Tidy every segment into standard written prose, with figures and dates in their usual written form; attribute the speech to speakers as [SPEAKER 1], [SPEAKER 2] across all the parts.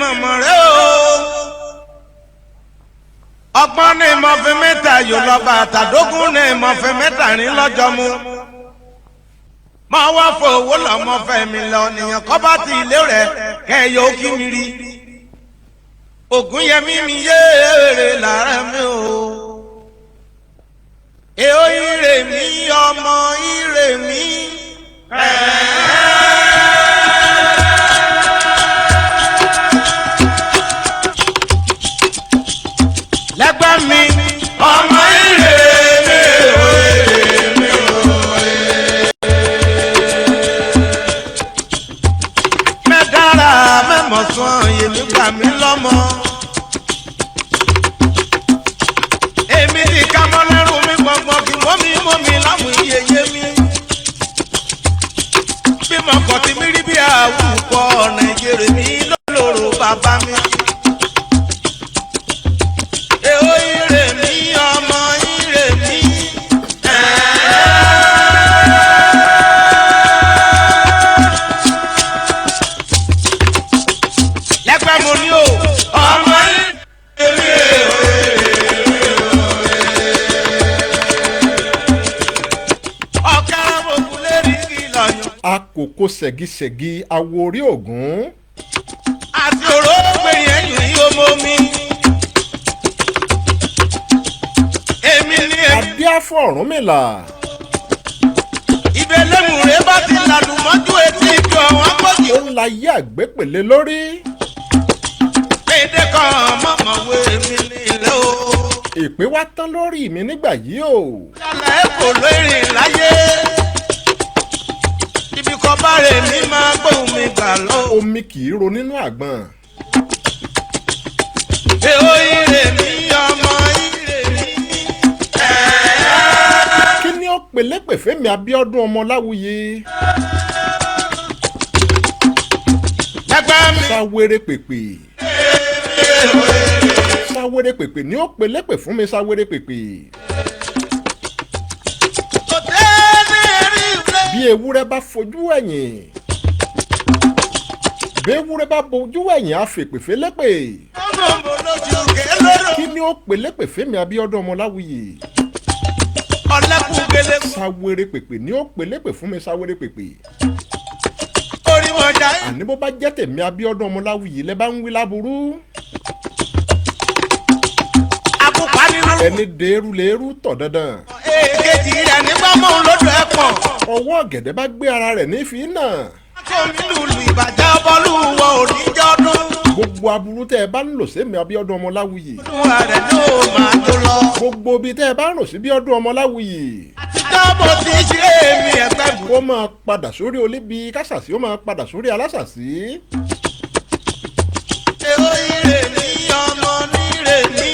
[SPEAKER 1] Mọ̀mọ́ rẹ o. Ọgbọ́n ní mo fi mẹ́ta yòó lọ́ba àtàdógún ní mo fi mẹ́ta rìn lọ́jọ́ mu. Máa wá fowó lọ́mọ fẹ́ mi lọ nìyẹn kọ́ bá ti ilé rẹ̀ kẹ́ ẹ yóò kí mi rí. Ògùn yẹmí mi yéèrè lára mi o. Èò ire mi ọmọ ire mi. Lẹ́gbẹ́ mi ọmọ ire mi o ire mi o. Mẹ́dára mẹ́mọ̀sán yèmí gbà mí lọ́mọ. Èmi ti ká mọ́ lẹ́rù mi gbọ̀ngbọ̀n kí mọ́ mi mọ́ mi lámù iyeye mi. Bí mo kọ̀ tí mi rí bí àwùkọ Nàìjíríà mi lólóró bàbá mi. Èho ire mi ọmọ ire mi. Lẹ́gbẹ́ mo ní o. Ọmọ ire mi o. Ọ̀kẹ́rẹ́ mo kú lérí kìlọ̀ yàn.
[SPEAKER 2] Akòkò ṣẹ̀gíṣẹ̀gí awo orí ògún.
[SPEAKER 1] Àti òrógbè yẹn yìí ó mọ mi. Èmi ni èmi.
[SPEAKER 2] Adíáfọ̀ Ọ̀rúnmìlà.
[SPEAKER 1] Ibẹ̀ lẹ́mùrè bá ti làlùmọ́jú etí ibi ọ̀wọ́n gbòógì.
[SPEAKER 2] Ó ń la yé àgbépèlé lórí.
[SPEAKER 1] Èdè kan mọ̀mọ́wé mi nílé o.
[SPEAKER 2] Ìpín wá tán lórí mi nígbà yìí o.
[SPEAKER 1] Yálà ẹ̀ kò lórí láyé. Ibi kan bá rè mí máa gbóhùn mi gbà lọ.
[SPEAKER 2] Omi kì í ro nínú àgbọn.
[SPEAKER 1] Èho ire mi ọmọ ire mi.
[SPEAKER 2] Kí ni ó pelépè fẹ́mi Abíọ́dún ọmọ Láwùyí?
[SPEAKER 1] Ẹgbẹ́ mi.
[SPEAKER 2] Sáwéré pèpè. Sáwéré pèpè ni ó pelépè fún mi, sáwéré pèpè.
[SPEAKER 1] Kò tẹ́ ní rí ilé.
[SPEAKER 2] Bí ewúrẹ́ bá fojú ẹ̀yìn. Bí ewúrẹ́ bá bojú ẹ̀yìn á fèpè félépè.
[SPEAKER 1] Ọmọ mo lójú kélóró.
[SPEAKER 2] Kí ni ó pelépè fẹ́mi Abíọ́dún ọmọ Láwùyí?
[SPEAKER 1] Ọlẹ́kùn gbélé.
[SPEAKER 2] Sáwéré pèpè ni ó pelépè fún mi, sáwéré pèpè.
[SPEAKER 1] Orí wọn já.
[SPEAKER 2] Àní bó bá jẹ́ tèmi Abíọ́dún ọmọ Láwùyí lẹ bá ń wí láburú.
[SPEAKER 1] Akópa nínú.
[SPEAKER 2] Ẹni dèrú lèrú tọ̀ dandan.
[SPEAKER 1] Èkejì rẹ̀ nígbà mọ́ òun lódò ẹ̀pọ̀n.
[SPEAKER 2] Ọwọ́ ọ̀gẹ̀dẹ̀ bá gbé ara rẹ̀ ní fi náà.
[SPEAKER 1] Kómi lùlù ìbàjẹ́ bọ́lú wọ oníjọ́dún.
[SPEAKER 2] Gbogbo aburú tẹ́ ẹ bá ń lò sẹ́mi Abíọ́dún ọmọ Láwùyí.
[SPEAKER 1] Olúwa rẹ̀ ló máa tó lọ.
[SPEAKER 2] Gbogbo ibi tẹ́ ẹ bá ń rò sí Bíọ́dún ọmọ Láwùyí.
[SPEAKER 1] Àtijọ́ mo ti ṣe èmi ẹ̀pẹ́ bù.
[SPEAKER 2] Kó máa padà sórí olíbi kásàsí, ó máa padà sórí alásàsí.
[SPEAKER 1] Èho ire mi ọmọ níre mi.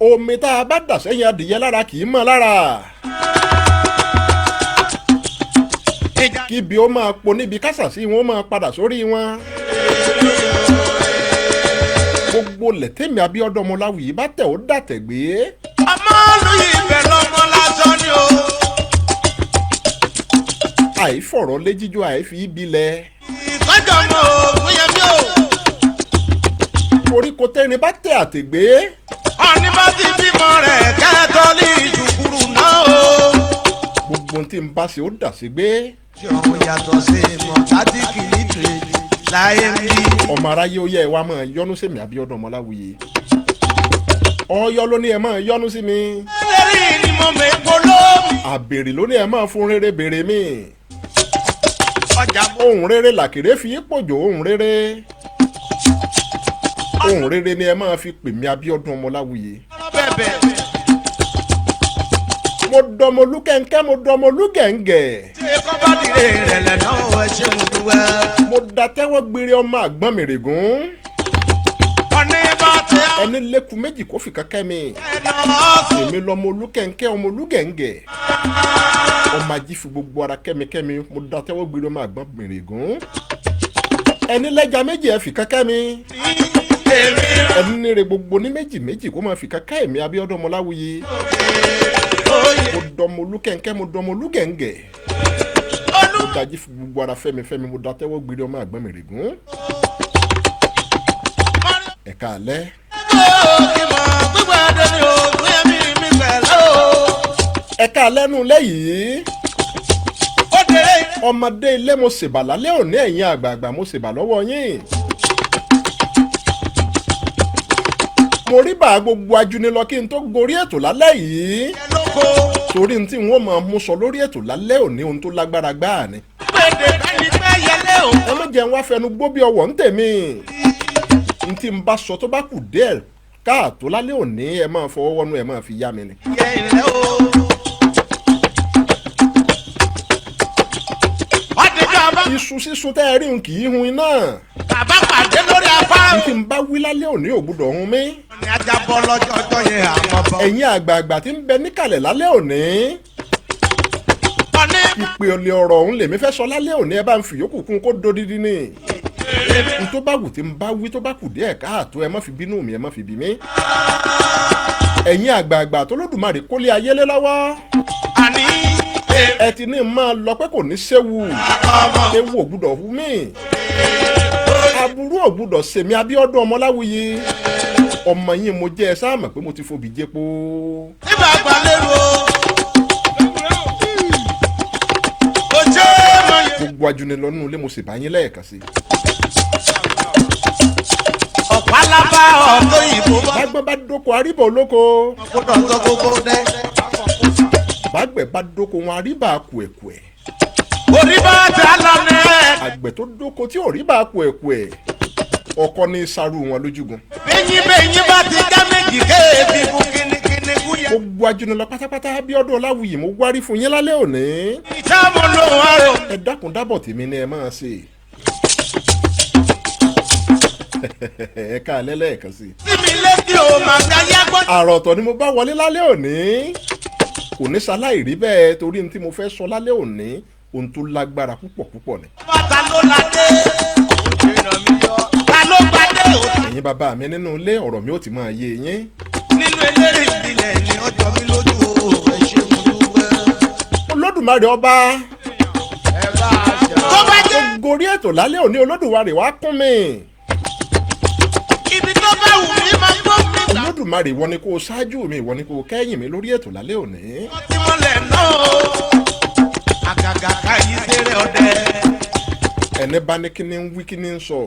[SPEAKER 2] Omi tá a bá dà sẹ́yìn adìyẹ lára kì í mọ́ lára.
[SPEAKER 1] Ìjà
[SPEAKER 2] Kíbi ó máa po níbi kásàsí wọn ó máa padà sórí wọn. Gbogbo lẹ̀tẹ̀mí Abíọ́dún ọmọ Láwùyí bá tẹ̀ ó dàtẹ̀ gbé.
[SPEAKER 1] Ọmọ lóye ìbẹ̀ lọ́mọ lásán ni o.
[SPEAKER 2] Àìfọ̀rọ̀ lé jíjó àìfi ibi lẹ̀.
[SPEAKER 1] Ìkọ́jọ́ mọ òògùn yẹn mi o.
[SPEAKER 2] Koríko tẹ́rin bá tẹ̀ àtẹ̀gbé.
[SPEAKER 1] Ọ̀ní bá ti bímọ rẹ̀ kẹ́tọ́ ní ìjùkúrú náà o.
[SPEAKER 2] Gbogbo ohun tí n bá ṣe ó dà sí gbé.
[SPEAKER 1] Tí òun yàtọ̀ sí mọ̀tátìkì nítìrè láyé ń bí.
[SPEAKER 2] Ọmọ aráyé ó yẹ ẹ wá máa yọ́nú sí mi Abíọ́dún ọmọ Láwùyí. Ọyọ́ ló ní ẹ máa yọ́nú sí mi.
[SPEAKER 1] Ẹlẹ́rìí ni mo mẹ́kọ́ lómi.
[SPEAKER 2] Àbèrè ló ní ẹ máa fún rere bèrè mi.
[SPEAKER 1] Ọjà mo
[SPEAKER 2] Ohun rere làkèrè fi pòjò ohun rere. Ohun rere ni ẹ máa fi pè mí Abíọ́dún ọmọ Láwùyí.
[SPEAKER 1] bẹ̀bẹ̀.
[SPEAKER 2] Mo dọmọ olúkẹ́ńkẹ́, mo dọmọ olúgẹ̀ǹgẹ̀.
[SPEAKER 1] Ṣé kọ́ bá dìde rẹ̀ lẹ́nà ẹ ṣe mo dúpẹ́.
[SPEAKER 2] Mo da tẹ́wọ́ gbére ọmọ àgbọ̀n mìrègún.
[SPEAKER 1] Ọ̀ní bá ti
[SPEAKER 2] Ẹni lẹ́kùn méjì kó fi kankan mi.
[SPEAKER 1] ẹ̀nà ọ̀sùn.
[SPEAKER 2] Èmi lọmọ olúkẹ́ńkẹ́ ọmọ olúgẹ̀ǹgẹ̀. Ọmọ ají fi gbogbo ara kẹ́mikẹ́mi, mo da tẹ́wọ́ gbére ọmọ àgbọ̀n mìrègún. Ẹni lẹ́ja méjì ẹ fi kankan mi.
[SPEAKER 1] Èmi
[SPEAKER 2] Ẹni níre gbogbo ní méjì méjì kó máa fi kankan èmi Abíọ́dún ọmọ Láwùyí.
[SPEAKER 1] òye
[SPEAKER 2] Mo dọmọ olúkẹ́ńkẹ́, mo dọmọ olúgẹ̀ǹgẹ̀.
[SPEAKER 1] olúmọ.
[SPEAKER 2] Dají fi gbogbo ara fẹ́mi fẹ́mi, mo da tẹ́wọ́ gbére ọmọ àgbọ̀n mi règún. Ẹ̀ka alẹ́. Ẹ̀ka alẹ́ nù lẹ́yìí. Ọmọdé ilé, mo ṣèbà lálẹ́ òní. Ẹ̀yin àgbààgbà, mo ṣèbà lọ́wọ́ yín. Mo rí bá gbogbo ajúnilọ kí n tó gorí ètò lálẹ́ yìí, torí n tí n ó máa mú sọ lórí ètò lálẹ́ òní, ohun tó lágbára gbáà ni. Ẹ má jẹun wá fẹnu gbó bí ọwọ́ ń tèmi. N tí n bá sọ tó bá kù díẹ̀ káàtó lálẹ́ òní, ẹ máa fọwọ́ wọnú, ẹ máa fi yá mi ni. Iṣu sísun tẹ́ ẹ rí n kì í hun iná.
[SPEAKER 1] Bàbá pàdé lórí afárá.
[SPEAKER 2] N tí n bá wí lálẹ́ òní ò gbúdọ̀ hun mí.
[SPEAKER 1] Ní ajá bọ́ lọ́jọ́ ọjọ́ yẹn àmọ́ bọ́.
[SPEAKER 2] Ẹ̀yin àgbààgbà tí ń bẹ níkàlẹ̀ lálẹ́ òní.
[SPEAKER 1] Ọ̀ní.
[SPEAKER 2] Ìpè ọ̀lẹ̀ ọ̀rọ̀ ọ̀hún lèmi fẹ́ sọ lálẹ́ òní. Ẹ bá ń fi yòókù kún kó dodidi ni. N tó bá wù tí n bá wí tó bá kù díẹ̀ káàtó, ẹ má fi bínú mi, ẹ má fi bí mi. Ẹ̀yin àgbààgbà tó lódùmarè kólé ayé lé lọ́wọ́.
[SPEAKER 1] Àní.
[SPEAKER 2] Ẹ ti ní máa lọ pé kò ní séwu. Ewu ò gbúdọ̀ hu mí. Aburú ò gbúdọ̀ sèmi Abíọ́dún Ọmọláwuyì. Ọmọ yín mo jẹ́, ẹ sáà mọ̀ pé mo ti fobì jẹ́po.
[SPEAKER 1] Nígbà gbàlérò. Ojú mọ̀ yẹn.
[SPEAKER 2] Gbogbo ajúnilọ́nù ilé, mo sì bá yín lẹ́ẹ̀kan sí i.
[SPEAKER 1] Ọ̀pálábá ọ̀tọ́ ìbò bá.
[SPEAKER 2] Bágbọ́n bá dóko, àríbọ̀ olóko.
[SPEAKER 1] Kódà tó kókó dẹ́.
[SPEAKER 2] Bágbẹ̀ bá dóko wọn, àríbà kùẹ̀kùẹ̀.
[SPEAKER 1] Orí bá ti lọ ní ẹ̀.
[SPEAKER 2] Àgbẹ̀ tó dóko tí ò rí bá kùẹ̀kùẹ̀, ọkọ ní sarú wọn lójúgun.
[SPEAKER 1] Bẹ́yìn bẹ́yìn bá ti já méjì kéèbì fún kínníkínní kúyà.
[SPEAKER 2] Gbogbo ajúnilọ pátápátá, Abíọ́dún Ọláwuyì mo wárí fún yín lálẹ́ òní.
[SPEAKER 1] Ìjà mo lòun àrò.
[SPEAKER 2] Ẹ dákun dábọ̀, tèmi ni ẹ máa ṣe. Ẹ ká alẹ́ lẹ́ẹ̀kan sí i.
[SPEAKER 1] Sí mi létí o, màá fi ayé gbọ́.
[SPEAKER 2] Àrà ọ̀tọ̀ ni mo bá wọlé lálẹ́ òní. Kò ní ṣaláì rí bẹ́ẹ̀, torí ní tí mo fẹ́ sọ lálẹ́ òní, ohun tó lágbára púpọ̀ púpọ̀ ni.
[SPEAKER 1] Bàtà ló la dé. Ta ló gbadé o?
[SPEAKER 2] Ẹ̀yin bàbá mi nínú ilé, ọ̀rọ̀ mi ò ti máa yé yín.
[SPEAKER 1] Nínú eléré ìbílẹ̀ ni ó jọ mí lójú o. Ẹ ṣe mo dúpẹ́.
[SPEAKER 2] Olódùmarè ọba
[SPEAKER 1] Tó bá jẹ́
[SPEAKER 2] gorí ètò lálẹ́ òní, Olódùmarè wá kún mi.
[SPEAKER 1] Ibi tó bá wù mí máa gbó mi gbà.
[SPEAKER 2] Olódùmarè, ìwọ ni kó o ṣáájú mi, ìwọ ni kó o kẹ́yìn mi lórí ètò lálẹ́ òní.
[SPEAKER 1] Tí mo lẹ̀ náà o. Àgàgà ká yí séré ọdẹ.
[SPEAKER 2] Ẹni bá ní kíní ń wí, kíní ń sọ.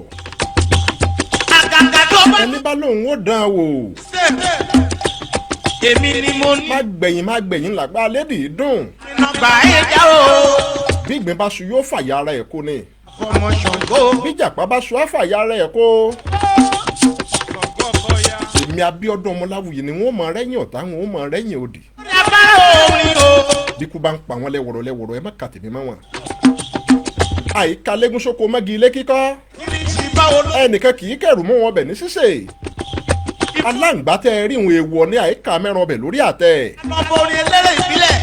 [SPEAKER 1] Àgàgà tó bá
[SPEAKER 2] Ẹni bá lóun ó dán an wò.
[SPEAKER 1] ṣe. Èmi ni mo ní
[SPEAKER 2] Má gbẹ̀yìn, má gbẹ̀yìn làgbà lédì í dùn.
[SPEAKER 1] nọ́mbà ẹ̀já o.
[SPEAKER 2] Bí ìgbín bá su, yóò fàyà ara ẹ̀ kó ni.
[SPEAKER 1] Ọmọ Ṣàngó.
[SPEAKER 2] Bí ìjàpá bá su, á fàyà ara ẹ̀ kó. Èmi Abíọ́dún Ọmọláwuyì ni wọ́n mọ rẹ́yìn ọ̀tá, wọn mọ rẹ́yìn òdì.
[SPEAKER 1] Abára orin o.
[SPEAKER 2] Bí kú bá ń pa wọ́n lẹ́wọ̀rọ̀ lẹ́wọ̀rọ̀, ẹ má ka tèmi mọ́ wọn. Àyíká lẹ́gùn sóko mọ́gi ilé kíkọ́.
[SPEAKER 1] Kí ni ṣì báwo ló.
[SPEAKER 2] Ẹnìkan kì í kẹ̀rù mọ́ wọn bẹ̀ ní sísè. Aláǹgbá tẹ́ ẹ rí ìhun, èèwọ̀ ní àyíká mẹ́ran ọbẹ̀ lórí àtẹ.
[SPEAKER 1] Lọ́bọ̀ orin eléré ìbílẹ̀.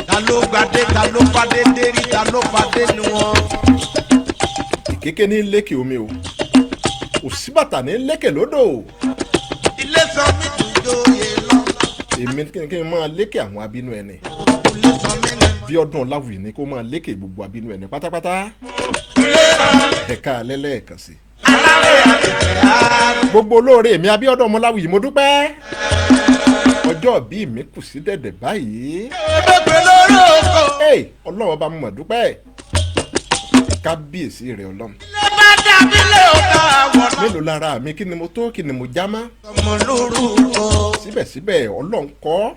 [SPEAKER 1] Ta ló gbadé, ta ló fadé dérí, ta ló fadé nu wọn.
[SPEAKER 2] Ìkéké ní lékè omi o, òsínbàtà ní lékè lódò.
[SPEAKER 1] Ilé sọ mí dùjòyè lọ.
[SPEAKER 2] Èmi kí n máa lékè àwọn abínú ẹni.
[SPEAKER 1] Ilé sọ mí ní.
[SPEAKER 2] Bí ọdún Ọláwùyí ni kó máa lékè gbogbo abínú ẹni pátápátá. Ẹ̀ka alẹ́ lẹ́ẹ̀kan sí.
[SPEAKER 1] Alárè àtẹ̀tẹ̀ á.
[SPEAKER 2] Gbogbo olóore èmi Abíọ́dún Ọmọláwùyí, mo dúpẹ́. Ọjọ́ bí mi kù sí dẹ̀dẹ̀ báyìí.
[SPEAKER 1] Ebègbè lórí oko.
[SPEAKER 2] Ey, Ọlọ́run ọba, mo mà dúpẹ́. Kábíyèsí rẹ̀ Ọlọ́run.
[SPEAKER 1] Ilé bá dàbí lé ọ̀gá àwọn
[SPEAKER 2] Mélòó lára mi? Kí ni mo tó? Kí ni mo já mọ́?
[SPEAKER 1] ọmọ lórúkọ.
[SPEAKER 2] Síbẹ̀síbẹ̀, Ọlọ́run kọ́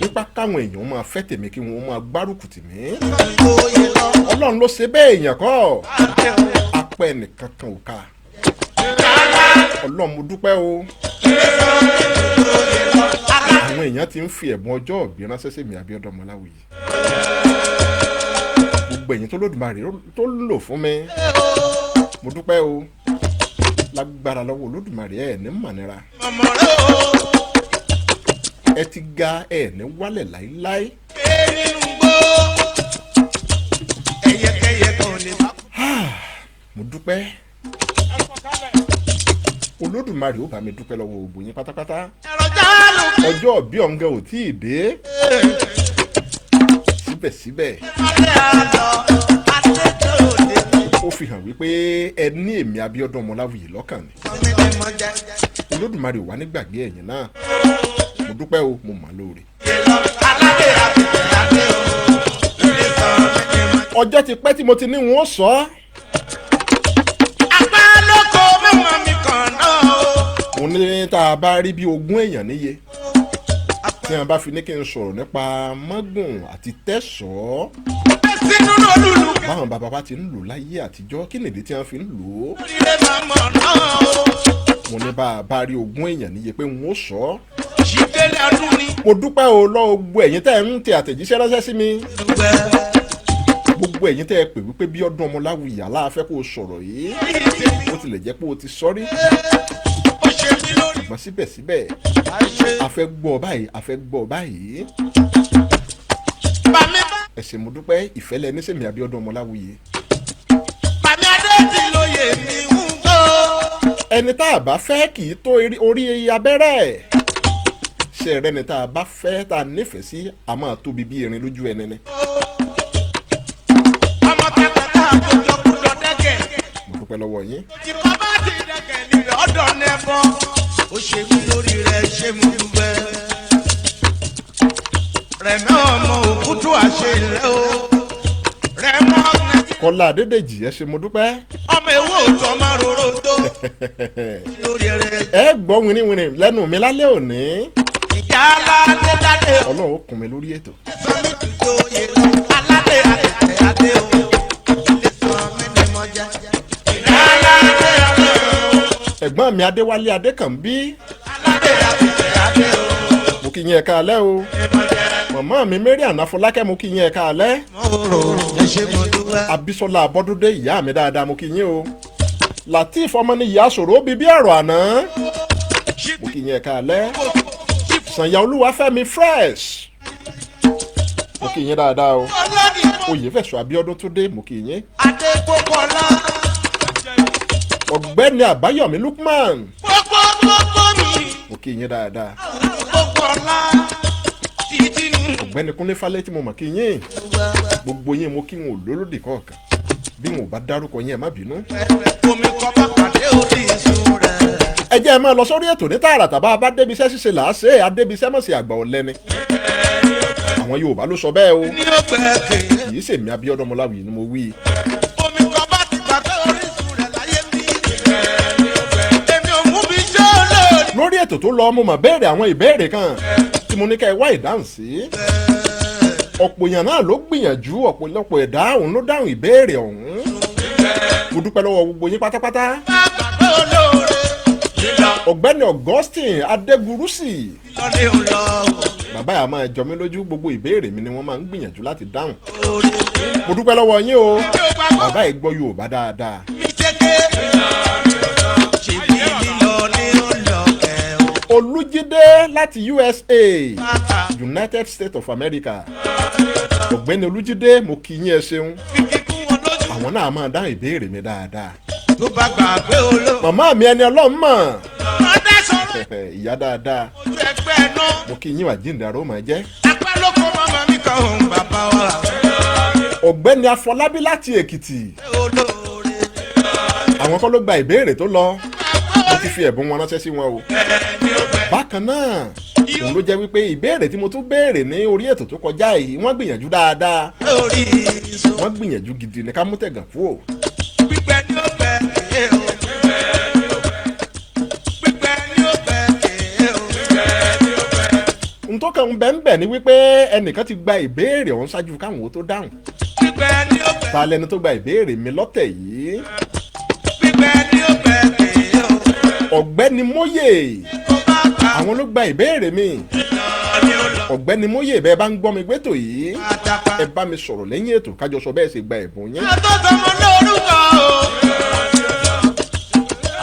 [SPEAKER 2] nípa káwọn èèyàn máa fẹ́ tèmi, kí wọ́n máa gbárùkù tì mí.
[SPEAKER 1] Ìjòyè lọ.
[SPEAKER 2] Ọlọ́run ló ṣe bẹ́ẹ̀, èèyàn kọ́. Apẹ́ ẹnìkan kan ò ká. Ọlọ́run, mo dúpẹ́ o. Àwọn èèyàn ti ń fi ẹ̀bùn ọjọ́ ìbí ránṣẹ́ sí mi, Abíọ́dún Ọmọláwuyì. Gbogbo ẹ̀yin tó Olódùmarè tó lò fún mi, mo dúpẹ́ o. Lágbára lọ́wọ́ Olódùmarè, ẹ̀ ní mọ̀nira.
[SPEAKER 1] Ọmọ rẹ o.
[SPEAKER 2] Ẹ ti ga, ẹ̀ ní wálẹ̀ láíláí.
[SPEAKER 1] Gbé nínú gbó. Ẹyẹkẹyẹ kan ò lè bá.
[SPEAKER 2] Mo dúpẹ́. Olódùmarè ó bá mi dúpẹ́ lọ́wọ́ gbogbo yín pátápátá.
[SPEAKER 1] Ẹ̀rọ jálù.
[SPEAKER 2] Ọjọ́ bí ọ̀ǹgẹ̀ ò tí ì dé. Síbẹ̀síbẹ̀,
[SPEAKER 1] Adé àlọ́ adé tó dé mi.
[SPEAKER 2] ó fi hàn wípé ẹ ní èmi Abíọ́dún Ọmọláwuyì lọ́kàn ni.
[SPEAKER 1] Sọ mí ni mo jẹ́.
[SPEAKER 2] Olódùmarè wà nígbàgbé ẹ̀yin náà. Mo dúpẹ́ o, mo mà lóore.
[SPEAKER 1] Aládé àtẹ̀tẹ̀ adé o. Ilé sọ mí ni mo jẹ́.
[SPEAKER 2] Ọjọ́ ti pẹ́ tí mo ti ní wọn ó sọ ọ́.
[SPEAKER 1] Apá lóko mímọ́ mi kàn náà o.
[SPEAKER 2] Mo ní tá a bá rí bí 20 èèyàn níye tí wọn bá fi ní kí n sọ̀rọ̀ nípa mọ́gùn àti tẹ̀sọ́,
[SPEAKER 1] Sínú olúlu
[SPEAKER 2] báwọn bàbá wa ti ń lò láyé àtijọ́, kí nìdí tí wọ́n fi ń lò ó.
[SPEAKER 1] ilé máa mọ̀ náà o.
[SPEAKER 2] Mo ní bá a bá rí 20 èèyàn níye pé n ó sọ ọ́.
[SPEAKER 1] Ṣìdélé ọdún ni.
[SPEAKER 2] Mo dúpẹ́ o lọ́wọ́ gbogbo ẹ̀yin tẹ́ ń tẹ àtẹ̀jíṣẹ́ ránṣẹ́ sí mi, gbogbo ẹ̀yin tẹ́ ẹ pè wípé Bíọ́dún Ọmọláwuyì aláàfẹ́ kó o sọ̀rọ̀ yìí, bó tilẹ̀ jẹ́ pé o ti sọ́rí,
[SPEAKER 1] Ó ṣe mí lórí.
[SPEAKER 2] ṣùgbọ́n síbẹ̀síbẹ̀,
[SPEAKER 1] Àìṣe.
[SPEAKER 2] a fẹ́ gbọ́ báyìí, a fẹ́ gbọ́ báyìí.
[SPEAKER 1] Bàmí bá
[SPEAKER 2] Ẹ ṣé, mo dúpẹ́. Ìfẹ́lẹ́ nísèmí Abíọ́dún Ọmọláwuyì.
[SPEAKER 1] Bàmí adé ti lóye mi ń gbọ́.
[SPEAKER 2] Ẹni tá a bá fẹ́ kì í tó orí abẹ́rẹ́ ṣe rẹ ni. Tá a bá fẹ́, tá a nífẹ̀ẹ́ sí, a máa tóbi bí erin lójú ẹni ni.
[SPEAKER 1] Ọmọ tàkàtà àkójọ kúndọ̀ dẹ́gẹ̀.
[SPEAKER 2] Mo dúpẹ́ lọ́wọ́ yín.
[SPEAKER 1] Tí bàbá ti dẹ́gẹ̀ nílẹ̀ ọ̀dọ̀ nẹ́bọ̀. Ó ṣe mí lórí rẹ̀, ṣé mo dúpẹ́. Rẹ̀mí ọmọ òkútù àṣẹ rẹ̀ o. Rẹ̀mọ́ Nàìjíríà.
[SPEAKER 2] Kọ́lá Adédèjì, ẹ ṣé, mo dúpẹ́.
[SPEAKER 1] Ọmọ ewu òótọ́ máa rorò tó. Lórí rẹ̀.
[SPEAKER 2] Ẹ gbọ́ wìnrìnwìnrìn lẹ́nu mi lálẹ́ òní.
[SPEAKER 1] Ìjà aládé dádé o.
[SPEAKER 2] Ọlọ́run ó kún mi lórí ètò.
[SPEAKER 1] Sọmi dùdú oyè lọ. Aládé àtẹ̀tẹ̀ adé o. Ilé sọ mí ni mo jẹ́. Ìjà aládé adé o.
[SPEAKER 2] Ẹ̀gbọ́n mi Adéwálé Adékànbí,
[SPEAKER 1] Aládé àtẹ̀tẹ̀ adé o.
[SPEAKER 2] mo kí yín, ẹ káalẹ́ o. Màmá mi Mariam Afọlákẹ́, mo kí yín, ẹ káalẹ́.
[SPEAKER 1] Mo rò ẹ ṣe, mo dúpẹ́.
[SPEAKER 2] Abisola Abọ́dúndé, ìyá mi dáadáa, mo kí yín o. Lateef ọmọnìyí aṣòro bíbí ọ̀rọ̀ àná, mo kí yín, ẹ káalẹ́. Sànyà Olúwafẹ́mi Fresh, mo kí yín dáadáa o. Oyèfẹ̀sọ Abíọ́dún Túndé, mo kí yín.
[SPEAKER 1] Adé Pópọ́lá.
[SPEAKER 2] Ọ̀gbẹ́ni Àbáyọ̀mí Lukman,
[SPEAKER 1] Pópó pópó mi.
[SPEAKER 2] mo kí yín dáadáa.
[SPEAKER 1] Pópọ́lá. Títí ní.
[SPEAKER 2] Ọ̀gbẹ́ni Kúnlé Fálẹ́ tí mo mọ̀, kí yín. Gbogbo yín mo kí, wọn ò lólódì kọ̀ọ̀kan. Bí wọn ò bá dárúkọ yín, ẹ má bínú.
[SPEAKER 1] Omi kọ́ bá pàdé orí ìsun rẹ̀.
[SPEAKER 2] Ẹ jẹ́ ẹ máa lọ sórí ètò ní tààràtà. Bá a bá débi iṣẹ́ ṣíṣe là á ṣe é, adébi iṣẹ́ mọ̀ sí àgbà ọ̀lẹ́ni. Àwọn Yorùbá ló sọ bẹ́ẹ̀ o.
[SPEAKER 1] Ní ó pẹ́ kéé.
[SPEAKER 2] Kì í ṣèmi Abíọ́dún Ọmọláwuyì ni mo wí.
[SPEAKER 1] Omi kọ́ bá ti gbàgbé orísun rẹ̀ láyé mi. Èmi ò mú bí ṣé olórí.
[SPEAKER 2] Lórí ètò tó lọ, mo mà béèrè àwọn ìbéèrè kan tí mo ní ká ẹ wá ìdáhùn sí. Ọ̀pọ̀ èèyàn náà ló gbìyànjú, ọ̀pọ̀lọpọ̀ ẹ̀dá òun ló dáhùn ìbéèrè ọ̀hún. Mo dúpẹ́ lọ́wọ́ gbogbo yín pátápátá.
[SPEAKER 1] Má gbàgbé olóore. Lílọ
[SPEAKER 2] Ọ̀gbẹ́ni Augustine Adégurusi,
[SPEAKER 1] lọ ní òun lọ
[SPEAKER 2] bàbá yà máa jọ mí lójú, gbogbo ìbéèrè mi ni wọ́n máa ń gbìyànjú láti dáhùn.
[SPEAKER 1] orí.
[SPEAKER 2] Mo dúpẹ́ lọ́wọ́ yín o.
[SPEAKER 1] Tí ó gbàgbọ́
[SPEAKER 2] Bàbá yìí gbọ́ Yorùbá dáadáa.
[SPEAKER 1] mi jẹ́kẹ́. Ṣèbí lílọ ní òun lọ kẹ́ o.
[SPEAKER 2] Olújídé láti USA,
[SPEAKER 1] Bàtà
[SPEAKER 2] United States of America, ọ̀gbẹ́ni Olújídé, mo kí yín, ẹ ṣeun.
[SPEAKER 1] fi kíkún wọn lójú.
[SPEAKER 2] Àwọn náà máa dáhùn ìbéèrè mi dáadáa.
[SPEAKER 1] Tó bá gbàgbé olóore.
[SPEAKER 2] Màmá mi ẹni ọlọ́run mọ̀,
[SPEAKER 1] Ọdẹ sọ̀rọ̀
[SPEAKER 2] ìyá dáadáa,
[SPEAKER 1] ojú ẹgbẹ́ náà.
[SPEAKER 2] mo kí yín, àjíǹde àrò máa jẹ́.
[SPEAKER 1] Apá ló kó mọ́mọ́ mi kan òun bàbá wa.
[SPEAKER 2] Ọ̀gbẹ́ni Afọlábí láti Èkìtì,
[SPEAKER 1] Olóore.
[SPEAKER 2] àwọn kan ló gba ìbéèrè tó lọ, mo ti fi ẹ̀bùn wọn ránṣẹ́ sí wọn o. Bákan náà òun ló jẹ́ wípé ìbéèrè tí mo tún béèrè ní orí ètò tó kọjá yìí, wọ́n gbìyànjú dáadáa.
[SPEAKER 1] Lórí ìṣó.
[SPEAKER 2] Wọ́n gbìyànjú gidi ní ká mú tẹ̀gàn kú o.
[SPEAKER 1] Gbígbẹ ní ó bẹ kéé o. Gbígbẹ ní ó bẹ kéé o.
[SPEAKER 2] N tó kàn ń bẹ́ ń bẹ̀ ni wípé ẹnìkan ti gba ìbéèrè ọ̀hún ṣáájú káwọn ó tó dáhùn.
[SPEAKER 1] Gbígbẹ ní ó bẹ.
[SPEAKER 2] Ta lẹni tó gba ìbéèrè mi lọ́tẹ̀ yìí?
[SPEAKER 1] Gbígbẹ ní ó bẹ kéé o.
[SPEAKER 2] Ọ̀gbẹ́ni Móyè,
[SPEAKER 1] Kó bá ta
[SPEAKER 2] àwọn ló gba ìbéèrè mi.
[SPEAKER 1] ní ó lọ.
[SPEAKER 2] Ọ̀gbẹ́ni Móyè, bẹ́ẹ̀ bá ń gbọ́ mi gbẹ́tò yìí,
[SPEAKER 1] Àtàpà.
[SPEAKER 2] ẹ bá mi sọ̀rọ̀ lẹ́yìn ètò, kájọ sọ bẹ́ẹ̀ ṣe gba ẹ̀bùn yín.
[SPEAKER 1] Àtọ́sọmọ lórúkọ o.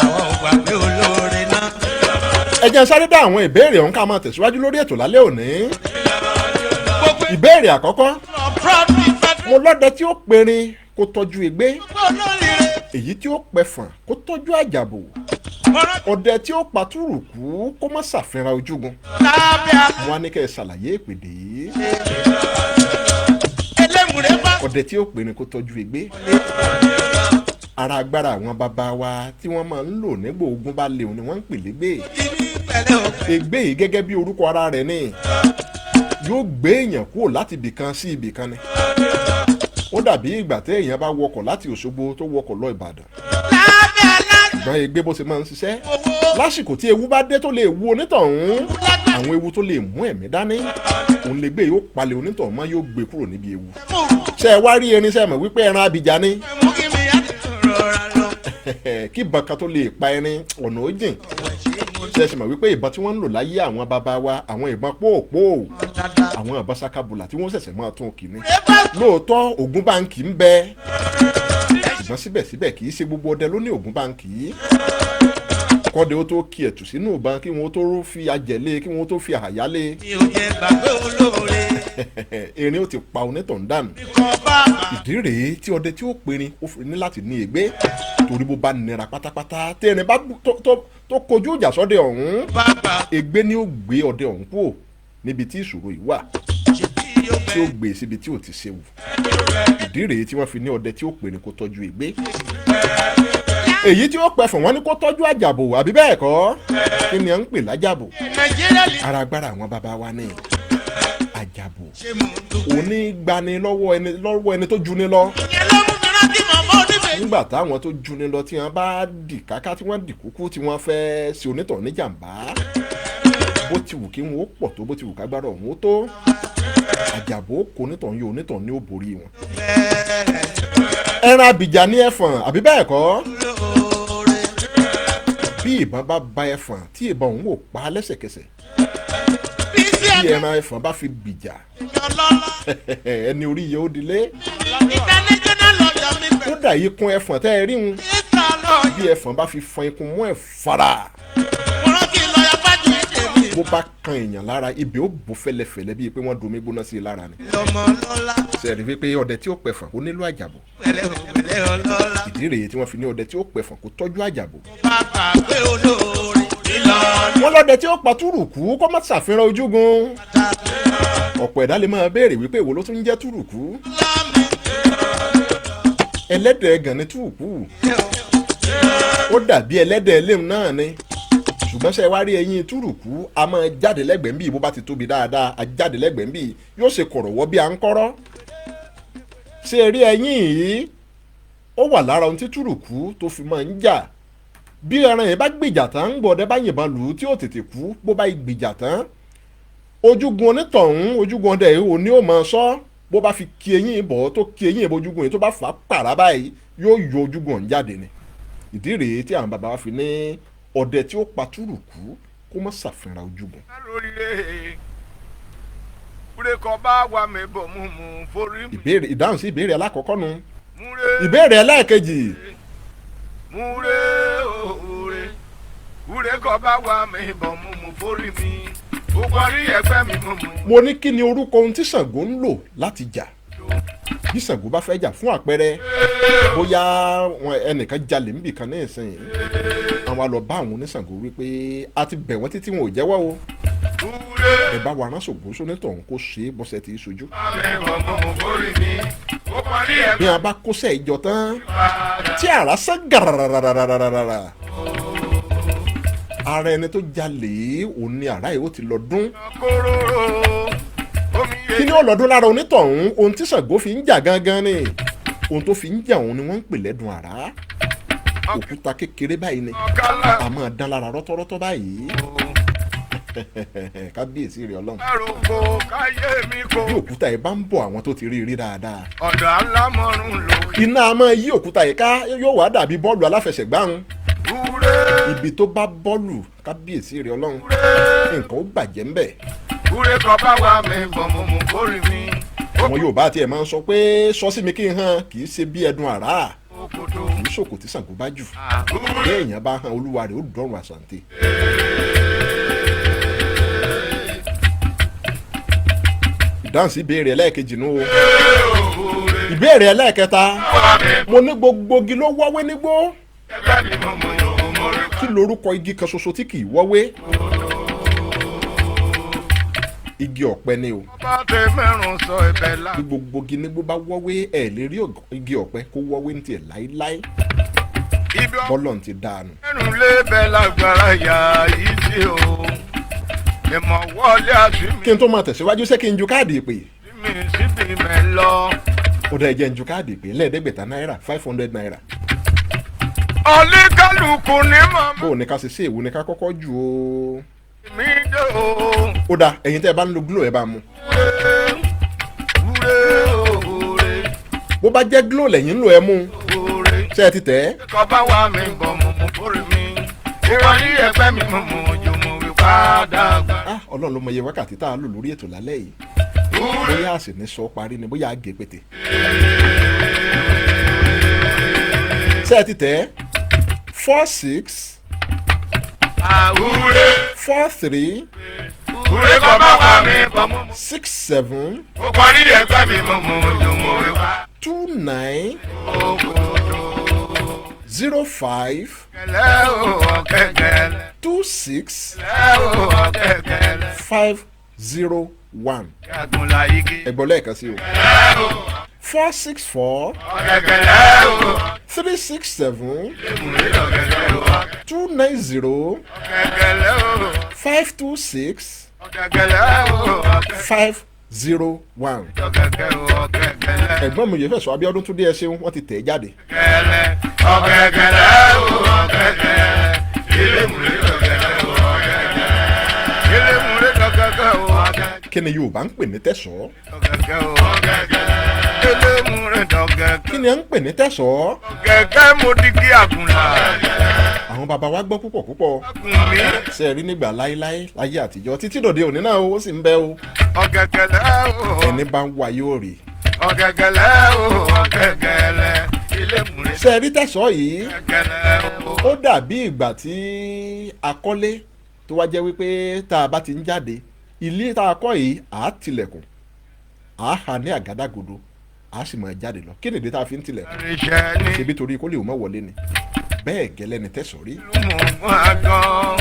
[SPEAKER 1] Àwọn ò gbàgbé olóore náà.
[SPEAKER 2] Ẹ jẹ́ n sáré dá àwọn ìbéèrè ọ̀hún ká máa tẹ̀síwájú lórí ètò lálẹ́ òní.
[SPEAKER 1] Gbogbo
[SPEAKER 2] Ìbéèrè àkọ́kọ́,
[SPEAKER 1] ìlọ proud ní fẹ́.
[SPEAKER 2] mo lọ́dẹ tí ó perin kó tọ́jú egbé,
[SPEAKER 1] Olóríire.
[SPEAKER 2] èyí tí ó pẹfọ̀n kó tọ́jú àjàbò,
[SPEAKER 1] Mọ̀rọ̀
[SPEAKER 2] ọdẹ tí ó patúrùkù kó má ṣàfihàn ojúgun.
[SPEAKER 1] lábẹ́
[SPEAKER 2] Mo á ní kẹ́ ẹ ṣàlàyé ìpèdè yìí. Ọdẹ tí ó perin kó tọ́jú ègbé. Ara agbára àwọn bàbá wa tí wọ́n máa ń lò nígbà ogun bá léwu ni wọ́n ń pè légbè. Ègbé yìí gẹ́gẹ́ bí orúkọ ara rẹ̀ ni yóò gbé èèyàn kúrò láti ibìkan sí ibìkan ni. Ó dàbí ìgbà tí èèyàn bá wọkọ̀ láti Òṣogbo tó wọkọ̀ lọ Ìbàdàn. Ṣùgbọ́n ègbé bó ṣe máa ń ṣiṣẹ́ lásìkò tí ewu bá dé tó lè wu onítọ̀hún, àwọn ewu tó lè mú ẹ̀mí dání, òun lè gbé yóò palẹ̀ onítọ̀hún mọ́, yóò gbé kúrò níbi ewu. Ṣé ẹ wá rí erin, ṣe mọ̀ wípé ẹran abìjà ni? Kí ìbọn kan tó lè pa erin, ọ̀nà ó jìn. Ṣe ṣe mọ̀ wípé ìbọn tí wọ́n ń lò láyé àwọn bàbá wa, àwọn ìbọn póòpóò, àwọn ìbọn sakabula tí wọ́n ṣẹ̀ṣẹ̀ máa tún kì ní. Lóòótọ́ Ògún báńkì ń bẹ, ṣùgbọ́n síbẹ̀síbẹ̀ kì í ṣe gbogbo ọdẹ ló ní Ògún báńkì yìí. Kọ́dẹ ó tó kí ẹ̀tù sínú ìbọn, kí wọ́n tó fi ajẹ̀lé, kí wọ́n tó fi àyà lé, erin ó ti pa onítọ̀hún dànù. Ìdí rèé tí ọdẹ tí ó perin ó fi ní láti ní ègbé, torí bó bá nira pátápátá tí erin bá tó kojú ìjà sọ́dẹ ọ̀hún, ègbé ni ó gbé ọdẹ ọ̀hún kúrò níbi tí ìṣòro yìí wà, tí ó gbé síbi tí ò ti ṣewu. Ìdí rèé tí wọ́n fi ní ọdẹ tí ó perin kó tọ́jú ègbé. Èyí tí ó pẹ̀fọ̀n wọn ni kó tọ́jú àjàbò, àbí bẹ́ẹ̀ kọ́? Kí ni à ń pè lájàbò? Ara agbára àwọn bàbá wa ní àjàbò. Òní gbani lọ́wọ́ ẹni tó juni lọ. Nígbà táwọn tó juni lọ tí wọ́n bá dì káká, tí wọ́n dì kúkú, tí wọ́n fẹ́ ṣe onítọ̀ níjàmbá, bó ti wù kí wọ́n ó pọ̀ tó, bó ti wù kágbára ọ̀hún ó tó, àjàbò kò onítọ̀ yóò onítọ̀ ní ó borí wọn. Ẹran abìjà ní ẹfọ̀n, àbí bẹ́ẹ̀ kọ́? Bí ìbọn bá ba ẹfọ̀n tí ìbọn òun ò pa lẹ́sẹ̀kẹsẹ̀, bí ẹran ẹfọ̀n bá fi gbìjà, ẹni orí yẹ ó dilé. Kódà ikùn ẹfọ̀n tẹ́ ẹ rí un, bí ẹfọ̀n bá fi fọn ikùn mú ẹ fara, bó bá kan èèyàn lára, ibẹ̀ ó bò fẹ́lẹ́fẹ́lẹ́ bíi pé wọ́n domi gbóná sí i lára ni. Sẹ́ẹ̀rí wípé ọdẹ tí ó pẹ̀fọ̀n ó nílò àjàbò. Ìdí rèé tí wọ́n fi ní ọdẹ tí ó pẹ̀fọ̀n kó tọ́jú àjàbò. Wọ́n lọ́dẹ tí ó pa túrùkú kó má ṣàfihàn ojúgun. Ọ̀pọ̀ ẹ̀dá lè máa béèrè wípé èwo ló tún ń jẹ́ túrùkú. Ẹlẹ́dẹ̀ gan ni túrùkú. Ó dàbí ẹlẹ́dẹ̀ ẹlẹ́hun náà ni, ṣùgbọ́n ṣe wá rí eyín túrùkú a máa jáde lẹ́gbẹ̀ẹ́ nbí. Bó bá ti tóbi dáadáa, a jáde lẹ́gbẹ̀ẹ́ nbí, yóò ṣe kọ̀rọ̀wọ́ bí à ń kọ́rọ́. Ṣé rí eyín yìí, ó wà lára ohun tí túrùkú tó fi máa ń jà. Bí ẹran yẹn bá gbìjà tán, ń gbọ́dẹ bá yìnbọn lù ú tí ó tètè kú, bó bá gbìjà tán, ojúgun onítọ̀hún, ojúgun ọdẹ yìí ò ní ó máa sọ. Bó bá fi kí eyín bọ̀, tó kí eyín bọ̀ ojúgun yìí, tó bá fà á pàrà báyìí, yóò yọ ojúgun ọ̀hún jáde ni. Ìdí rèé tí àwọn bàbá wa fi ní ọdẹ tí ó pa túrùkú kó má ṣàfihàn ojúgun. Ìbéèrè ìdáhùn sí ìbéèrè alákọ̀ọ́kọ́ nu. Ìbéèrè ẹlẹ́ẹ̀kejì.
[SPEAKER 1] Múre òòrè wúre kọ́ bá wà mí bọ̀ mú mú forí mi ó parí ẹgbẹ́ mi mú mú.
[SPEAKER 2] Mo ní kí ni orúkọ ohun tí Ṣàngó ń lò láti jà bí Ṣàngó bá fẹ́ jà? Fún àpẹẹrẹ, bóyá ẹnìkan jalè níbì kan ní ìsìn, àwọn lọ bá àwọn oníṣàngó wípé a ti bẹ̀ wọ́n títí wọn ò jẹ́wọ́ o, ẹ bá wa rán Ṣàngó sónítọ̀hún kó ṣe é bọ́sẹ̀ tí í ṣojú. Bí wọn bá kóṣẹ́ ìjọ tán tí àrá sán gàràràràràràrà, ara ẹni tó jalè òun ni àrá yìí ó ti lọ dún. Kí ni ó lọ dún lára onítọ̀hún? Ohun tí Ṣàngó fi ń jà gangan ni ohun tó fi ń jà òun ni wọ́n ń pè lẹ́dùn àrá. Òkúta kékeré báyìí ni a máa dán lára rọ́tọ́rọ́tọ́ báyìí. Kábíyèsí rẹ̀ Ọlọ́run, bí òkúta yìí bá ń bọ̀, àwọn tó ti rí rí dáadáa, iná a máa yí òkúta yìí ká, yóò wá dàbí bọ́ọ̀lù aláfẹsẹ̀gbáhùn. Ibi tó bá bọ́ọ̀lù, kábíyèsí rẹ̀ Ọlọ́run, nǹkan ó bàjẹ́ ńbẹ̀. Àwọn Yorùbá tiẹ̀ máa ń sọ pé sọ sí mi kí n hàn, kì í ṣe bí ẹdun àrá, kì í ṣòkò tí Ṣàngó bá jù. Bí èèyàn bá hàn olúwa rẹ̀, ó dọ̀rùn àṣàǹtẹ̀. Ìdáhùn sí ìbéèrè ẹlẹ́ẹ̀kejì nù o. Ìbéèrè ẹlẹ́ẹ̀kẹta, mo ní gbogbo igi ló wọ́wé nígbó, kí lorúkọ igi kan ṣoṣo tí kì í wọ́wé? Igi ọ̀pẹ ni o.
[SPEAKER 1] Bá tẹ mẹ́rùn sọ ibẹ̀ la.
[SPEAKER 2] Bí gbogbo igi nígbó bá wọ́wé, ẹ̀ lè rí igi ọ̀pẹ kó wọ́wé ní tiẹ̀ láéláé.
[SPEAKER 1] Ibi
[SPEAKER 2] Bọ́lọ̀ ti dànù.
[SPEAKER 1] mẹ́rùn lé bẹ́ẹ̀ lágbára yà yìí sí o. Ìmọ̀ wọlé àṣìmí
[SPEAKER 2] Kí n tó máa tẹ̀síwájú, ṣé kí n ju káàdì ìpè?
[SPEAKER 1] mi síbi mẹ́ lọ.
[SPEAKER 2] Ó dá, ẹjẹ́ ń ju káàdì ìpè lẹ́ẹ̀ẹ́dẹ́gbẹ̀ta náírà, ₦500.
[SPEAKER 1] Oníkálukú ní màmá
[SPEAKER 2] Bó o ní ká ṣe sí, èwo ni ká kọ́kọ́ jù o?
[SPEAKER 1] mi dé o.
[SPEAKER 2] Ó dá, ẹ̀yin tẹ́ ẹ bá ń lo Glo, ẹ bá mú.
[SPEAKER 1] Wúre wúre òwúre.
[SPEAKER 2] Bó bá jẹ́ Glo lẹ́yìn ń lò, ẹ mú.
[SPEAKER 1] Òwúre.
[SPEAKER 2] Ṣé ẹ ti tẹ̀ ẹ́?
[SPEAKER 1] Kọ́ bá wà mí bọ̀ mọ̀ mọ̀ fórí mi. Ìrọ̀lẹ́ ẹgbẹ́ mi mọ̀ mọ̀ jù mọ̀ wí padà gbà.
[SPEAKER 2] Ah, Ọlọ́run ló mọ iye wákàtí tá a lò lórí ètò lálẹ́ yìí.
[SPEAKER 1] Wúre.
[SPEAKER 2] Bóyá a sì ní sọ parí ni, bóyá a gé pété. Ṣé ẹ ti tẹ̀ ẹ́? 46
[SPEAKER 1] Àwúre.
[SPEAKER 2] 43
[SPEAKER 1] Wúre kọ́ bá wà mí bọ̀ mọ̀ mọ̀.
[SPEAKER 2] 67
[SPEAKER 1] Ó parí ẹgbẹ́ mi mọ̀ mọ̀ jù mọ̀ wí padà.
[SPEAKER 2] 29 05
[SPEAKER 1] Kẹlẹ́ o kẹ̀kẹ́lẹ́.
[SPEAKER 2] 26
[SPEAKER 1] Kẹlẹ́ o kẹ̀kẹ́lẹ́.
[SPEAKER 2] 501.
[SPEAKER 1] Kẹ́gùn la igi.
[SPEAKER 2] Ẹ̀gbọ́n lẹ́ẹ̀kan sí o.
[SPEAKER 1] Kẹlẹ́ o
[SPEAKER 2] 464
[SPEAKER 1] kẹ̀kẹ́lẹ́ o.
[SPEAKER 2] 367
[SPEAKER 1] Èmùrè ọ̀gẹ̀dẹ̀ o.
[SPEAKER 2] 290
[SPEAKER 1] Kẹ̀kẹ́lẹ́ o.
[SPEAKER 2] 526
[SPEAKER 1] Kẹ̀kẹ́lẹ́ o.
[SPEAKER 2] 501.
[SPEAKER 1] Kẹ̀kẹ́ o kẹ̀kẹ́lẹ́.
[SPEAKER 2] Ẹ̀gbọ́n mi yìí fẹ̀sọ̀ Abíọ́dún Túndé, ẹ ṣeun, wọ́n ti tẹ̀ ẹ́ jáde.
[SPEAKER 1] Kẹ̀kẹ́lẹ́ ọ̀gẹ̀gẹ̀lẹ́ o ọ̀gẹ̀gẹ̀lẹ́. Elémùrè ọ̀gẹ̀dẹ̀ o ọ̀gẹ̀gẹ̀lẹ́. Elémùrè ọ̀gẹ̀gẹ̀ o ọ̀gẹ̀gẹ̀.
[SPEAKER 2] Kí ni Yorùbá ń pè ní tẹ̀sọ́?
[SPEAKER 1] Ọ̀gẹ̀gẹ̀ o ọ̀gẹ̀gẹ̀lẹ́. Elémùrè ọ̀gẹ̀gẹ̀.
[SPEAKER 2] Kí ni à ń pè ní tẹ̀sọ́?
[SPEAKER 1] Gẹ̀gẹ́ mo di kí àgùnlà.
[SPEAKER 2] Àwọn bàbá wa gbọ́ púpọ̀ púpọ̀.
[SPEAKER 1] Àgùn mi.
[SPEAKER 2] Ṣe rí nígbà láéláé láyé àtijọ́ títí dòde òní náà, ó sì ń bẹ o.
[SPEAKER 1] Ọ̀gẹ̀gẹ̀lẹ́ o.
[SPEAKER 2] Ẹni bá ń wá yóò rí.
[SPEAKER 1] Ọ̀gẹ̀gẹ̀lẹ́ o ọ̀gẹ̀gẹ̀lẹ́. Elémùrè
[SPEAKER 2] Ṣe rí tẹ̀sọ́ yìí,
[SPEAKER 1] ọ̀gẹ̀gẹ̀lẹ́ o.
[SPEAKER 2] ó dàbí ìgbà tí akọ́lé tó wá jẹ́ wípé tá a bá ti ń jáde, ilé tá a kọ́ yìí, à á tilẹ̀kùn, à á hà ní àgádágodo, à á sì máa jáde lọ. Kí nìdí tá a fi ń tilẹ̀kùn?
[SPEAKER 1] Iṣẹ́ ní
[SPEAKER 2] Ṣebí torí kó lè má wọlé ni. Bẹ́ẹ̀ gẹ́lẹ́ ni tẹ̀sọ́ rí.
[SPEAKER 1] mọ̀ àgàn.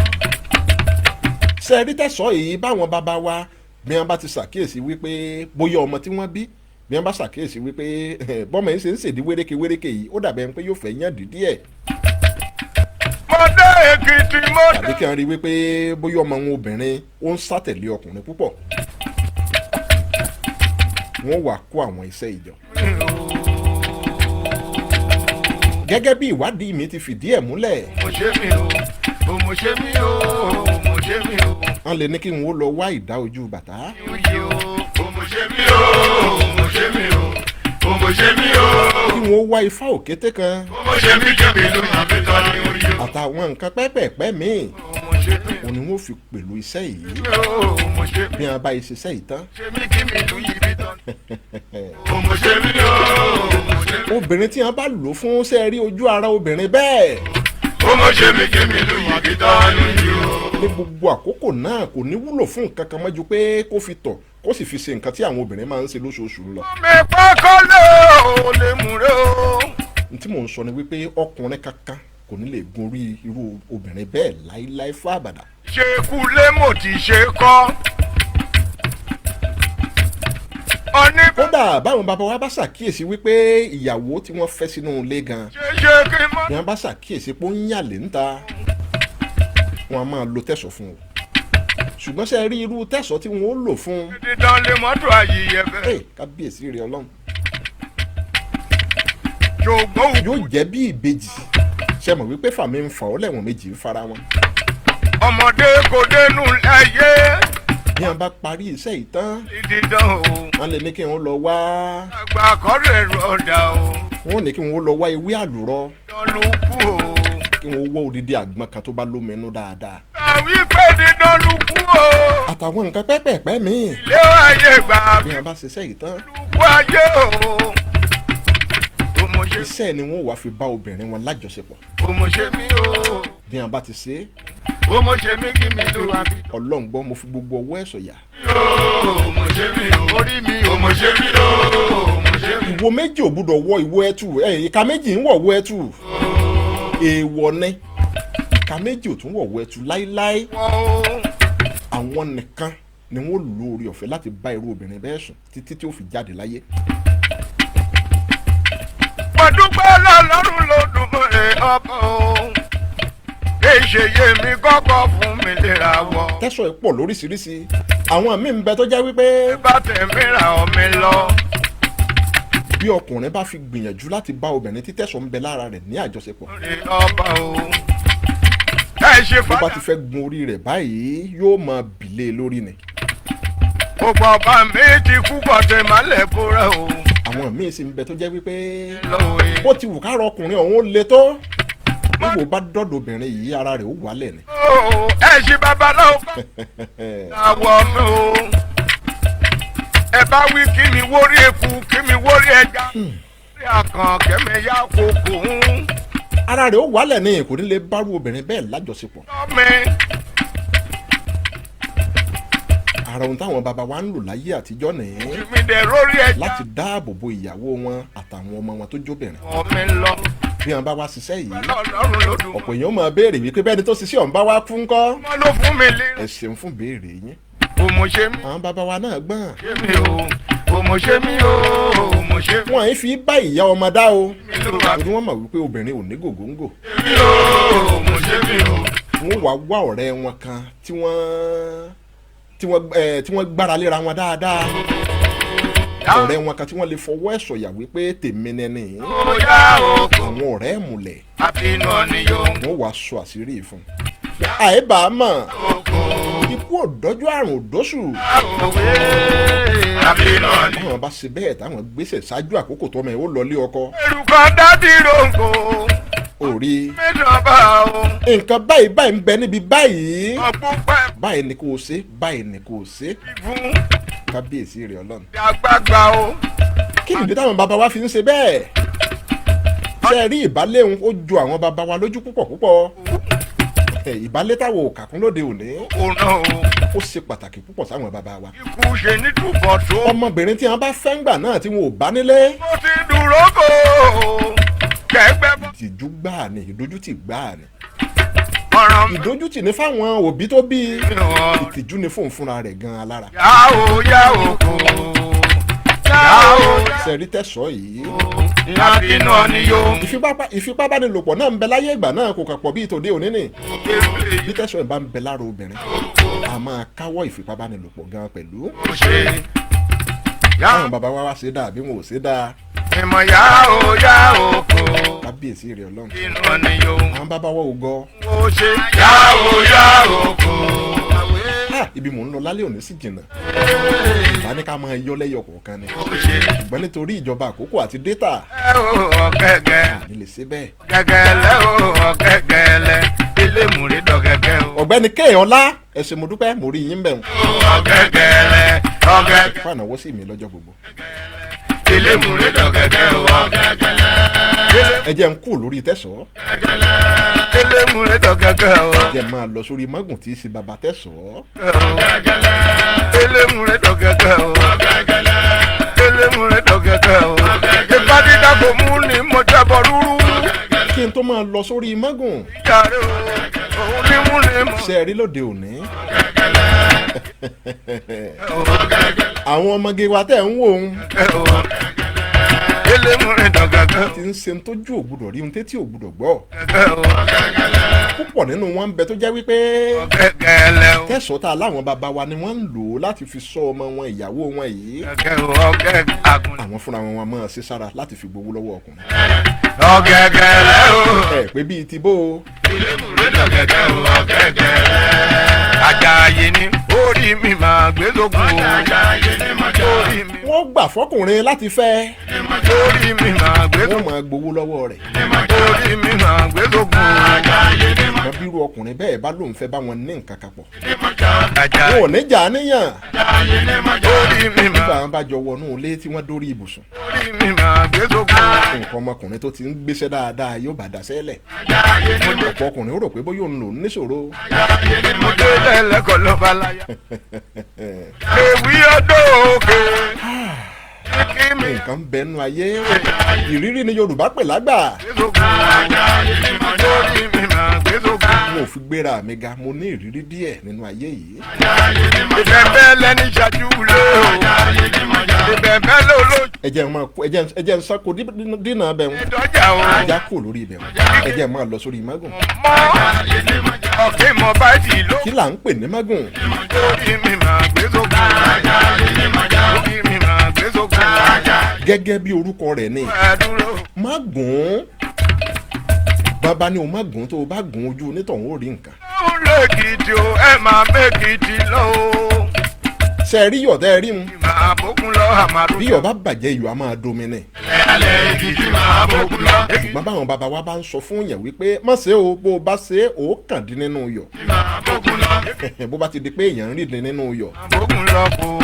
[SPEAKER 2] Ṣe rí tẹ̀sọ́ yìí, báwọn bàbá wa bí wọ́n bá ti ṣàkíyèsí wípé bóyá ọmọ tí wọ́n bí, bí wọ́n bá ṣàkíyèsí wípé bọ́mọ yìí ṣe ń ṣèdí wéréke wéréke yìí, ó dàbẹ̀ pé yóò fẹ́ yàn dídí ẹ̀,
[SPEAKER 1] Mo dé Èkìtì mo dé.
[SPEAKER 2] tàbí kí wọ́n rí wípé bóyá ọmọ wọn obìnrin ó ń sátẹ̀lé ọkùnrin púpọ̀, wọ́n wà kó àwọn iṣẹ́ ìjọ. Gẹ́gẹ́ bí ìwádìí mi ti fìdí ẹ̀ múlẹ̀,
[SPEAKER 1] Mo ṣe mi o, mo ṣe mi o, mo ṣe mi o.
[SPEAKER 2] wọ́n lè ní kí n ó lọ wá ìdá ojú bàtà,
[SPEAKER 1] Oyè o, mo ṣe mi o, mo ṣe mi o, mo ṣe mi o.
[SPEAKER 2] kí wọ́n ó wá ifá òkété kan
[SPEAKER 1] Mo ṣe mi jẹ́ mi ló máa fi tọ́ ní oyè o.
[SPEAKER 2] àtàwọn nǹkan pẹ́pẹ̀pẹ́ míì,
[SPEAKER 1] Mo ṣe mi
[SPEAKER 2] òun ni wọ́n fi pẹ̀lú iṣẹ́ yìí.
[SPEAKER 1] o, mo ṣe mi.
[SPEAKER 2] Bí wọ́n bá ṣiṣẹ́ yìí tán,
[SPEAKER 1] Ṣe mi kí mi lù yí bí tán. Mo ṣe mi o, mo ṣe mi.
[SPEAKER 2] obìnrin tí wọ́n bá lò fún, ṣe rí ojú ara obìnrin bẹ́ẹ̀,
[SPEAKER 1] Mo ṣe mi kí mi lù yí bí tán ní oyè o.
[SPEAKER 2] ní gbogbo àkókò náà, kò ní wúlò fún nǹkan kan mọ́jú pé kó fi tọ̀, kó sì fi ṣe nǹkan tí àwọn obìnrin máa ń ṣe lóṣooṣù lọ.
[SPEAKER 1] Mi pákọ́lé o lè múre o.
[SPEAKER 2] N tí mò ń sọ ni wípé ọkùnrin kankan kò ní lè gun orí irú obìnrin bẹ́ẹ̀ láíláí fún àbàdà.
[SPEAKER 1] Ṣe kulé mo ti ṣe kọ́. Ọní bá
[SPEAKER 2] Kódà báwọn bàbá wa bá ṣàkíyèsí wípé ìyàwó tí wọ́n fẹ́ sínú ilé gan,
[SPEAKER 1] ṣe ṣe kí n mọ́.
[SPEAKER 2] bí wọ́n bá ṣàkíyèsí pé ó ń yàlè ńta, wọn a máa lo tẹ̀sọ̀ fún o. Ṣùgbọ́n ṣe rí irú tẹ̀sọ̀ tí wọ́n ó lò fún un,
[SPEAKER 1] Dídán lé mọ́tò ayẹyẹ bẹ́ẹ̀.
[SPEAKER 2] Ẹ̀, kábíyèsí rẹ̀ Ọlọ́run,
[SPEAKER 1] Ṣògbọ́n
[SPEAKER 2] yóò jẹ́ bí ìbejì. Ṣe mọ̀ wípé fàmí ń fà ọ́ lẹ́wọ̀n méjì ń fara wọn.
[SPEAKER 1] Ọmọdé kò dénú láyé.
[SPEAKER 2] Bí wọ́n bá parí iṣẹ́ yìí tán,
[SPEAKER 1] Dídán o.
[SPEAKER 2] wọ́n lè ní kí wọ́n lọ wá,
[SPEAKER 1] Àgbà kọ́rẹ́ rọ̀dà o.
[SPEAKER 2] wọ́n ní kí wọ́n lọ wá ewé àlùrọ̀,
[SPEAKER 1] Lọ́lù kú o.
[SPEAKER 2] kí wọ́n wọ́ odidi àgbọn kan tó bá lómi inú dáadáa,
[SPEAKER 1] Àwí pé dídán lù kú o.
[SPEAKER 2] àtàwọn nǹkan pẹ́pẹ̀pẹ́ míì.
[SPEAKER 1] Ilé ayé gbà
[SPEAKER 2] Bí wọ́n bá ṣiṣẹ́ yìí tán,
[SPEAKER 1] kú ayé o. Òmòṣe
[SPEAKER 2] iṣẹ́ ni wọ́n wàá fi bá obìnrin wọn lájọṣepọ̀.
[SPEAKER 1] òmòṣe mi o.
[SPEAKER 2] Bí wọ́n bá ti ṣe é,
[SPEAKER 1] Òmòṣe mi kí mi lù wá bí.
[SPEAKER 2] Ọlọ́run gbọ́, mo fi gbogbo ọwọ́ ẹ̀ sọ̀yà.
[SPEAKER 1] Òmòṣe mi o. Orí mi òmòṣe mi o. Òmòṣe mi.
[SPEAKER 2] Ìwo méjì ò gbúdọ̀ wọ ìwo ẹtù ẹ, ìka méjì ń wọ̀ wọ ẹtù, èèwọ̀ ni. Ìka méjì ò tún wọ̀ wọ ẹtù láíláí.
[SPEAKER 1] Wọ́n o.
[SPEAKER 2] Àwọn nìkan ni wọ́n lo orí ọ̀fẹ́ láti bá irú obìnrin bẹ́ẹ̀ sùn títí tí ó fi jáde láyé.
[SPEAKER 1] Mo dúpẹ́ lọ́lọ́run lódùmarè ọba o. Èṣe yé mi kọ́kọ́ fún mi lera wọ.
[SPEAKER 2] Tẹ́sọ̀ ẹ̀ pọ̀ lóríṣiríṣi, àwọn míì ń bẹ tó jẹ́ wípé
[SPEAKER 1] Bá tẹ̀mí ra ọmọ lọ.
[SPEAKER 2] bí ọkùnrin bá fi gbìyànjú láti bá obìnrin tí tẹ́sọ̀ ń bẹ lára rẹ̀ ní àjọṣepọ̀,
[SPEAKER 1] Lórí ọba o. Ẹ ṣe
[SPEAKER 2] bó bá
[SPEAKER 1] fada.
[SPEAKER 2] ti fẹ́ gun orí rẹ̀ báyìí, yóò máa bìlé lórí ni.
[SPEAKER 1] Gbogbo ọba mi ti kú bọ̀tẹ̀ mọ́lẹ̀ bóra o.
[SPEAKER 2] Àwọn míì sì ń bẹ tó jẹ́ wípé
[SPEAKER 1] Lọ́wọ́
[SPEAKER 2] bó ti wù káàrọ̀ ọkùnrin ọ̀hún ó le tó, nígbò bá dọ́dọ̀ obìnrin yìí, ara rẹ̀ ó wálẹ̀ ni.
[SPEAKER 1] o. Ẹ ṣe babaláwo bá àwọ̀ mi o. Ẹ bá wí kí mi wórí eku, kí mi wórí ẹja. Rí àkàn kẹ́mi yá kókó ń.
[SPEAKER 2] Ara rẹ̀ ó wálẹ̀ ni, kò ní lè bárú obìnrin bẹ́ẹ̀ lájọṣepọ̀.
[SPEAKER 1] Mi.
[SPEAKER 2] Ara ohun táwọn baba wa ń lò láyé àtijọ́ nìyẹn
[SPEAKER 1] Mi dẹ̀ rórí ẹja.
[SPEAKER 2] láti dáàbò bo ìyàwó wọn àtàwọn ọmọ wọn tó jóbìnrin.
[SPEAKER 1] Ọ̀ mi lọ.
[SPEAKER 2] Bí wọn bá wá ṣiṣẹ́ yìí,
[SPEAKER 1] Ọlọ́run ló dùn.
[SPEAKER 2] ọ̀pọ̀ èèyàn máa béèrè wípé bẹ́ẹ̀ ni tó ṣiṣẹ́ ọ̀hún bá wá fún kọ́.
[SPEAKER 1] Wọ́n ló fún mi lé.
[SPEAKER 2] Ẹ ṣeun fún béèrè yín.
[SPEAKER 1] Òmò ṣe mí.
[SPEAKER 2] Àwọn baba wa náà gbọ́n.
[SPEAKER 1] Ṣe mí o. Òmò ṣe mí o. Òmò ṣe mí
[SPEAKER 2] Wọn àì fi bá ìyá ọmọ dá o,
[SPEAKER 1] ló wà
[SPEAKER 2] torí wọ́n mọ̀ wípé obìnrin ò ní gògóńgò.
[SPEAKER 1] mí o. Òmò ṣe mí o.
[SPEAKER 2] Wọ́n wá wá ọ̀rẹ́ wọn kan tí wọ́n gbára léra wọn dáadáa, ọ̀rẹ́ wọn kan tí wọ́n lè fọwọ́ ẹ̀ sọ̀yà wípé tèmi nẹni.
[SPEAKER 1] Ó yá oko.
[SPEAKER 2] Àwọn ọ̀rẹ́ ìmùlẹ̀,
[SPEAKER 1] Àbínú ni yóò ń
[SPEAKER 2] wọ́n wàá sọ àṣírí yìí fún un. Àìbá mọ̀,
[SPEAKER 1] oko.
[SPEAKER 2] ikú òdọ́jú, àrùn òdóṣù.
[SPEAKER 1] Òwe. Àbínú ni.
[SPEAKER 2] Táwọn bá ṣe bẹ́ẹ̀, táwọn gbéṣẹ̀ ṣáájú àkókò tọ́mọ ẹ̀ ó lọ lé ọkọ.
[SPEAKER 1] Erùkọ dádì ròǹkò.
[SPEAKER 2] Òrí
[SPEAKER 1] Mẹ́jọba o.
[SPEAKER 2] nǹkan báyìí báyìí ń bẹ níbi báyìí,
[SPEAKER 1] Ọ̀pọ̀ pẹ́
[SPEAKER 2] báyìí ni kò ṣe, báyìí ni kò ṣe.
[SPEAKER 1] fún
[SPEAKER 2] Kábíyèsí rẹ̀ Ọlọ́run.
[SPEAKER 1] àgbààgbà o.
[SPEAKER 2] Kí nìdí táwọn bàbá wa fi ń ṣe bẹ́ẹ̀? Ṣe rí ìbálẹ̀hún, ó ju àwọn bàbá wa lójú púpọ̀ púpọ̀. Ẹ, ìbálẹ̀ táwọn ò kàkún lóde òní,
[SPEAKER 1] Òun náà o.
[SPEAKER 2] ó ṣe pàtàkì púpọ̀ sáwọn bàbá wa.
[SPEAKER 1] Ikú ṣe ní túbọ̀ tó.
[SPEAKER 2] Ọmọbìnrin tí wọn bá fẹ́ ń gbà náà tí wọn ò bá nílé,
[SPEAKER 1] Mo ti dúró kó. Kẹ̀gbẹ́ bọ́.
[SPEAKER 2] ìtìjú gbáà ni, ìdójútì gbáà ni.
[SPEAKER 1] Ọ̀ràn mi.
[SPEAKER 2] Ìdójútì ní fáwọn òbí tó bí,
[SPEAKER 1] Ọ̀.
[SPEAKER 2] ìtìjú ni fóun fúnra rẹ̀ gan-an lára.
[SPEAKER 1] Yá o yá o kò. Yá o.
[SPEAKER 2] Ṣẹ̀rí tẹ̀sọ́ yìí,
[SPEAKER 1] Àbínú ni yóò ń
[SPEAKER 2] ìfipábánilòpọ̀ náà ń bẹ láyé ìgbà náà, kò kàn pọ̀ bí tòde òní ni. Bí tẹ̀sọ́ ẹ̀ bá ń bẹ lára obìnrin, a máa káwọ́ ìfipábánilòpọ̀ gan pẹ̀lú.
[SPEAKER 1] ṣe. Yá
[SPEAKER 2] Táwọn bàbá wa wá ṣe dáa bí wọn ò ṣe dáa?
[SPEAKER 1] ìmọ̀ yá o yá o kò.
[SPEAKER 2] Kábíyèsí rẹ̀ Ọlọ́run.
[SPEAKER 1] Àbínú ni yóò ń
[SPEAKER 2] Àwọn bàbá wa ò gọ.
[SPEAKER 1] ṣe. Yá o yá o kò.
[SPEAKER 2] Ah, ibi mò ń lọ lálẹ́ òní sì jìnnà, bá ní ká máa yọ lẹ́yọ kọ̀ọ̀kan ni, ṣùgbọ́n nítorí ìjọba àkókò àti dátà,
[SPEAKER 1] Ẹ o ọ̀gẹ̀gẹ̀.
[SPEAKER 2] àní lè ṣe bẹ́ẹ̀.
[SPEAKER 1] Gẹ́gẹ́lẹ́ o ọ̀gẹ́gẹ́lẹ́. Ilé múrí dọ̀gẹ́gẹ́ o.
[SPEAKER 2] Ọ̀gbẹ́ni Kéèyànlá, ẹ ṣé, mo dúpẹ́, mo rí yín bẹ̀ wọ́n.
[SPEAKER 1] Ọ̀gẹ́gẹ́lẹ́ ọ̀gẹ́gẹ́.
[SPEAKER 2] Fún ànáwó sí mi lọ́jọ́ gbogbo.
[SPEAKER 1] Ilé múrí dọ̀gẹ́gẹ́ o ọ̀gẹ́gẹ́lẹ́.
[SPEAKER 2] Ẹ jẹ́ n kú lórí tẹ̀sọ́.
[SPEAKER 1] Ilé múrí dọ̀gẹ́gẹ́ o.
[SPEAKER 2] Ẹ jẹ́ n máa lọ sórí mágùn tí í ṣe bàbá tẹ̀sọ́.
[SPEAKER 1] Ilé múrí dọ̀gẹ́gẹ́ o. Ilé múrí dọ̀gẹ́gẹ́ o. Ìfá dídá kò mú ni mo jẹ́bọ̀ rúrú.
[SPEAKER 2] Kí n tó máa lọ sórí mágùn,
[SPEAKER 1] Jàre o, òun ní mú ni mo.
[SPEAKER 2] ṣe rí lóde òní, àwọn ọmọge wa tẹ̀ ń wò ó
[SPEAKER 1] Ilé múrí dọ̀gẹ́gẹ́
[SPEAKER 2] ti ń ṣe tójú ògbúdọ̀ rí, ohun tétí ògbúdọ̀ gbọ́.
[SPEAKER 1] o.
[SPEAKER 2] Púpọ̀ nínú wọn ń bẹ tó jẹ́ wípé
[SPEAKER 1] Ọ̀gẹ́gẹ́lẹ́ o.
[SPEAKER 2] tẹ̀sọ́ tá a láwọn bàbá wa ni wọ́n ń lò ó láti fi sọ ọmọ wọn, ìyàwó wọn yìí.
[SPEAKER 1] Gẹ́gẹ́ o ọ̀gẹ́gẹ́ àgùn.
[SPEAKER 2] Àwọn fúnra wọn, wọn máa ṣe sára láti fi gbowó lọ́wọ́ ọkùnrin.
[SPEAKER 1] Ọ̀gẹ́gẹ́lẹ́ o.
[SPEAKER 2] Ẹ pé bíi ti bó o.
[SPEAKER 1] Àjàyè ni orí mi máa gbé lógun o. Orí mi
[SPEAKER 2] Wọ́n gbà fọkùnrin láti fẹ́,
[SPEAKER 1] orí mi máa gbé
[SPEAKER 2] wọ́n máa gbowó lọ́wọ́ rẹ̀.
[SPEAKER 1] Orí mi máa gbé lógun o.
[SPEAKER 2] Ṣùgbọ́n bírú ọkùnrin bẹ́ẹ̀ bá lóun fẹ́ bá wọn ní nǹkan kan pọ̀,
[SPEAKER 1] Àjàyè
[SPEAKER 2] wọn ò ní jà á níyàn.
[SPEAKER 1] Orí mi
[SPEAKER 2] Nígbà
[SPEAKER 1] máa
[SPEAKER 2] wọn bá jọ wọnú ilé tí wọ́n dórí ibùsùn,
[SPEAKER 1] orí mi máa gbé lógun o.
[SPEAKER 2] nǹkan ọmọkùnrin tó ti ń gbéṣẹ́ dáadáa yóò bá daṣẹ́ lẹ̀. Ọ̀pọ̀ ọkùnrin ó rò pé bóyá òun lòún níṣòro.
[SPEAKER 1] Mo dé lẹ́lẹ́kọ̀ọ́ ló bá láyà. Èwì ọdọ́ òkè. Kí mi
[SPEAKER 2] Nǹkan ń bẹnu ayé, ìrírí ni Yorùbá pè lágbà.
[SPEAKER 1] gbé lógun o. Orí mi máa gbé
[SPEAKER 3] gbé sókun.
[SPEAKER 2] Mo ò fi gbéra mi ga, mo ní ìrírí díẹ̀ nínú ayé yìí.
[SPEAKER 3] Ìbẹ̀bẹ̀ lẹ́ni ṣáájú lé o. Ìbẹ̀bẹ̀ lólójú
[SPEAKER 2] Ẹ jẹ́ n máa kú, ẹ jẹ́ n sáko dínà bẹ̀ wọ́n.
[SPEAKER 3] dọ́jà o.
[SPEAKER 2] Ẹja kù lórí ibẹ̀ wọ́n, ẹ jẹ́ n máa lọ sórí mágùn.
[SPEAKER 3] Mọ́ ọ̀kẹ́ mọ báyìí ló.
[SPEAKER 2] Kí là ń pè ní mágùn?
[SPEAKER 3] Orí mi máa gbé sókun. Orí mi máa gbé sókun.
[SPEAKER 2] Gẹ́gẹ́ bí orúkọ rẹ̀ ni
[SPEAKER 3] Ẹ dúró.
[SPEAKER 2] mágùn. Bàbá ni o mágùn, tó o bá gùn ojú onítọ̀hún ó rí nǹkan.
[SPEAKER 3] Ó lèkìtì o, ẹ máa mẹ́kìtì lọ o.
[SPEAKER 2] Ṣe ẹ rí yọ̀ tẹ́ ẹ rí mu?
[SPEAKER 3] Máa bókun lọ àmàlù.
[SPEAKER 2] Bí yọ̀ bá bàjẹ́, iyọ̀ á máa domi ni.
[SPEAKER 3] Èkìtì máa bókun lọ.
[SPEAKER 2] Ṣùgbọ́n báwọn bàbá wa bá ń sọ fún yẹn wípé má ṣe o, bó o bá ṣe é, o kàn dín nínú yọ̀.
[SPEAKER 3] Máa bókun lọ.
[SPEAKER 2] Bó bá ti di pé èèyàn ń rìn dín nínú yọ̀,
[SPEAKER 3] Bókun lọ kó.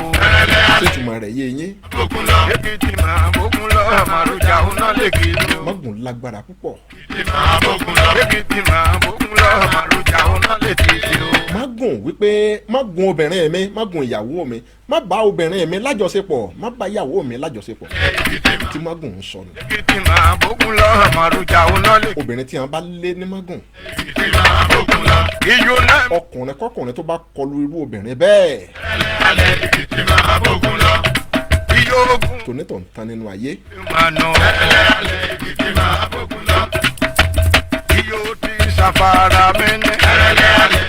[SPEAKER 2] ṣètùmọ̀ rẹ̀ yé yín?
[SPEAKER 3] Bókun lọ. Èkìtì máa bókun lọ àmàlùjà ọ̀nà lèkìtì o.
[SPEAKER 2] Mágùn lágbára púpọ̀.
[SPEAKER 3] Èkìtì máa bókun lọ. Èkìtì máa bókun lọ àmàlùjà ọ̀nà lèkìtì o.
[SPEAKER 2] Mágùn wípé má gun obìnrin mi, má gun ìyàwó mi, má bá obìnrin mi lájọṣepọ̀, má bá ìyàwó mi lájọṣepọ̀, tí mágùn ń sọnù.
[SPEAKER 3] Èkìtì máa bókun lọ àmàlùjà ọ̀nà lèkìtì.
[SPEAKER 2] Obìnrin tí wọn bá lé ní mágùn,
[SPEAKER 3] Iyọ̀ náà.
[SPEAKER 2] ọkùnrin kọkùnrin tó bá kọlu irú obìnrin bẹ́ẹ̀,
[SPEAKER 3] Èkìtì máa bókun lọ. Iyọ̀ ogun
[SPEAKER 2] tonítọ̀ ń tán nínú ayé.
[SPEAKER 3] máa nà. Èkìtì máa bókun lọ. Iyọ̀ ti ṣàfàrà mi ní.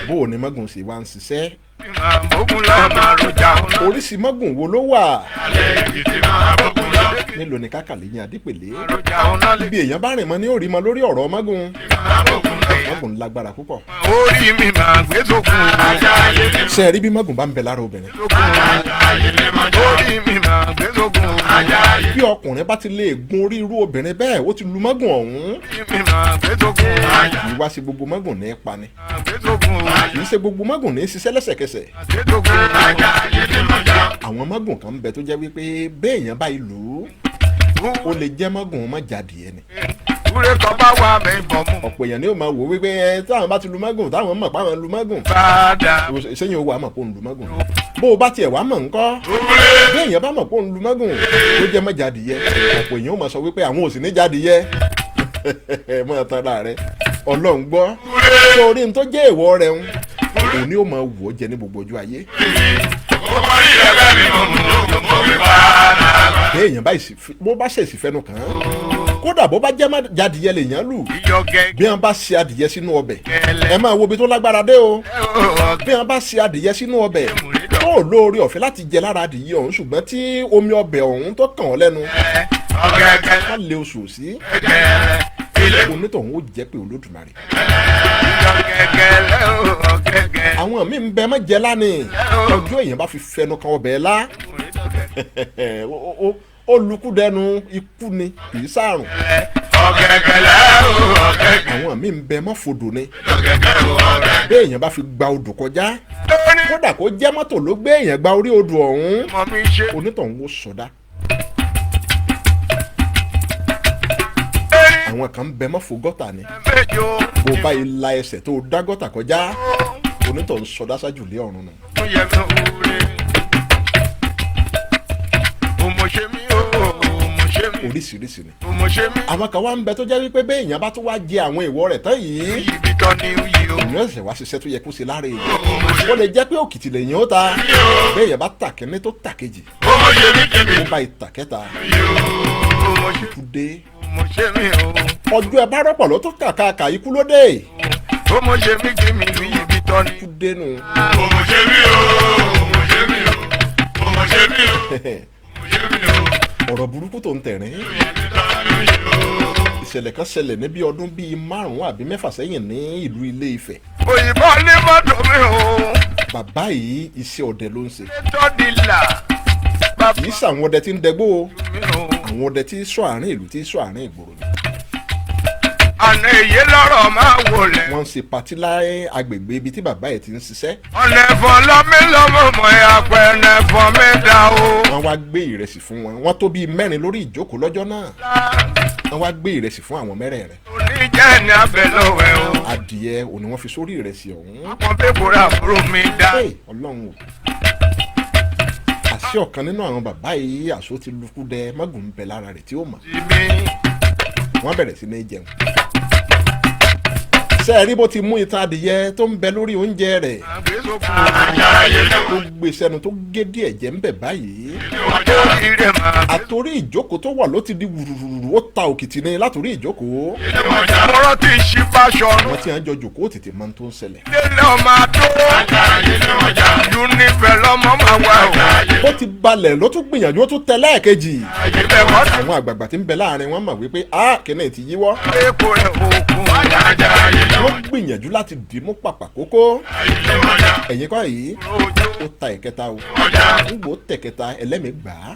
[SPEAKER 2] Bó o ní mágùn sì wá ń ṣiṣẹ́?
[SPEAKER 3] Máa bókun lọ àmàlùjà ọ̀nà.
[SPEAKER 2] Oríṣi mágùn wo ló wà?
[SPEAKER 3] Èkìtì máa bókun lọ.
[SPEAKER 2] Nílò ní kákàlẹ́yìn adípèlé.
[SPEAKER 3] Àmàlùjà ọ̀nà lè.
[SPEAKER 2] Ibi èèyàn bá rìn mọ́ ní òrí mọ́ lórí ọ̀rọ̀ mágùn. Mágùn lágbára púpọ̀.
[SPEAKER 3] Orí mi máa gbé sókun.
[SPEAKER 2] Ṣe é rí bí mágùn bá ń bẹ lára obìnrin,
[SPEAKER 3] Orí mi máa gbé sókun.
[SPEAKER 2] bí ọkùnrin bá ti lè gun orí irú obìnrin bẹ́ẹ̀, ó ti lu mágùn ọ̀hún.
[SPEAKER 3] Orí mi máa gbé sókun.
[SPEAKER 2] Kì í wá sí gbogbo mágùn ní í pani,
[SPEAKER 3] Máa gbé sókun.
[SPEAKER 2] kì í ṣe gbogbo mágùn ní í ṣiṣẹ́ lẹ́sẹ̀kẹsẹ̀.
[SPEAKER 3] Gbé sókun.
[SPEAKER 2] Àwọn mágùn kan ń bẹ tó jẹ́ wípé béèyàn báyìí lù ú, ó lè jẹ́ mágùn má jáde ẹni.
[SPEAKER 3] Wúre kan bá wà mí bọ̀ mú.
[SPEAKER 2] Ọ̀pọ̀ èèyàn ni ó máa wò wípé ẹ táwọn bá ti lu mágùn, táwọn mọ̀ páwọn lu mágùn,
[SPEAKER 3] Padà.
[SPEAKER 2] sẹ́yìn owó àmọ̀ pé òun lu mágùn. Bó o bá tiẹ̀ wá mọ̀ ńkọ́, béèyàn bá mọ̀ pé òun lu mágùn tó jẹ́ má jáde yẹ, ọ̀pọ̀ èèyàn ó máa sọ wípé àwọn ò sì ní jáde yẹ. Mọ̀ tán rẹ, Ọlọ́run gbọ́, torí n tó jẹ́ èèwọ̀ rẹ̀ ń òun ni ó máa wù ọ́ jẹ ní gbogbo ọjọ́ ayé. Béèyàn báyìí bó bá ṣèṣì fẹnu kàn án, kódà bó bá jẹ́ má jadìyẹ lèèyàn lù,
[SPEAKER 3] Iyọ̀ gẹ́gẹ́.
[SPEAKER 2] bí wọ́n bá ṣe adìyẹ sínú ọbẹ̀, ẹ máa wo ibi tó lágbára dé o, bí wọ́n bá ṣe adìyẹ sínú ọbẹ̀ tó ò lóore ọ̀fẹ́ láti jẹ lára adìyẹ ọ̀hún, ṣùgbọ́n tí omi ọbẹ̀ ọ̀hún tó kàn ọ́ lẹ́nu,
[SPEAKER 3] Ọ̀gẹ̀gẹ̀.
[SPEAKER 2] má lé oṣù sí,
[SPEAKER 3] Gẹ́gẹ́.
[SPEAKER 2] onítọ̀hún ó jẹ́ pé Olódùmarè.
[SPEAKER 3] Iyọ̀ gẹ́gẹ́ ọ̀gẹ̀gẹ̀.
[SPEAKER 2] Àwọn míì ń bẹ má jẹ lánìí, ọjọ́ èèyàn bá fi fẹnu kan ọbẹ̀ lá, ó lukú dẹnu ikú ni, kì í sáàrùn.
[SPEAKER 3] Ọ̀gẹ̀gẹ̀ ọ̀gẹ̀gẹ̀.
[SPEAKER 2] Àwọn míì ń bẹ má fodò ni,
[SPEAKER 3] Ọ̀gẹ̀gẹ̀ ọ̀gẹ̀gẹ̀.
[SPEAKER 2] bí èèyàn bá fi gba odò kọjá,
[SPEAKER 3] Lórí
[SPEAKER 2] kódà kó jẹ́ mọ́tò ló gbé èèyàn gba orí odò ọ̀hún,
[SPEAKER 3] mọ̀ mi ṣe.
[SPEAKER 2] onítọ̀hún ó sọdá.
[SPEAKER 3] Lórí
[SPEAKER 2] Àwọn kan ń bẹ má fo gọ́tà ni,
[SPEAKER 3] méjò.
[SPEAKER 2] bó bá yìí la ẹsẹ̀ tó dá gọ́tà kọjá, onítọ̀hún sọdá ṣáájú lé ọ̀run nù.
[SPEAKER 3] Fún yẹmi òwúre. Òmòṣe mi o, òmòṣe mi.
[SPEAKER 2] Oríṣiríṣi ni.
[SPEAKER 3] Òmòṣe mi.
[SPEAKER 2] Àwọn kan wá ń bẹ tó jẹ́ wípé bẹ́ẹ̀ èèyàn bá tún wá jẹ àwọn ìwọ rẹ̀ tán yìí,
[SPEAKER 3] Ibi tán ni uyì o.
[SPEAKER 2] èèyàn ṣẹ̀ṣẹ̀ wá ṣiṣẹ́ tó yẹ kó ṣe lára èèyàn. Ó lè jẹ́ pé òkìtì lèyàn ó ta, bẹ́ẹ̀ èèyàn bá tà kínní tó tà kejì,
[SPEAKER 3] Òmòṣe mi kébì.
[SPEAKER 2] ó bá ìtà kẹta,
[SPEAKER 3] Òmòṣe
[SPEAKER 2] ikú dé.
[SPEAKER 3] òmòṣe mi o.
[SPEAKER 2] Ọjọ́ ẹ bá rọ́pọ̀ ló tó kàkàkà, ikú ló dé.
[SPEAKER 3] Òmòṣe mi kébì ibi tán ni.
[SPEAKER 2] Ikú dé nu.
[SPEAKER 3] Òmòṣe mi o, òmòṣe mi o, òmòṣe mi o, òmòṣe mi o.
[SPEAKER 2] Ọ̀rọ̀ burúkú tó ń tẹ̀rín. Ìṣẹ̀lẹ̀ kan ṣẹlẹ̀ ní bí ọdún bíi 5 àbí 6 sẹ́yìn ní ìlú Ilé Ifẹ̀.
[SPEAKER 3] Òyìnbó ní mọ́tò mi o.
[SPEAKER 2] Bàbá yìí, iṣẹ́ ọdẹ ló ń ṣe.
[SPEAKER 3] Tọ́dìlà. Bàbá
[SPEAKER 2] Kì í ṣàwọn ọdẹ tí ń dẹgbó o,
[SPEAKER 3] mi o.
[SPEAKER 2] àwọn ọdẹ tí ń ṣọ́ àárín ìlú, tí ń ṣọ́ àárín ìgboro ni.
[SPEAKER 3] Àná èyí lọ́rọ̀ máa wọlé.
[SPEAKER 2] Wọ́n ń ṣe patí láyé agbègbè ibi tí bàbá yìí ti ń ṣiṣẹ́.
[SPEAKER 3] Ọ̀nà ẹ̀fọn lọ́mí lọ́mọ mọ̀ ẹ́ apẹ̀rẹ̀ ẹ̀fọn mi dá o.
[SPEAKER 2] Wọ́n wá gbé ìrẹsì fún wọn, wọ́n tó bíi 4 lórí ìjókòó lọ́jọ́ náà. Wọ́n wá gbé ìrẹsì fún àwọn mẹ́rẹ̀ẹ̀rin.
[SPEAKER 3] Oníjẹ́ ní abẹ lọ́wẹ́ o.
[SPEAKER 2] Adìẹ òní wọ́n fi sórí ìrẹsì ọ̀hún.
[SPEAKER 3] Àwọn bẹ́ẹ̀kúrẹ́ àbúrò mi dá.
[SPEAKER 2] Hey, Ọlọ́run o, àṣé ọ̀kan nínú àwọn bàbá yìí, àṣó ti lukú dẹ, mágùn ń bẹ lára rẹ̀ tí ó mọ̀.
[SPEAKER 3] Ìmí
[SPEAKER 2] Wọ́n bẹ̀rẹ̀ sí ní jẹun. Ṣé ẹ rí bó ti mú itan adìyẹ tó ń bẹ lórí oúnjẹ rẹ̀
[SPEAKER 3] máa gbé sókun.
[SPEAKER 2] tó gbé sẹ́nu tó gé díẹ̀ jẹ́ ń bẹ̀ báyìí?
[SPEAKER 3] Orí rẹ̀ máa gbé.
[SPEAKER 2] Àtòrí ìjókòó tó wà ló ti di wùrùrùrù, ó ta òkìtì ni látòrí ìjókòó.
[SPEAKER 3] Mo rántí ṣífàṣọrun.
[SPEAKER 2] Àwọn tí wọ́n jọ jòkóó tètè mọ ohun tó ń ṣẹlẹ̀.
[SPEAKER 3] Délé ọmọ àdó. Yúnífẹ̀ lọ́mọ máa wà o.
[SPEAKER 2] Bó ti balẹ̀ ló tún gbìyànjú, ó tún tẹ lẹ́ẹ̀kejì.
[SPEAKER 3] Ibẹ̀ wọ́n ti
[SPEAKER 2] Àwọn àgbààgbà tí ń bẹ láàrin wọn mọ̀ wípé a kìíní ti yíwọ́.
[SPEAKER 3] gbé epo rẹ̀ òkun.
[SPEAKER 2] Wọ́n gbìyànjú láti dì í mú pàpà kókó. Ẹ̀yin kọ́ yìí, ó ta ìkẹta o. Ń gbò tẹ̀kẹta, ẹlẹ́mìí gbà á.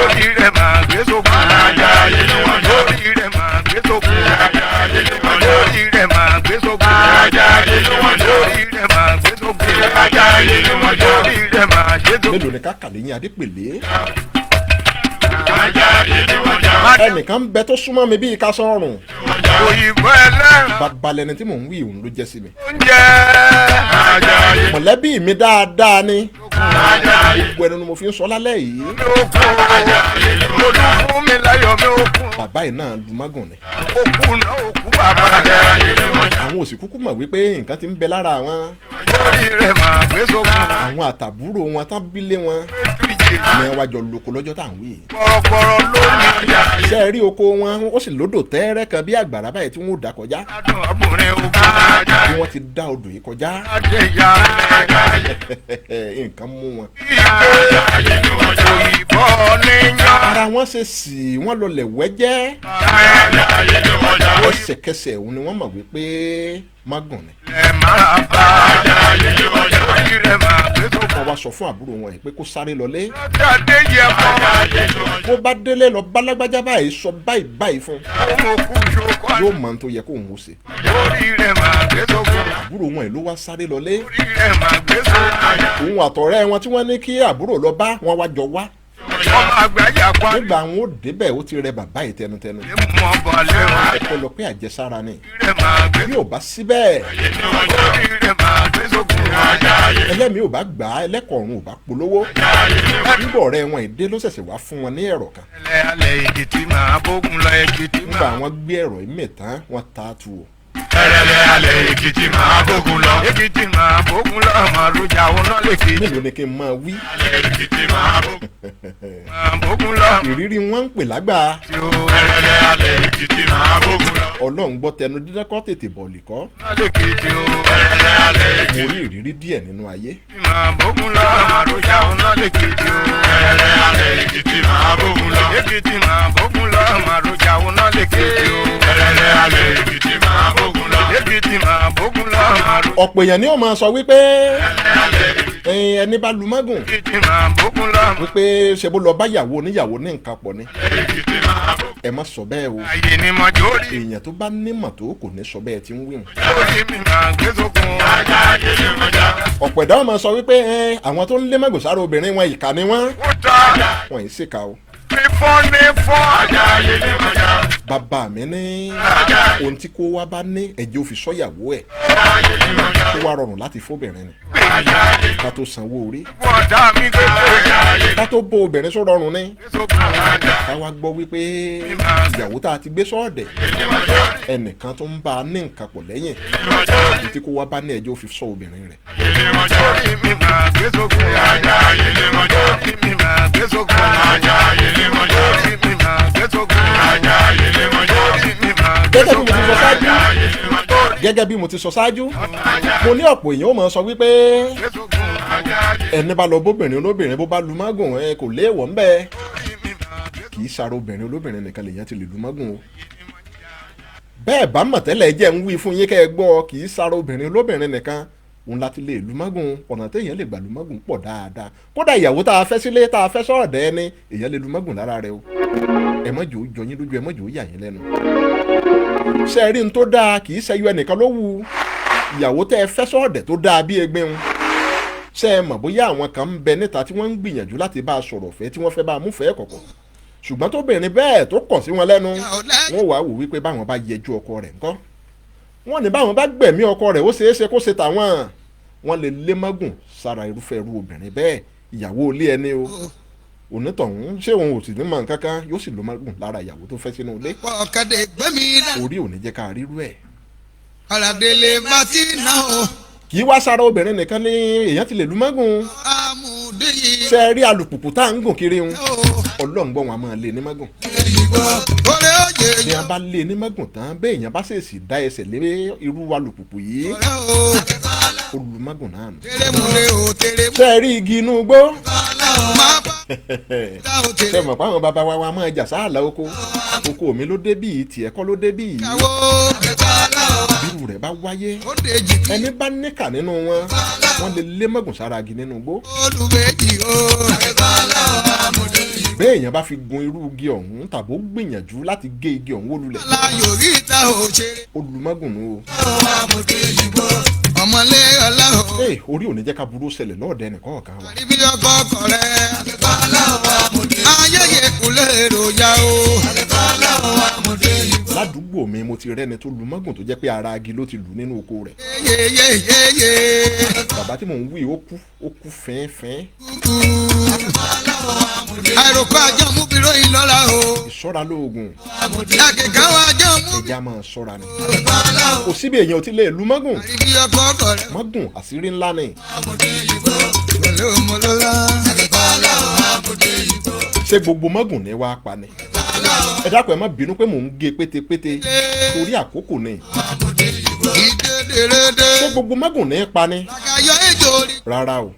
[SPEAKER 3] Orí rẹ̀ máa gbé sókun. Orí rẹ̀ máa gbé sókun. Orí rẹ̀ máa gbé sókun. Orí rẹ̀ máa gbé sókun. Orí rẹ̀ máa gbé sókun.
[SPEAKER 2] Mélòó ni ká kà léyìn Adépèlé? Ẹnìkan ń bẹ tó súnmọ́ mi bíi kásán ọrùn.
[SPEAKER 3] Òyìnbó ẹlẹ́ran
[SPEAKER 2] Bàbá lẹni tí mò ń wí, òun ló jẹ́ sí mi.
[SPEAKER 3] oúnjẹ.
[SPEAKER 2] Mọ̀lẹ́bí mi dáadáa ni. Gbogbo ẹnu ni mo fi ń sọ lálẹ́ yìí.
[SPEAKER 3] Mi ò kún. Olú fún mi láyọ̀ mi ò kún.
[SPEAKER 2] Bàbá yìí náà lu mágùn ni.
[SPEAKER 3] Òkú náà òkú bàbá.
[SPEAKER 2] Àwọn òsì kúkú mọ̀ wípé nǹkan ti ń bẹ lára àwọn.
[SPEAKER 3] Orí rẹ̀ máa gbé sókun.
[SPEAKER 2] Àwọn àtàbúrò wọn tán bílé wọn
[SPEAKER 3] Ètò ìjì
[SPEAKER 2] ní wọ́n jọ lóko lọ́jọ́ tá à ń wí yìí.
[SPEAKER 3] gbọ̀rọ̀gbọ̀rọ̀ lónìí.
[SPEAKER 2] Ṣé ẹ rí oko wọn, ó sì lódò tẹ́ẹ́rẹ́ kan bí àgbàrá báyìí tí wọ́n ò dá kọjá.
[SPEAKER 3] Adùn ọkùnrin ogun.
[SPEAKER 2] Bí wọ́n ti dá odò yìí kọjá,
[SPEAKER 3] Adéyà.
[SPEAKER 2] nǹkan mú wọn.
[SPEAKER 3] Òyìnbó níyàn.
[SPEAKER 2] Ara wọn ṣe sì wọ́n lọlẹ̀ wẹ́jẹ́. Ẹsẹ̀kẹsẹ̀ òun ni wọ́n mọ̀ wípé mágùn ni.
[SPEAKER 3] Ẹ máa bá orí rẹ̀ máa gbé sókun.
[SPEAKER 2] Wọ́n wá sọ fún àbúrò wọn yìí pé kó sáré lọlé.
[SPEAKER 3] Jáde yẹ fọ́.
[SPEAKER 2] Bó bá délé, lọ bálágbájá báyìí, sọ báyìí báyìí fún un.
[SPEAKER 3] Òun òkú ṣokọ́.
[SPEAKER 2] Yóò mọ ohun tó yẹ kóun ó ṣe.
[SPEAKER 3] Orí rẹ̀ máa gbé sókun.
[SPEAKER 2] Àbúrò wọn yìí ló wá sáré lọlé.
[SPEAKER 3] Orí rẹ̀ máa gbé sókun.
[SPEAKER 2] Òun àtọ̀rẹ́ wọn tí wọ́n ní kí àbúrò lọ bá wọn wá jọ wá.
[SPEAKER 3] Ọmọ àgbáyà pa.
[SPEAKER 2] Nígbà àwọn ò débẹ̀, ó ti rẹ bàbá yìí tẹnutẹnu.
[SPEAKER 3] Lè mọ bọ̀lẹ́ o.
[SPEAKER 2] Ọpẹ́lọpẹ́ àjẹsára ni.
[SPEAKER 3] Orí rẹ̀ máa gbé.
[SPEAKER 2] Bí ò bá síbẹ̀,
[SPEAKER 3] Orí rẹ̀ máa gbé sókun.
[SPEAKER 2] ẹlẹ́mìí ò bá gbà á, ẹlẹ́kọ̀ọ́run ò bá polówó. Nígbà ọ̀rẹ́ wọn ìdé ló ṣẹ̀ṣẹ̀ wá fún wọn ní ẹ̀rọ kan.
[SPEAKER 3] Ẹlẹ́ alẹ́ Èkìtì máa bógun lọ Èkìtì
[SPEAKER 2] Nígbà
[SPEAKER 3] máa.
[SPEAKER 2] àwọn gbé ẹ̀rọ yìí mẹ́tàn, wọ́n ta á tu o.
[SPEAKER 3] Ẹlẹ́ alẹ́ Èkìtì máa bógun lọ. Èkìtì máa bógun lọ màrújà òun náà lèkìtì.
[SPEAKER 2] Mélòó ni kí n máa wí?
[SPEAKER 3] Èkìtì máa bógun. Máa bógun lọ.
[SPEAKER 2] Ìrírí wọn ń pè lágbà.
[SPEAKER 3] Tí ó. Ẹlẹ́ alẹ́ Èkìtì máa bógun lọ.
[SPEAKER 2] Ọlọ́run gbọ́, tẹnu dídákọ́ tètè bọ̀ọ̀lì kọ́.
[SPEAKER 3] Náà lèkìtì o. Ẹlẹ́ alẹ́
[SPEAKER 2] Mo rí ìrírí díẹ̀ nínú ayé.
[SPEAKER 3] Èkìtì máa bógun lọ màrújà òun náà lèkìtì o. Ẹlẹ́ alẹ́ Èkìtì máa bógun lọ. Èkìtì máa bógun lọ màrújà òun náà lèkìtì o. Ẹlẹ́ alẹ́ Èkìtì máa bógun lọ. Èkìtì máa bógun lọ màrújà.
[SPEAKER 2] Ọ̀pọ̀ èèyàn ni ó máa sọ wípé ẹni bá lu mágùn
[SPEAKER 3] Èkìtì máa bógun lọ.
[SPEAKER 2] wípé ṣe bó lọ bá yàwó oníyàwó ní nǹkan pọ̀ ni.
[SPEAKER 3] Èkìtì máa bógun.
[SPEAKER 2] Ẹ má sọ bẹ́ẹ̀ o.
[SPEAKER 3] Ayé ni mo jórí.
[SPEAKER 2] Èèyàn tó bá nímọ̀ tó kò ní sọ bẹ́ẹ̀ tí ń wíwọ̀n.
[SPEAKER 3] Orí mi máa gbé sókun.
[SPEAKER 2] Ọ̀pọ̀ ẹ̀dá wọn máa sọ wípé àwọn tó ń lé mágùn sára obìnrin wọn, ìkà ni wọ́n.
[SPEAKER 3] Ó ta
[SPEAKER 2] Wọ́n yìí ṣèkà o.
[SPEAKER 3] fífọ́ ní fọ́.
[SPEAKER 2] Bàbá mi ní ohun tí kó wá bá ní ẹ̀jẹ̀ ò fi sọ́yàwó ẹ̀ kó wá rọrùn láti fóbìnrin ni ká tó sanwó orí,
[SPEAKER 3] Bọ̀dá mi gbé
[SPEAKER 2] ká tó bó obìnrin sọ rọrùn ni
[SPEAKER 3] sókun.
[SPEAKER 2] ká wá gbọ́ wípé ìyàwó tá a ti gbé sọ́ọ̀dẹ̀, ẹnìkan tó ń bá a ní nǹkan pọ̀ lẹ́yìn. Ohun tí kó wá bá ní ẹ̀jẹ̀ ò fi sọ obìnrin rẹ̀.
[SPEAKER 3] Orí mi máa gbé sókun. Orí mi máa gbé sókun. Orí mi máa gbé sókun. Orí mi máa gbé
[SPEAKER 2] Gẹ́gẹ́ bí mo ti sọ
[SPEAKER 3] sókun.
[SPEAKER 2] ṣáájú, gẹ́gẹ́ bí mo ti sọ ṣáájú, mo ní ọ̀pọ̀ èèyàn ó máa sọ wípé
[SPEAKER 3] Gbé sókun.
[SPEAKER 2] ẹni bá lọ bóbìnrin olóbìnrin, bó bá lu mágùn, ẹ kò léèwọ̀ ńbẹ́.
[SPEAKER 3] Orí mi máa gbé
[SPEAKER 2] Kì í sara obìnrin olóbìnrin nìkan lèèyàn ti lè lu mágùn o. Bẹ́ẹ̀ bá mọ̀ tẹ́lẹ̀, jẹ́ ń wí fún yín kẹ́ ẹ gbọ́, kì í sara obìnrin olóbìnrin nìkan òun láti lè lu mágùn. Ọ̀nà téèyàn lè gbà lu mágùn pọ̀ dáadáa. Kódà ìyàwó tá a fẹ́ sílé, tá a fẹ́ sọ̀rọ̀ ẹni, èèyàn lè lu mágùn lára rẹ o. Ẹ má jò ó jọ yín lójú, ẹ má jò ó yà yín lẹ́nu. Ṣe rí n tó dáa, kì í ṣẹyọ ẹnìkan ló wù ìyàwó tẹ́ ẹ fẹ́ sọ̀rọ̀ tó dáa bí egbin un. Ṣé ẹ mọ̀ bóyá àwọn kan ń bẹ níta tí wọ́n ń gbìyànjú láti bá a sọ̀rọ̀ fẹ́, tí wọ́n fẹ́ bá a múfẹ́ kọ̀kọ̀, ṣùgbọ́n tóbìnrin bẹ́ẹ̀ tó kọ̀ sí wọn lẹ́nu, wọ́n wàá wò wípé báwọn bá yẹjú ọkọ rẹ̀ ńkọ́? Wọ́n ní báwọn bá gbẹ̀mí ọkọ rẹ̀, ó ṣeé ṣe kó ṣe tàwọn. Wọ́n lè lé mọ́gùn sára irúfẹ́ irú obìnrin bẹ́ẹ̀, ìyàwó ilé ẹni o. Onítọ̀hún ṣé òun ò sì ní mọ̀ nǹkan kan, yóò sì ló mọ́gùn lára ìyàwó tó fẹ́ sínú ilé.
[SPEAKER 4] Ọ̀kadà gbẹ́mí náà.
[SPEAKER 2] Orí ò ní jẹ́ ká rírú ẹ̀.
[SPEAKER 4] Ọ̀làdélé Martina o.
[SPEAKER 2] Kì í wá sára obìnrin nìkan ní èèyàn ti lè lu mágùn.
[SPEAKER 4] Amúdé yìí
[SPEAKER 2] Ṣe rí alùpùpù tá à ń gùn kiri ń,
[SPEAKER 4] o.
[SPEAKER 2] ọlọ́ngbọ́n wọn a máa lé ní mágùn.
[SPEAKER 4] Ìgbọ́ orí òjè
[SPEAKER 2] Bí wọn bá lé ní mágùn tán, bẹ́ẹ̀ èèyàn bá ṣèèṣì dá ẹsẹ̀ lé irú alùpùpù yìí,
[SPEAKER 4] ọ̀rẹ́ o.
[SPEAKER 2] olùmágùn náà nù.
[SPEAKER 4] Tèrè múre o tèrè mú.
[SPEAKER 2] Ṣe rí igi inú igbó?
[SPEAKER 4] Má bá dá o
[SPEAKER 2] Ṣe
[SPEAKER 4] tèrè
[SPEAKER 2] mọ̀ pé àwọn bàbá wa wa máa jà sáàlà oko, oko mi ló dé bíi tiẹ̀ kọ́ ló dé bíi.
[SPEAKER 4] káwó.
[SPEAKER 2] Bírú rẹ̀ bá wáyé,
[SPEAKER 4] Ó dé jìkì
[SPEAKER 2] ẹni bá níkà nínú wọn, wọ́n lè lé mágùn sára igi nínú igbó.
[SPEAKER 4] olùbẹ́jì o.
[SPEAKER 2] Bẹ́ẹ̀ èèyàn bá fi gun irú igi ọ̀hún tàbó gbìyànjú láti gé igi ọ̀hún wó lulẹ̀,
[SPEAKER 4] Láyò rí ìta ò ṣeré.
[SPEAKER 2] olùmágùn nù o.
[SPEAKER 4] Ọmọlé ọlá o.
[SPEAKER 2] Ee, orí ò ní jẹ́ ká burú ṣẹlẹ̀ lọ́ọ̀dẹ nìkọ̀ọ̀kan wa.
[SPEAKER 4] Àríbí ọkọ ọkọ rẹ̀. Ayẹyẹ kúlẹ̀ èròjà o.
[SPEAKER 2] Ládùúgbò mi, mo ti rẹ́ni tó lu mágùn tó jẹ́ pé ara igi ló ti lù nínú oko rẹ̀.
[SPEAKER 4] Yeyeyeye.
[SPEAKER 2] Bàbá tí mò ń wí, ó kú, ó kú fẹ́ẹ́fẹ́ẹ́.
[SPEAKER 4] Àìròkọ àjọ mú bí ròyìn lọ́la o.
[SPEAKER 2] Ìṣọ́ra lóògùn.
[SPEAKER 4] Àkèkà wa àjọ mú bí.
[SPEAKER 2] Ẹja máa ṣọ́ra ni. Kò síbi èèyàn ò ti lè lu mágùn.
[SPEAKER 4] Àríbí ọkọ ọkọ rẹ̀.
[SPEAKER 2] Mágùn àṣírí ńlá ni.
[SPEAKER 4] Pẹ̀lú ọmọlọ́lá.
[SPEAKER 2] Ṣé gbogbo mágùn ní wàá pa ni? Ẹ dákun, ẹ má bínú pé mò ń gé pétépété torí àkókò ni.
[SPEAKER 4] Ìdédérédé.
[SPEAKER 2] Ṣé gbogbo mágùn ní pa ni?
[SPEAKER 4] Àkàyọ ejò rí.
[SPEAKER 2] Rárá o,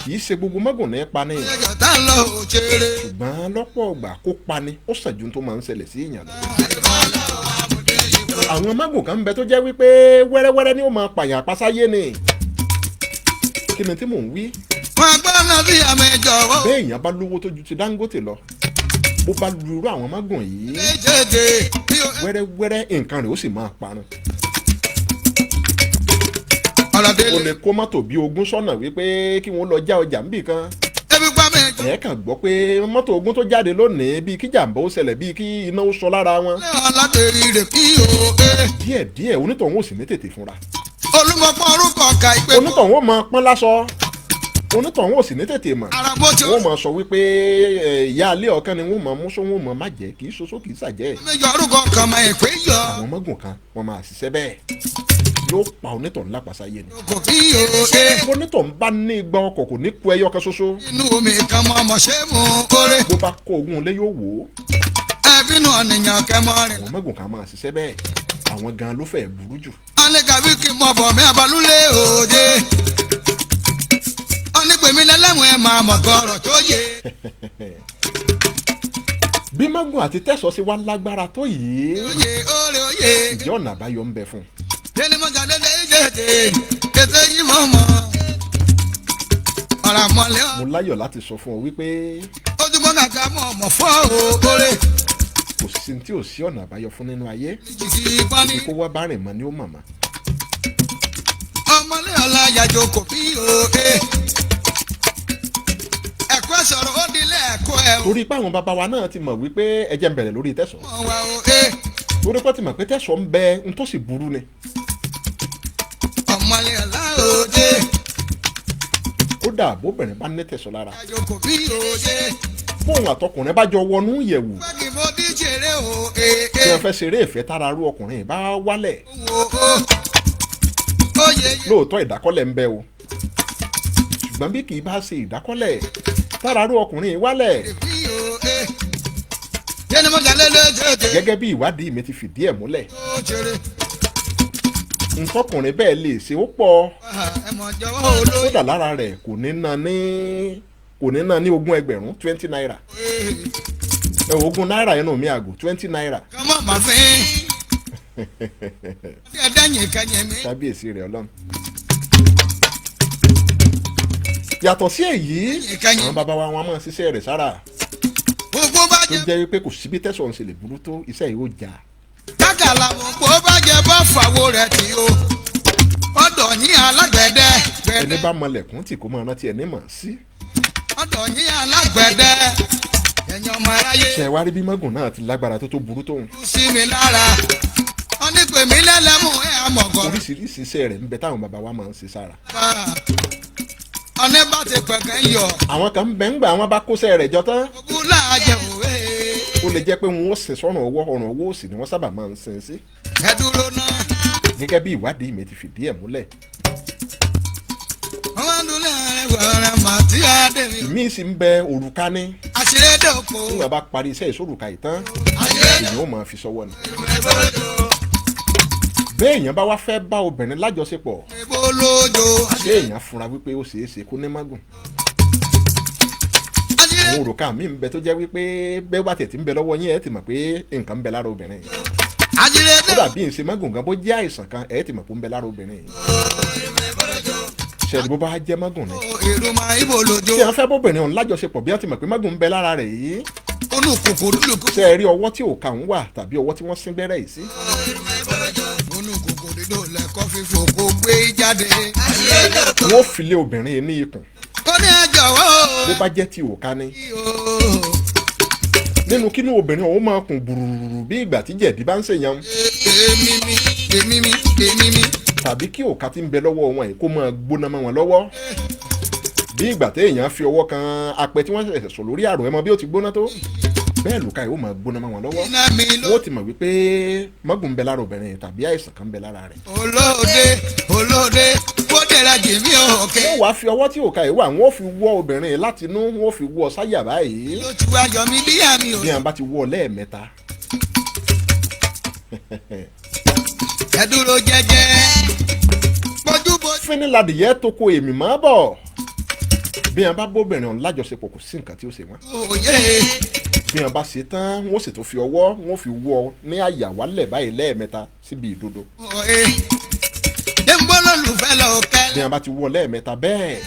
[SPEAKER 2] kì í ṣe gbogbo mágùn ní pa ni.
[SPEAKER 4] Ẹjọ́ tá ń lọ òṣèré.
[SPEAKER 2] Ṣùgbọ́n lọ́pọ̀ ọgbà, kó pa ni ó sàn ju tó máa ń ṣẹlẹ̀ sí èèyàn lọ. Àwọn mágùn kan ń bẹ tó jẹ́ wípé wẹ́rẹ́wẹ́rẹ́ ni ó máa pààyàn àpasáyé ni. Kí ni tí mò ń wí?
[SPEAKER 4] Wọ́n gbọ́ náà sí àmì ìjọ̀wọ́.
[SPEAKER 2] Bẹ́ẹ̀ èèyàn bá lówó tó ju ti Dangote lọ, bó bá lu irú àwọn mágùn yìí,
[SPEAKER 4] Méjèèjì. Bí o-
[SPEAKER 2] wẹ́rẹ́wẹ́rẹ́ nǹkan rẹ̀ ó sì máa parun.
[SPEAKER 4] Ọ̀rọ̀
[SPEAKER 2] Ó
[SPEAKER 4] délé.
[SPEAKER 2] lè kó mọ́tò bíi 20 sọ́nà wípé kí wọ́n lọ já ọjà níbì kan.
[SPEAKER 4] Ebi pa mi jù.
[SPEAKER 2] Ẹ̀ kàn gbọ́ pé mọ́tò 20 tó jáde lónìí, bíi kí jàǹbá ó ṣẹlẹ̀, bíi kí iná ó sọ lára wọn.
[SPEAKER 4] Lẹ́wọ̀n látẹ̀rí rẹ̀ kí o.
[SPEAKER 2] Díẹ̀díẹ̀, onítọ̀hún ò sì ní tètè fúnra.
[SPEAKER 4] Olúmọ̀pọ̀ orúkọ ọ̀ka ìpè.
[SPEAKER 2] Onítọ̀hún ó máa pọ́n láṣọ, onítọ̀hún ò sì ní tètè mọ̀.
[SPEAKER 4] Ara bó ti
[SPEAKER 2] Wọ́n máa sọ wípé ẹ, ìyá alẹ́ ọ̀kan ni wọ́n máa mú sọ, wọ́n máa má jẹ́, kì í ṣoṣo, kì í ṣàjẹ́.
[SPEAKER 4] Méjì orúkọ kan mọ ìpè yọ.
[SPEAKER 2] Àwọn mọ́gùn kan, wọ́n máa ṣiṣẹ́ bẹ́ẹ̀, yóò pa onítọ̀hún lápasáyé ni.
[SPEAKER 4] Kò kí o.
[SPEAKER 2] Onítọ̀hún bá ní 200 ọkọ̀, kò ní ku ẹyọ kan ṣoṣo.
[SPEAKER 4] Inú omi kan mọ ọmọ ṣé mú kórè.
[SPEAKER 2] Bó bá kó 20 lé, yóò wò ó.
[SPEAKER 4] Ẹbínú ọ̀nìyàn kẹmọ rìn.
[SPEAKER 2] Àwọn mọ́gùn kan máa ṣiṣẹ́ bẹ́ẹ̀, àwọn gan ló fẹ́ burú jù.
[SPEAKER 4] Alẹ́ kàbí kí n mọ bọ̀ mí abalúlé òde. Ọ̀nìpẹ̀mí lẹ́lẹ́wọ̀n ẹ̀ máa mọ̀ gọ́rọ̀ tó yẹ.
[SPEAKER 2] Bí mágùn àti tẹ̀sán sí wa lágbára tó yìí,
[SPEAKER 4] Oyè òrè oyè.
[SPEAKER 2] ǹjẹ́ ọ̀nà àbáyọ ń bẹ fún un?
[SPEAKER 4] Délé mọ́jà délé ìjẹ́jẹ́. Tètè yí mọ́ mọ́. Ọ̀rọ̀ àmọ́lé ọ̀.
[SPEAKER 2] Mo láyọ̀ láti sọ fún ọ wípé
[SPEAKER 4] Ojúmọ́ kàkà mọ̀ ọmọ fọ́ òkórè.
[SPEAKER 2] kò sí tí ò sí ọ̀nà àbáyọ fún nínú ayé.
[SPEAKER 4] Jìjì pọ́nmi.
[SPEAKER 2] Ibi kó wá bá rìn mọ́ ni ó màmá.
[SPEAKER 4] Ọmọlé ọ̀la yàjò kò fi òkè. Ẹ̀kọ́ sọ̀rọ̀ ó dilé ẹ̀kọ́ ẹ̀
[SPEAKER 2] Torí pé àwọn bàbá wa náà ti mọ̀ wípé ẹjẹ̀ ń bẹ̀rẹ̀ lórí tẹ̀sán.
[SPEAKER 4] mọ̀ wá òkè.
[SPEAKER 2] Torí pé ti mọ̀ pé tẹ̀sán ń bẹ, ń tó sì burú ni.
[SPEAKER 4] Ọmọlé ọ̀la òde.
[SPEAKER 2] Kódà bóbìnrin bá ní tẹ̀sán lára,
[SPEAKER 4] Yàjò kò fi òde.
[SPEAKER 2] fóun àtọkùnrin bá jọ wọnú ìyẹ̀wù
[SPEAKER 4] Báàgì mo díjèrè òkè.
[SPEAKER 2] tí wọ́n fẹ́ ṣeré ìfẹ́, tára rú ọkùnrin bá wálẹ̀,
[SPEAKER 4] Wo ó. Oyè
[SPEAKER 2] lóòótọ́ ìdákọ́lẹ̀ ń bẹ o, ṣùgbọ́n bí kì í bá ṣe ìdákọ́lẹ̀, tára rú ọkùnrin wálẹ̀,
[SPEAKER 4] fi òkè. Yẹ́nì mọ̀jà lélẹ̀ jẹ́jẹ́.
[SPEAKER 2] gẹ́gẹ́ bí ìwádìí mi ti fìdí ẹ̀ múlẹ̀,
[SPEAKER 4] Ó jèrè.
[SPEAKER 2] ntọ́kùnrin bẹ́ẹ̀ lè ṣe ó pọ̀.
[SPEAKER 4] Ẹ mọ̀ jọ̀wọ́ olóyè.
[SPEAKER 2] Kódà lára rẹ̀, kò ní ná ní 20 ẹgbẹ̀rún, 20 naira, ẹ, 20 náírà inú mi àgò, 20 naira.
[SPEAKER 4] Kọ́mọ̀ mọ̀ fín. Ẹ dẹ́yìn kẹyìn mi.
[SPEAKER 2] Kábíyèsí rẹ̀ Ọlọ́run. Yàtọ̀ sí èyí, àwọn bàbá wa, wọn máa ń ṣiṣẹ́ rẹ̀ sára
[SPEAKER 4] Gbogbo bá
[SPEAKER 2] tó
[SPEAKER 4] jẹ
[SPEAKER 2] jẹ́ wípé kò síbi tẹ̀sán ṣe lè burú tó, iṣẹ́ yìí ó jà.
[SPEAKER 4] kákàlà mọ̀ kó bá jẹ bá fàwo rẹ̀ tí o. Ọ̀dọ̀ yín alágbẹ̀dẹ.
[SPEAKER 2] Ẹni bá mọlẹ̀kùn tí kò máa rántí ẹni mọ̀ sí.
[SPEAKER 4] Ọ̀dọ̀ yín alágbẹ̀dẹ. Ẹ̀yin ọmọ aráyé.
[SPEAKER 2] Ṣe wá rí bí mọ́gùn náà ti lágbára tó burú tóun?
[SPEAKER 4] Kú sí mi lára. Wọ́n ní pèmí lẹ́lẹ́mú ẹ̀ àmọ̀gọ́.
[SPEAKER 2] Oríṣiríṣi iṣẹ́ rẹ̀ ń bẹ táwọn bàbá wa máa ń ṣe sára.
[SPEAKER 4] Ọ̀ní bá ti pẹ̀kẹ́ yọ.
[SPEAKER 2] Àwọn kan ń bẹ ń gbà wọn bá kóṣẹ́ rẹ̀ jọ tán,
[SPEAKER 4] Ogún láàjẹ̀ òwe.
[SPEAKER 2] ó lè jẹ́ pé wọn ó sin sọ́rùn ọwọ́, ọrùn ọwọ́ òsì ni wọ́n sábà máa ń sin sí.
[SPEAKER 4] Ẹ dúró náà.
[SPEAKER 2] Gẹ́gẹ́ bí ìwádìí mi ti fìdí ẹ̀ múlẹ̀.
[SPEAKER 4] Wọ́n dún lẹ́rẹ̀ wẹ̀rẹ̀ màtí adé mi.
[SPEAKER 2] Ìmí sì ń bẹ òrùka ní.
[SPEAKER 4] Àṣírí-dòkò.
[SPEAKER 2] Nígbà bá parí iṣẹ́ ìṣòrùka yìí tán,
[SPEAKER 4] Àṣírí-dòkò.
[SPEAKER 2] èèyàn ó máa fi sọ́wọ́ ni. Bẹ́ẹ̀ èèyàn bá wá fẹ́ bá obìnrin lájọṣepọ̀,
[SPEAKER 4] Ìbò lójó.
[SPEAKER 2] ṣé èèyàn fura wípé ó ṣeé ṣe kó ní mágùn? Àwọn òrùka mi ń bẹ tó jẹ́ wípé bẹ́ẹ̀ bá tẹ̀ tí ń bẹ lọ́wọ́ yín, ẹ̀ ti mọ̀ pé nǹkan ń bẹ lára obìnrin yìí.
[SPEAKER 4] Àṣírí-dòkò.
[SPEAKER 2] Kódà bí n ṣe mágùn gan, bó jẹ́ àìsàn kan, ẹ̀ ti mọ̀ pé ó ń bẹ lára obìnrin yìí. Ṣẹ̀dí bó bá jẹ́ mágùn ni,
[SPEAKER 4] Èrò máa ìbò lójó.
[SPEAKER 2] tí a fẹ́ bóbìnrin ọ̀hún lájọṣepọ̀, bí wọ́n ti mọ̀ pé mágùn ń bẹ lára rẹ̀ yìí,
[SPEAKER 4] Olùkòkò lùkù.
[SPEAKER 2] ṣe é rí ọwọ́ tí òkà ń wà tàbí ọwọ́ tí wọ́n sín gbẹ́rẹ́ yìí sí,
[SPEAKER 4] Olùkòkò dídò lẹ́kọ́ fífò kó gbé jáde.
[SPEAKER 2] wọ́n fi lé obìnrin yìí ní ikùn.
[SPEAKER 4] Ó ní ẹ jọ̀wọ́
[SPEAKER 2] Bó bá jẹ́ ti òkà ni, nínú kínú obìnrin ọ̀hún máa kùn gbùrùrù bí ìgbà tí jẹ̀dí bá ń ṣèyàn,
[SPEAKER 4] Èmi mi, èmi mi, èmi mi.
[SPEAKER 2] tàbí kí òkà tí ń bẹ lọ́wọ́ wọn yìí kó máa gbóná mọ́ wọn lọ́wọ́ bí ìgbà téèyàn fi ọwọ́ kan apẹ tí wọ́n ṣẹ̀ṣẹ̀ sọ lórí àrò, ẹ mọ bí ó ti gbóná tó, bẹ́ẹ̀ lòkà yìí ó máa gbóná mọ́ wọn lọ́wọ́.
[SPEAKER 4] Iná mi ló.
[SPEAKER 2] Wọ́n ti mọ̀ wípé mọ́gùn ń bẹ lára obìnrin yìí tàbí àìsàn kan ń bẹ lára rẹ̀.
[SPEAKER 4] Olóde olóde bóde ra jèmí òkè.
[SPEAKER 2] Wọ́n wàá fi ọwọ́ tí òkà yìí wà, wọ́n fi wọ́ obìnrin yìí láti inú, wọ́n fi wọ́ sáyà báyìí.
[SPEAKER 4] Ló ti wá yọ mí bí àmì ò.
[SPEAKER 2] Bí wọn bá ti wọ́ ọ lẹ́ẹ̀mẹ́ta,
[SPEAKER 4] Ẹ dúró jẹ́jẹ́. Bójúbójú.
[SPEAKER 2] Fínníladìyẹ tó ko èmì mọ́ bọ̀, bí wọn bá bóbìnrin ọ̀hún lájọṣepọ̀, kò sí nǹkan tí ó ṣe wọ́n.
[SPEAKER 4] Òye.
[SPEAKER 2] Bí wọn bá ṣe tán, wọ́n sì tún fi ọwọ́, wọ́n fi wọ́ ní àyà wálẹ̀ báyìí lẹ́ẹ̀mẹ́ta síbi ìdodo.
[SPEAKER 4] Òye. Jẹ́nbó lólùfẹ́ lọ kẹ́lẹ́.
[SPEAKER 2] Bí wọn bá ti wọ́ lẹ́ẹ̀mẹ́ta bẹ́ẹ̀,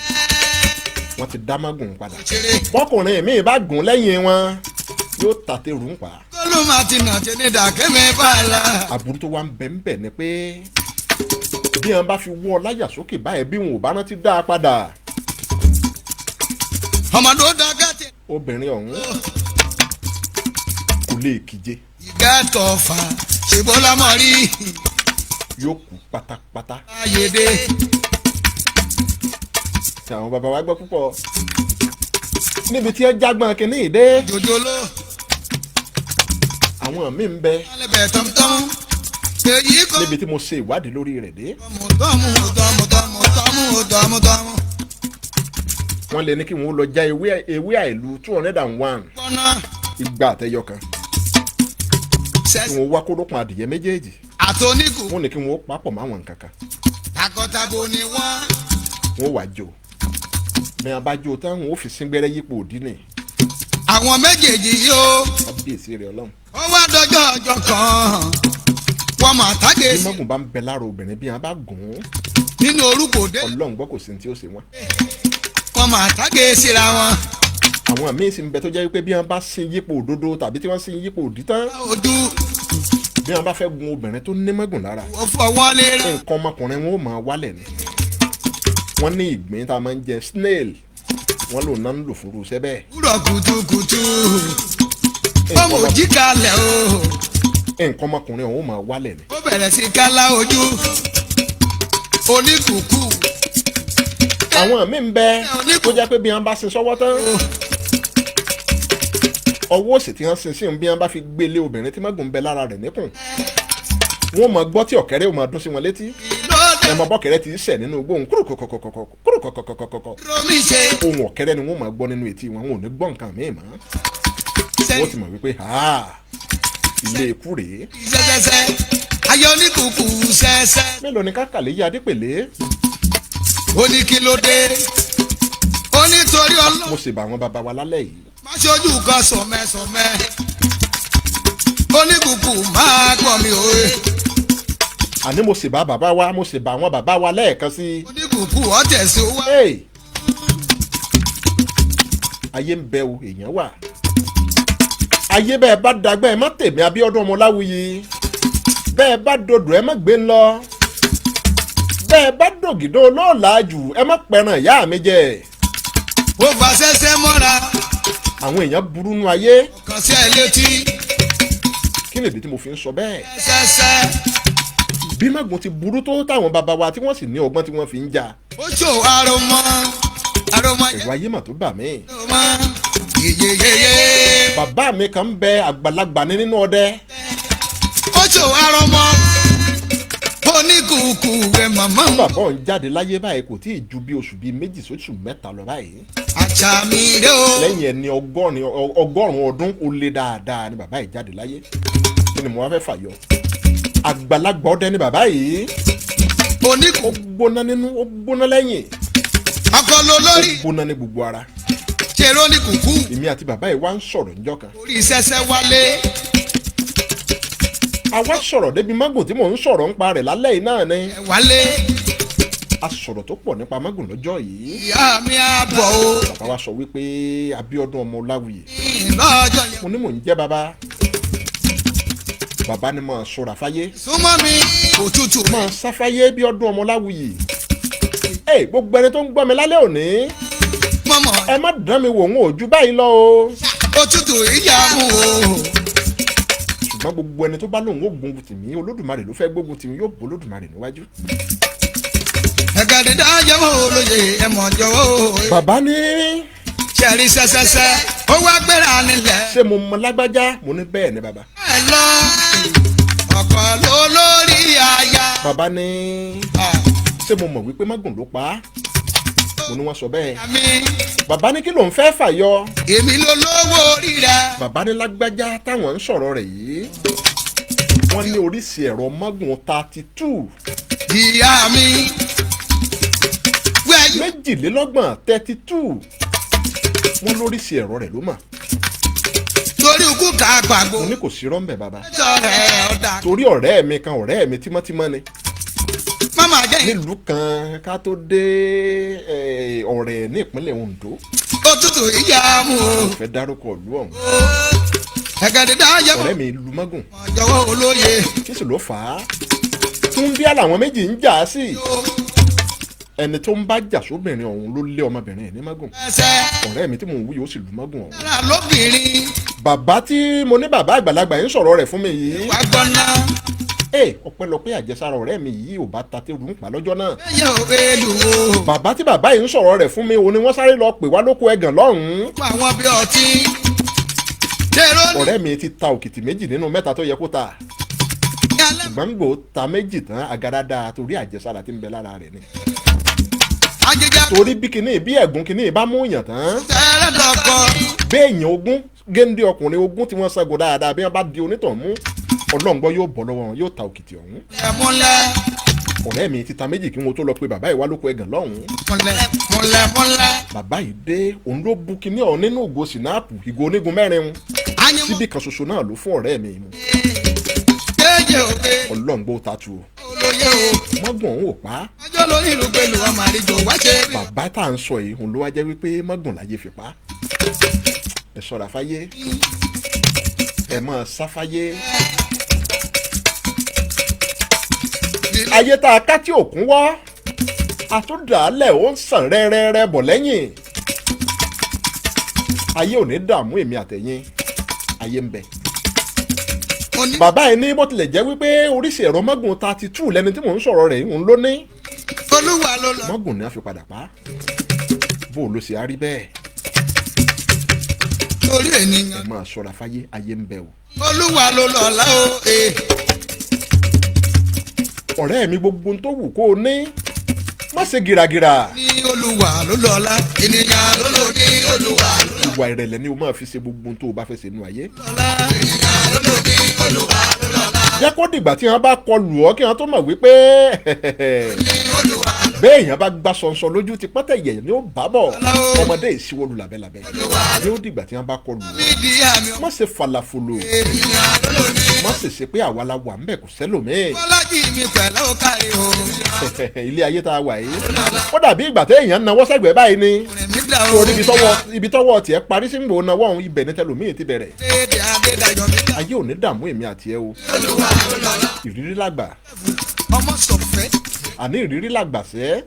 [SPEAKER 2] wọ́n ti dá mágùn padà.
[SPEAKER 4] Ṣeré.
[SPEAKER 2] Bọ́kùnrin mi bá gùn lẹ́yìn wọn, yóò tàtẹ̀rù ń pa.
[SPEAKER 4] Kólú máa ti nà tí ní dàkẹ́mi bàlá.
[SPEAKER 2] Àbúrú tó wá ń bẹ̀ ń bẹ̀ ni pé bí wọn bá fi wọ́ ọ láyà sókè báyìí, bí wọn ò bá rántí dá a padà,
[SPEAKER 4] Ọmọdé ó dàgẹ́ tí.
[SPEAKER 2] Obìnrin ọ̀hún kò lè kíje.
[SPEAKER 4] Ìgá tọ̀fà ṣèbọ́lá mọ̀ rí.
[SPEAKER 2] Yóò kú pátápátá.
[SPEAKER 4] Ayédè.
[SPEAKER 2] Tí àwọn bàbá wa gbọ́ púpọ̀ níbi tí ẹ jágbọ́n kínní ìdé.
[SPEAKER 4] Jòjòló.
[SPEAKER 2] Àwọn míì ń bẹ
[SPEAKER 4] Alẹ́bẹ̀ tọ́mtọ́m. Èyí kò.
[SPEAKER 2] níbi tí mo ṣe ìwádìí lórí rẹ̀ dé,
[SPEAKER 4] Tọ́mù tọ́mù tọ́mù tọ́mù tọ́mù tọ́mù.
[SPEAKER 2] wọ́n lè ní kí wọ́n lọ já ewé àìlú 201,
[SPEAKER 4] Kọ́nà.
[SPEAKER 2] 200 àtẹyọ kan, kí
[SPEAKER 4] Sẹ́sì.
[SPEAKER 2] wọ́n wá kórópọn adìyẹ méjèèjì,
[SPEAKER 4] Àtọ́níkù.
[SPEAKER 2] wọ́n ní kí wọ́n papọ̀ máwọn nǹkan kan.
[SPEAKER 4] Takọtabo ni wọ́n.
[SPEAKER 2] Wọ́n wá jó, bí wọ́n bá jó tán, wọ́n ó fi síngbẹ́rẹ́ yípo òdì nì.
[SPEAKER 4] Àwọn méjèèjì yìí o.
[SPEAKER 2] Kábíyèsí rẹ̀ Ọlọ́run.
[SPEAKER 4] Ó wá dọjọ́ ọjọ́ kan. Wọ́n mọ̀ àtàgé
[SPEAKER 2] Bí
[SPEAKER 4] sí.
[SPEAKER 2] mọ́gùn bá ń bẹ lára obìnrin, bí wọ́n bá gùn ún,
[SPEAKER 4] Nínú orúkọ dé.
[SPEAKER 2] Ọlọ́run gbọ́, kò sí ní tí ó ṣe wọ́n.
[SPEAKER 4] Wọ́n mọ̀ àtàgé síra wọn.
[SPEAKER 2] Àwọn míín sì ń bẹ tó jẹ́ wípé bí wọ́n bá sin yípo òdodo tàbí tí wọ́n sin yípo òdì tán,
[SPEAKER 4] Ojú.
[SPEAKER 2] bí wọ́n bá fẹ́ gun obìnrin tó ní mọ́gùn lára,
[SPEAKER 4] Ó fọwọ́ lé rán.
[SPEAKER 2] nǹkan ọmọkùnrin wọn ò máa wálẹ̀ ni. Wọ́n ní ìgbín tá a máa ń jẹ, snail, wọ́n lò náà ń lò fún irúṣẹ́ bẹ́ẹ̀.
[SPEAKER 4] Wúrọ̀ kùtùkùtù. Ọmọ òjì kalẹ̀ o.
[SPEAKER 2] Nǹkan ọmọkùnrin ọ̀hún máa wálẹ̀ ni.
[SPEAKER 4] Ó bẹ̀rẹ̀ sí kálá ojú. Oníkùkù.
[SPEAKER 2] Àwọn míì ń bẹ tó jẹ́ pé bí wọ́n bá sin sọ́wọ́ tán, ọwọ́ òsì tí wọ́n sin sí bí wọ́n bá fi gbélé obìnrin tí mọ́gùn ń bẹ lára rẹ̀ níkùn, wọ́n máa gbọ́ tí ọ̀kẹ́rẹ́ ò máa dún sí wọn létí.
[SPEAKER 4] Lóde.
[SPEAKER 2] Ẹ mọ bọ́kẹ́rẹ́ ti ń sẹ̀ nínú igbó òun kúrò kọ̀kọ̀kọ̀kọ̀ kúrò kọ̀kọ̀kọ̀kọ̀.
[SPEAKER 4] Romi ṣe.
[SPEAKER 2] Ohun ọ̀kẹ́rẹ́ ni wọ́n máa gbọ́ nínú etí wọn, wọn ò ní gbọ́ nǹkan míì mọ́. Wọ́n ti mọ̀ wípé ha, ilé ikú rèé.
[SPEAKER 4] Sẹ́sẹ́sẹ́. Ayé oníkùkù sẹ́sẹ́.
[SPEAKER 2] Mélòó ni kákàlẹ́ yí adépèlé?
[SPEAKER 4] Ó ní kí ló dé? Ó ní torí
[SPEAKER 2] Mo
[SPEAKER 4] Ọlọ́run.
[SPEAKER 2] sì bá àwọn bàbá wa lálẹ́ yìí.
[SPEAKER 4] Má ṣojú kan sọ̀mẹ́sọ̀mẹ́. Oníkùkù máa gbọ́ mi òye.
[SPEAKER 2] Àní mo sì bá bàbá wa, mo sì bá àwọn bàbá wa lẹ́ẹ̀kan sí i.
[SPEAKER 4] Oníkùkù ọ̀tẹ̀ sí wa.
[SPEAKER 2] Hey! Ayé ń bẹ o, èèyàn wà. Ayé, bẹ́ẹ̀ bá dagbẹ́, ẹ má tèmi Abíọ́dún Ọmọláwuyì. Bẹ́ẹ̀ bá dodò, ẹ má gbé ń lọ. Bẹ́ẹ̀ bá dògìdó olóòlà jù, ẹ má pẹran ìyá mi jẹ.
[SPEAKER 4] Ó fa sẹ́sẹ́ mọ́ra.
[SPEAKER 2] Àwọn èèyàn burú nú ayé.
[SPEAKER 4] Kàn sí ẹ létí.
[SPEAKER 2] Kí nìdí tí mo fi ń sọ bẹ́ẹ̀?
[SPEAKER 4] Sẹ́sẹ́.
[SPEAKER 2] Bí mágùn ti burú tó, táwọn bàbá wa tí wọ́n sì ní ọgbọ́n tí wọ́n fi ń jà,
[SPEAKER 4] Ó ṣò aromọ. Aromọ jẹ́
[SPEAKER 2] ẹ̀rọ ayé mà tó bà mí.
[SPEAKER 4] aromọ. Yeyeyeye.
[SPEAKER 2] Bàbá mi kan ń bẹ, àgbàlagbà ní nínú ọdẹ.
[SPEAKER 4] Ó ṣò aromọ. Oníkùkù. Oníkùkù rẹ̀ màmá ń
[SPEAKER 2] Bàbá òun jáde láyé báyìí kò tí ì ju bí oṣù bíi 2 sóṣù 3 lọ báyìí.
[SPEAKER 4] Àṣà mi rè o.
[SPEAKER 2] Lẹ́yìn ẹni 100 ọdún ó lé dáadáa ni bàbá yìí jáde láyé. Kí ni mo wá fẹ́ fàyọ? Àgbàlagbà ọdẹ ni bàbá yìí. Ó
[SPEAKER 4] Oníkùkù
[SPEAKER 2] gbóná nínú, ó gbóná lẹ́yìn,
[SPEAKER 4] ọkọ ló
[SPEAKER 2] ó
[SPEAKER 4] lórí.
[SPEAKER 2] gbóná ní gbogbo ara.
[SPEAKER 4] Ṣèrò oníkùkù.
[SPEAKER 2] Èmi àti bàbá yìí wá ń sọ̀rọ̀ níjọ́ kan.
[SPEAKER 4] Orí sẹ́sẹ́ wálé.
[SPEAKER 2] A wá sọ̀rọ̀ débi mágùn tí mò ń sọ̀rọ̀ ń pa rẹ̀ lálẹ́ yìí náà ni.
[SPEAKER 4] Ẹ̀ wálé.
[SPEAKER 2] A sọ̀rọ̀ tó pọ̀ nípa mágùn lọ́jọ́ yìí.
[SPEAKER 4] Ìyá mi á bọ̀ o.
[SPEAKER 2] Bàbá wa sọ wípé Abíọ́dún ọmọ Ọláwuyè.
[SPEAKER 4] Lọ́jọ́ yẹn.
[SPEAKER 2] Mo ní mò ń jẹ́ bàbá. Bàbá ni máa ṣọ́ra fáyé.
[SPEAKER 4] Súnmọ́ mi òtútù.
[SPEAKER 2] Máa sáfáyé Bíọ́dún ọmọ Ọláwuyè. Ẹ gbogbo ẹni tó ń gbọ́ mi lálẹ́ òní.
[SPEAKER 4] Mọ̀mọ́
[SPEAKER 2] Ẹ má dán mi wò ń ò ju báyìí lọ o.
[SPEAKER 4] òtútù ìyá mú o.
[SPEAKER 2] Ṣùgbọ́n gbogbo ẹni tó bá lóun ó gbógun tì mí, Olódùmarè ló fẹ́ gbógun tì mí, yóò bó Olódùmarè níwájú.
[SPEAKER 4] Ẹ̀ka dídá jẹ́wọ́ olóye ẹ̀mọ̀ jọ̀wọ́ o.
[SPEAKER 2] Bàbá ní
[SPEAKER 4] Ṣẹ̀rí sẹ́sẹ́sẹ́ ó wá gbéra nílẹ̀.
[SPEAKER 2] ṣé mo mọ lágbájá? Mo ní bẹ́ẹ̀ ni bàbá.
[SPEAKER 4] Ẹ lọ ọkọ ló lórí aya.
[SPEAKER 2] Bàbá ní ṣé mo mọ̀ wípé mágùn ló pa á? Mo ní wọ́n sọ bẹ́ẹ̀.
[SPEAKER 4] Mi
[SPEAKER 2] Bàbá ní kí ló ń fẹ́ fàyọ?
[SPEAKER 4] èmi ló lówó orí rẹ̀.
[SPEAKER 2] Bàbá ní lágbájá táwọn ń sọ̀rọ̀ rẹ̀ yìí. Wọ́n ní oríṣi ẹ̀rọ mágùn 32.
[SPEAKER 4] Ìyá mi wẹ́yìn
[SPEAKER 2] 32 32. Wọ́n lóríṣi ẹ̀rọ rẹ̀ ló mọ̀.
[SPEAKER 4] Torí ikú ká gbàgbó.
[SPEAKER 2] Mo ní kò sí rọ́ńbẹ̀ bàbá.
[SPEAKER 4] Sọ̀rọ̀ ọ̀dà.
[SPEAKER 2] Torí ọ̀rẹ́ mi kan, ọ̀rẹ́ mi tímọ́tímọ́ ni.
[SPEAKER 4] Mama jẹ́
[SPEAKER 2] Nílùú kan ká tó dé Ọ̀rẹ́ ní ìpínlẹ̀ Ondo.
[SPEAKER 4] Òtútù ìyá mú o.
[SPEAKER 2] Kò fẹ́ dárúkọ ìlú ọ̀hún.
[SPEAKER 4] Ẹ̀ka dídá jẹ́wọ́
[SPEAKER 2] Ọ̀rẹ́ mi lu mágùn.
[SPEAKER 4] jọ̀wọ́ olóye.
[SPEAKER 2] Kí sì ló fà á? Túndé làwọn méjì ń jà á sí. Ẹni tó ń bá jà sóbìnrin ọ̀hún ló lé ọmọbìnrin ẹ̀ ní mágùn.
[SPEAKER 4] Ẹsẹ̀
[SPEAKER 2] Ọ̀rẹ́ mi tí mò ń wí yóò sì lu mágùn ọ̀hún.
[SPEAKER 4] dára lóbìnrin.
[SPEAKER 2] Bàbá tí mo ní bàbá àgbàlagbà yìí ń sọ̀rọ̀ rẹ̀ fún mi yìí.
[SPEAKER 4] Wà gbọ́ná.
[SPEAKER 2] Ẹ ọpẹ́lọpẹ́ àjẹsára ọ̀rẹ́ mi yìí ò bá ta tẹ́rù ń pa lọ́jọ́ náà.
[SPEAKER 4] Ẹyẹ òwe lù o.
[SPEAKER 2] Bàbá tí bàbá yìí ń sọ̀rọ̀ rẹ̀ fún mi òun ni wọ́n sáré lọ pè wá lóko ẹ̀gàn lọ́hùn-ún.
[SPEAKER 4] Fún àwọn bí ọtí. Ṣèrò ní
[SPEAKER 2] Ọ̀rẹ́ mi ti ta òkìtì 2 nínú 3 tó yẹ kó ta.
[SPEAKER 4] alẹ́
[SPEAKER 2] Ṣùgbọ́n gbò ta 2 tán agarada torí àjẹsára tí ń bẹ lára rẹ̀ ni.
[SPEAKER 4] ajíjà
[SPEAKER 2] Torí bí kinní bí ẹ̀gún kinní bá mú yàn tán.
[SPEAKER 4] tẹ́lẹ̀ dọ̀kọ.
[SPEAKER 2] Béèyàn 20 géńdé ọkùnrin 20 tí wọ́n ṣẹ́gun dáadáa bí wọ́n bá di onítàn mú, Ọlọ́ngbọ́n yóò bọ́ lọ́wọ́ wọn, yóò ta òkìtì ọ̀hún.
[SPEAKER 4] Múlẹ̀
[SPEAKER 2] Ọ̀rẹ́ mi ti ta 2 kí wọn tó lọ pe bàbá yìí wá lóko ẹ̀gàn lọ́hùn-ún.
[SPEAKER 4] múlẹ̀ múlẹ̀ múlẹ̀.
[SPEAKER 2] Bàbá yìí dé, òun ló bu kinní ọ̀hún nínú ìgò sìnáàpù, ìgò onígun mẹ́rin un.
[SPEAKER 4] Ányímú
[SPEAKER 2] Síbí kan ṣoṣo náà ló fún ọ̀rẹ́ mi mu.
[SPEAKER 4] jẹ́jẹ́ òwe
[SPEAKER 2] Ọlọ́ngbọ́n ta tu o.
[SPEAKER 4] olóye o.
[SPEAKER 2] Mọ́gùn ọ̀hún ò pa á.
[SPEAKER 4] Ọjọ́ lórí ìlú pẹ̀lú ọmọ àlejò wá ṣe.
[SPEAKER 2] Bàbá tá à ń sọ yìí òun ló wá jẹ́ wípé mọ́gùn láyé fi pa á. Ẹ ṣọ́ra fáyé, ẹ máa sá fáyé. Ayé tá a ká tí òkun wọ́, àtúndàálẹ̀ ó ń sàn rẹ́rẹ́rẹ́ bọ̀ lẹ́yìn. Ayé ò ní dààmú èmi àtẹ̀yìn, ayé ń bẹ.
[SPEAKER 4] Mo ní
[SPEAKER 2] Bàbá yìí ní bó tilẹ̀ jẹ́ wípé oríṣi ẹ̀rọ mọ́gùn 32 lẹni tí mò ń sọ̀rọ̀ rẹ̀ ń ló ní.
[SPEAKER 4] Olúwa ló lọ.
[SPEAKER 2] Mọ́gùn ni a fi padà pa á. Bó o ló ṣe á rí bẹ́ẹ̀?
[SPEAKER 4] Torí ènìyàn.
[SPEAKER 2] Ẹ máa ṣọ́ra fáyé, ayé ń bẹ o.
[SPEAKER 4] Olúwa ló lọ lá o. Ee.
[SPEAKER 2] Ọ̀rẹ́ mi, gbogbo ohun tó wù kó o ní, má ṣe gìràgìrà.
[SPEAKER 4] Ní Olúwa ló lọ lá. Ènìyàn ló lò ní Olúwa ló
[SPEAKER 2] Ìwà ìrẹ̀lẹ̀ ni o máa fi ṣe gbogbo ohun tó o bá fẹ́ ṣe nínú ayé.
[SPEAKER 4] lọ lá. Ènìyàn ló lò ní Olúwa ló lọ lá.
[SPEAKER 2] Jẹ́ kó dìgbà tí wọ́n bá kọlù ọ́ kí wọ́n tó mọ̀ wípé
[SPEAKER 4] Ní Olúwa
[SPEAKER 2] béèyàn bá gbá sọ̀nsọ̀ lójú ti pọ́tẹ̀yẹ̀ ni ó bá bọ̀, ọmọdé ìṣíwọ́lu làbẹ́làbẹ́ ni ó dìgbà tí wọ́n bá kọlù ọ́.
[SPEAKER 4] mi di àmì
[SPEAKER 2] Má ṣe falafolo,
[SPEAKER 4] ènìyàn ló lò ní.
[SPEAKER 2] má ṣe ṣe pé àwa la wà ń bẹ̀ kò sẹ́lòmíì.
[SPEAKER 4] Bọ́lájì mi pẹ̀lú kárí o.
[SPEAKER 2] Ilé ayé tá a wà yìí ó dàbí ìgbà téèyàn nawọ́ sẹ́gbẹ̀ẹ́ báyìí ni.
[SPEAKER 4] Rìn mí dà o.
[SPEAKER 2] Torí ibi tọ́wọ́ tiẹ̀ parí sí ń gbò nawọ́ ọ̀hún, ibẹ̀ ní tẹlòmíì ti bẹ̀rẹ̀.
[SPEAKER 4] Dédé Adédayọ̀ mi dà.
[SPEAKER 2] Ayé ò ní dààmú èmi àti ẹ o.
[SPEAKER 4] Olúwa ló lọ lá.
[SPEAKER 2] Ìrírí làgbà.
[SPEAKER 4] Ọmọ sọ̀fẹ́.
[SPEAKER 2] Àní ìrírí làgbà sẹ́.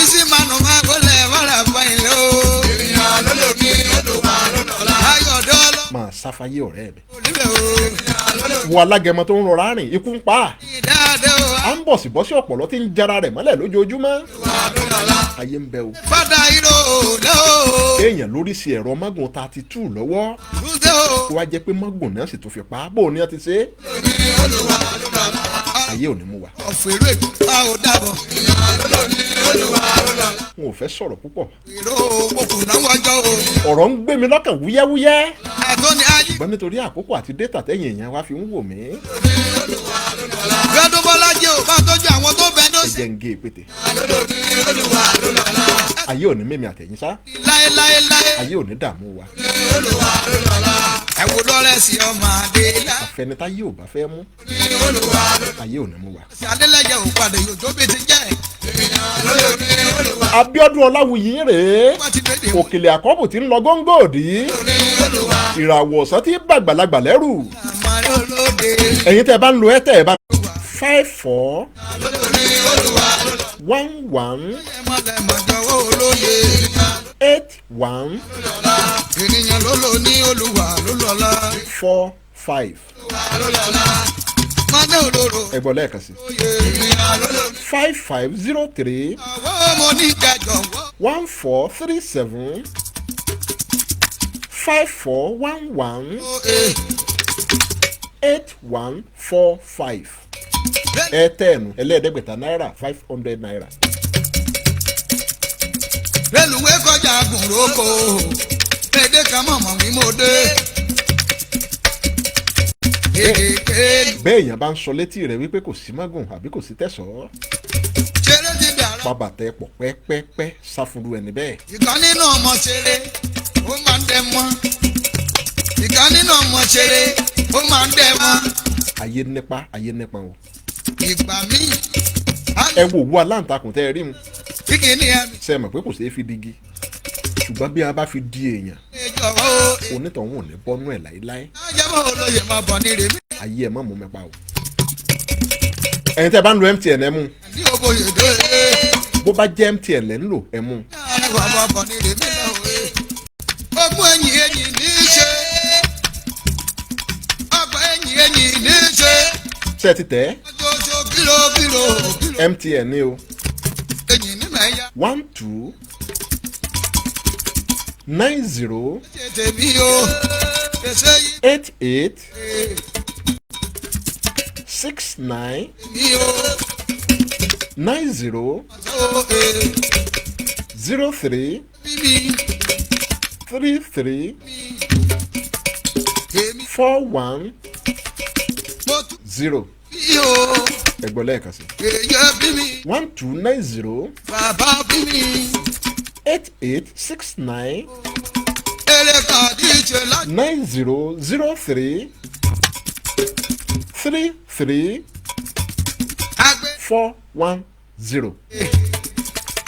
[SPEAKER 4] Isi manu máa kólẹ̀ mọ́ra fún ilé o. Ènìyàn ló lò ní Olúwa ló lọ lá. Ayọ̀dọ́ lọ
[SPEAKER 2] Máa sáfáyé ọ̀rẹ́ mi.
[SPEAKER 4] níbẹ̀ o. Ènìyàn ló lò
[SPEAKER 2] Wo alágẹmọ tó ń rọra rìn, ikú ń pa á.
[SPEAKER 4] ní dáadé o.
[SPEAKER 2] À ń bọ̀ sí bọ́ sí ọ̀pọ̀lọ́ tí ń jara rẹ̀ mọ́lẹ̀ lójoojúmọ́.
[SPEAKER 4] Olúwa ló lọ lá.
[SPEAKER 2] Ayé ń bẹ o.
[SPEAKER 4] Fada ìró òde o.
[SPEAKER 2] Kéèyàn lóríṣi ẹ̀rọ mágùn 32 lọ́wọ́.
[SPEAKER 4] Túnṣe o.
[SPEAKER 2] Kó wá jẹ́ pé mágùn náà sì tún fi pa á. Bó o ní wọ́n ti ṣe é.
[SPEAKER 4] Ní Olúwa ló lọ lá.
[SPEAKER 2] Ayé ò ní mú wa.
[SPEAKER 4] Ọ̀fẹ́rẹ́ a ò dàbọ̀. Ènìyàn ló lò ní Olúwa ló lọ́la.
[SPEAKER 2] N ò fẹ́ sọ̀rọ̀ púpọ̀.
[SPEAKER 4] Ìró òkú náà wájọ́ o.
[SPEAKER 2] Ọ̀rọ̀ ń gbé mi lọ́kàn wúyẹ́wúyẹ́.
[SPEAKER 4] Àtọ́ni ayé.
[SPEAKER 2] Ṣùgbọ́n nítorí àkókò àti dẹ́tà tẹ̀yìn èèyàn wa fi ń wò mí.
[SPEAKER 4] Gbẹ́dún Bọ́lá jẹ́ ò bá tọ́jú àwọn tó bẹ ní
[SPEAKER 2] Ẹ
[SPEAKER 4] òsì.
[SPEAKER 2] jẹ́ ń gé e pété. Ayé ò ní mímí àtẹ̀yìn sá.
[SPEAKER 4] Láéláéláé.
[SPEAKER 2] Ayé ò ní dààmú wa.
[SPEAKER 4] Ẹ wo lọ́rẹ́sì ọmọ Adélá.
[SPEAKER 2] Àfẹnitáyé ò bá fẹ́ mú. Ayé ò ní mú wa.
[SPEAKER 4] Adélẹ́yẹ ò padà yóò tó bí ti jẹ́.
[SPEAKER 2] Abíọ́dún Ọláwuyì rèé.
[SPEAKER 4] Wọ́n ti dédé
[SPEAKER 2] Òkèlè àkọ́bù tí ń lọ góńgó òdì. Ìràwọ̀ ọ̀sán tí bàgbàlagbà lẹ́rù.
[SPEAKER 4] àmọ́ olóde.
[SPEAKER 2] Ẹ̀yin tẹ́ ẹ bá ń lo Airtel, ẹ bá 54 11
[SPEAKER 4] Ẹ̀mọ́lẹ̀mọ́jọ́wọ́ olóye.
[SPEAKER 2] 81
[SPEAKER 4] Ènìyàn ló lò ní Olúwa ló lọ́lá.
[SPEAKER 2] 45.
[SPEAKER 4] Mọ́nà òróró.
[SPEAKER 2] Ẹ gbọ́ lẹ́ẹ̀kan sí.
[SPEAKER 4] Oyè. Ènìyàn ló lò ní.
[SPEAKER 2] 5503
[SPEAKER 4] Àwọn ọmọ oníkẹjọ wọ́.
[SPEAKER 2] 1437 5411 8145. Airtel ẹlẹ́ẹ̀ẹ́dẹ́gbẹ̀ta náírà, ₦500.
[SPEAKER 4] Rélùwé kọjá gùnrókò. Èdè kan mọ̀mọ́ mi mo dé. Èdè
[SPEAKER 2] Bẹ́ẹ̀ èèyàn bá ń sọ létí rẹ̀ wípé kò sí mágùn àbí kò sí tẹ̀sọ́,
[SPEAKER 4] ṣeré ti dàrá.
[SPEAKER 2] pàbàtẹ pọ̀ pẹ́pẹ́pẹ́ sáfúrú ẹni bẹ́ẹ̀.
[SPEAKER 4] Ìkan nínú ọmọ ṣeré ó máa ń dẹ mọ́. Ìkan nínú ọmọ ṣeré ó máa ń dẹ mọ́.
[SPEAKER 2] Ayé nípa, ayé nípa o.
[SPEAKER 4] Ìgbà míì
[SPEAKER 2] Ẹ wo òwú aláǹtakùn tẹ́ ẹ rí mu.
[SPEAKER 4] Kíkì ní ẹ̀mí
[SPEAKER 2] Ṣe é mọ̀ pé kò ṣeé fi digi, ṣùgbọ́n bí a bá fi di èèyàn,
[SPEAKER 4] ìjọba o.
[SPEAKER 2] onítọ̀hún ò ní bọ́nú ẹ̀ láéláé.
[SPEAKER 4] Ajẹ́mọ́ olóye máa bọ̀ ní rèmí.
[SPEAKER 2] Ayé ẹ̀ má mú mi pa o. Ẹ̀yin tẹ́ ẹ bá ń lo MTN, ẹ mú.
[SPEAKER 4] Ní òbòyè dé.
[SPEAKER 2] Bó bá jẹ́ MTN lẹ́ ń lò, ẹ mú.
[SPEAKER 4] Arẹwà máa bọ̀ ní rèmí lọ́wọ́. Ogún ẹ̀yìn ẹ̀yìn ní í ṣe. Ọgbà ẹ̀yìn ẹ̀yìn ní í ṣe.
[SPEAKER 2] Ṣé ẹ ti tẹ̀
[SPEAKER 4] Oṣooṣo kílò kílò kílò.
[SPEAKER 2] ẹ́? MTN ni o.
[SPEAKER 4] Ẹ̀yìn ní mẹ́yà.
[SPEAKER 2] 12 90
[SPEAKER 4] Ṣe tèmi o. Ṣèṣe yìí
[SPEAKER 2] 88 69
[SPEAKER 4] mi o.
[SPEAKER 2] 90
[SPEAKER 4] Ó ee
[SPEAKER 2] 03
[SPEAKER 4] bí mi.
[SPEAKER 2] 33
[SPEAKER 4] Èmi
[SPEAKER 2] 41
[SPEAKER 4] mo tún
[SPEAKER 2] 0.
[SPEAKER 4] bí o.
[SPEAKER 2] Ẹ gbọ́ lẹ́ẹ̀kan sí.
[SPEAKER 4] Èyẹ bí mi.
[SPEAKER 2] 1290
[SPEAKER 4] Bàbá bí mi.
[SPEAKER 2] 8869
[SPEAKER 4] Eré kàdí ṣe láti.
[SPEAKER 2] 9003 33
[SPEAKER 4] Àgbẹ̀.
[SPEAKER 2] 410.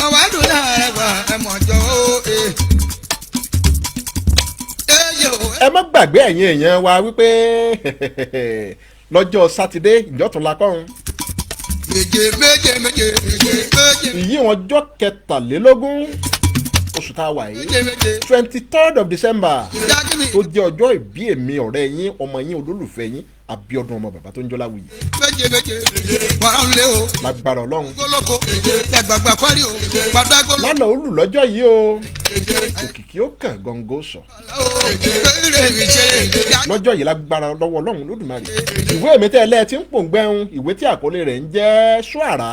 [SPEAKER 4] Àwádùn láàrẹ̀wà ẹ̀mọ̀jọ́ o e. Eyò
[SPEAKER 2] Ẹ má gbàgbé, ẹ̀yin èèyàn wa, wípé lọ́jọ́ Sátidé ìjọ́túnla kọ́run,
[SPEAKER 4] méje méje méje méje méje
[SPEAKER 2] ìyí wọn ọjọ́ 23 oṣù tá a wà yìí,
[SPEAKER 4] méje méje
[SPEAKER 2] 23rd of December,
[SPEAKER 4] ìdájí mi
[SPEAKER 2] tó jẹ́ ọjọ́ ìbí èmi, ọ̀rẹ́ yín, ọmọ yín, olólùfẹ́ yín, Abíọ́dún ọmọ bàbá tó ń jọlá wuyì.
[SPEAKER 4] Méje méje wàrà ń lé o.
[SPEAKER 2] Lágbára Ọlọ́run.
[SPEAKER 4] Gbólóko ẹgbàgbà kwari o gbàdágbó
[SPEAKER 2] Lánàá olù lọ́jọ́ yìí o, òkìkí ó kàn gọ́ngọ́ sọ
[SPEAKER 4] eré mi ṣe
[SPEAKER 2] lọ́jọ́ yìí lágbára lọ́wọ́ Ọlọ́run Lódùmarè. Ìwé mi tẹ́ ẹ lẹ́ẹ̀ tí ń pòǹgbẹ́hun, ìwé tí àkọlé rẹ̀ ń jẹ́ Ṣọ́àrà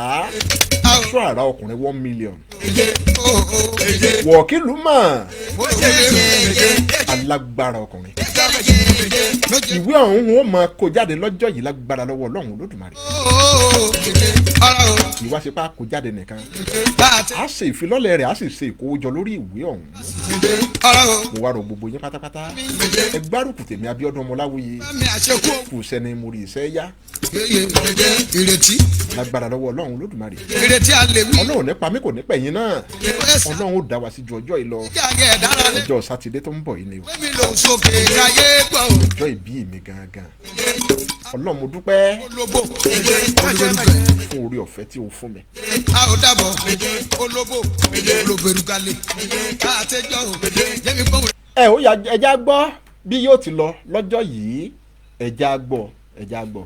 [SPEAKER 2] Ṣọ́àrà Ọkùnrin 1 Million, wọ̀ọ́kìlú mọ̀ alágbára ọkùnrin. Ìwé ọ̀hún ó máa kó jáde lọ́jọ́ yìí lágbára lọ́wọ́ Ọlọ́run Lódùmarè. Kì í wá ṣe pá kó jáde nìkan, a ṣe ìfilọ́lẹ̀ rẹ̀, a sì ṣe ìkówójọ lórí ìwé ọ̀hún. Mo wá rọ gbogbo yín pátápátá, ẹ gbárùkù tèmi Abíọ́dún Ọmọláwuyì kù sẹ́ni mo rí iṣẹ́ yá lágbára lọ́wọ́ Ọlọ́run Lódùmarè. Ọlọ́run nípa mi kò ní pẹ̀yìn náà, Ọlọ́run ó dá wa sí ju ọjọ́ yìí lọ. Ọjọ́ Sátidé tó ń bọ̀ yìí ni o, ọjọ́ ìbí mi gangan. Ọlọ́run, mo dúpẹ́ fún orí ọ̀fẹ́ tí o fún mi.
[SPEAKER 4] A ò dàbọ̀ olóbò olóbèrúgalè àtẹjọ́ jẹ́mi gbóhùn.
[SPEAKER 2] Ẹ ó yá, ẹja gbọ́ bí yóò ti lọ lọ́jọ́ yìí. Ẹja gbọ́, ẹja gbọ́.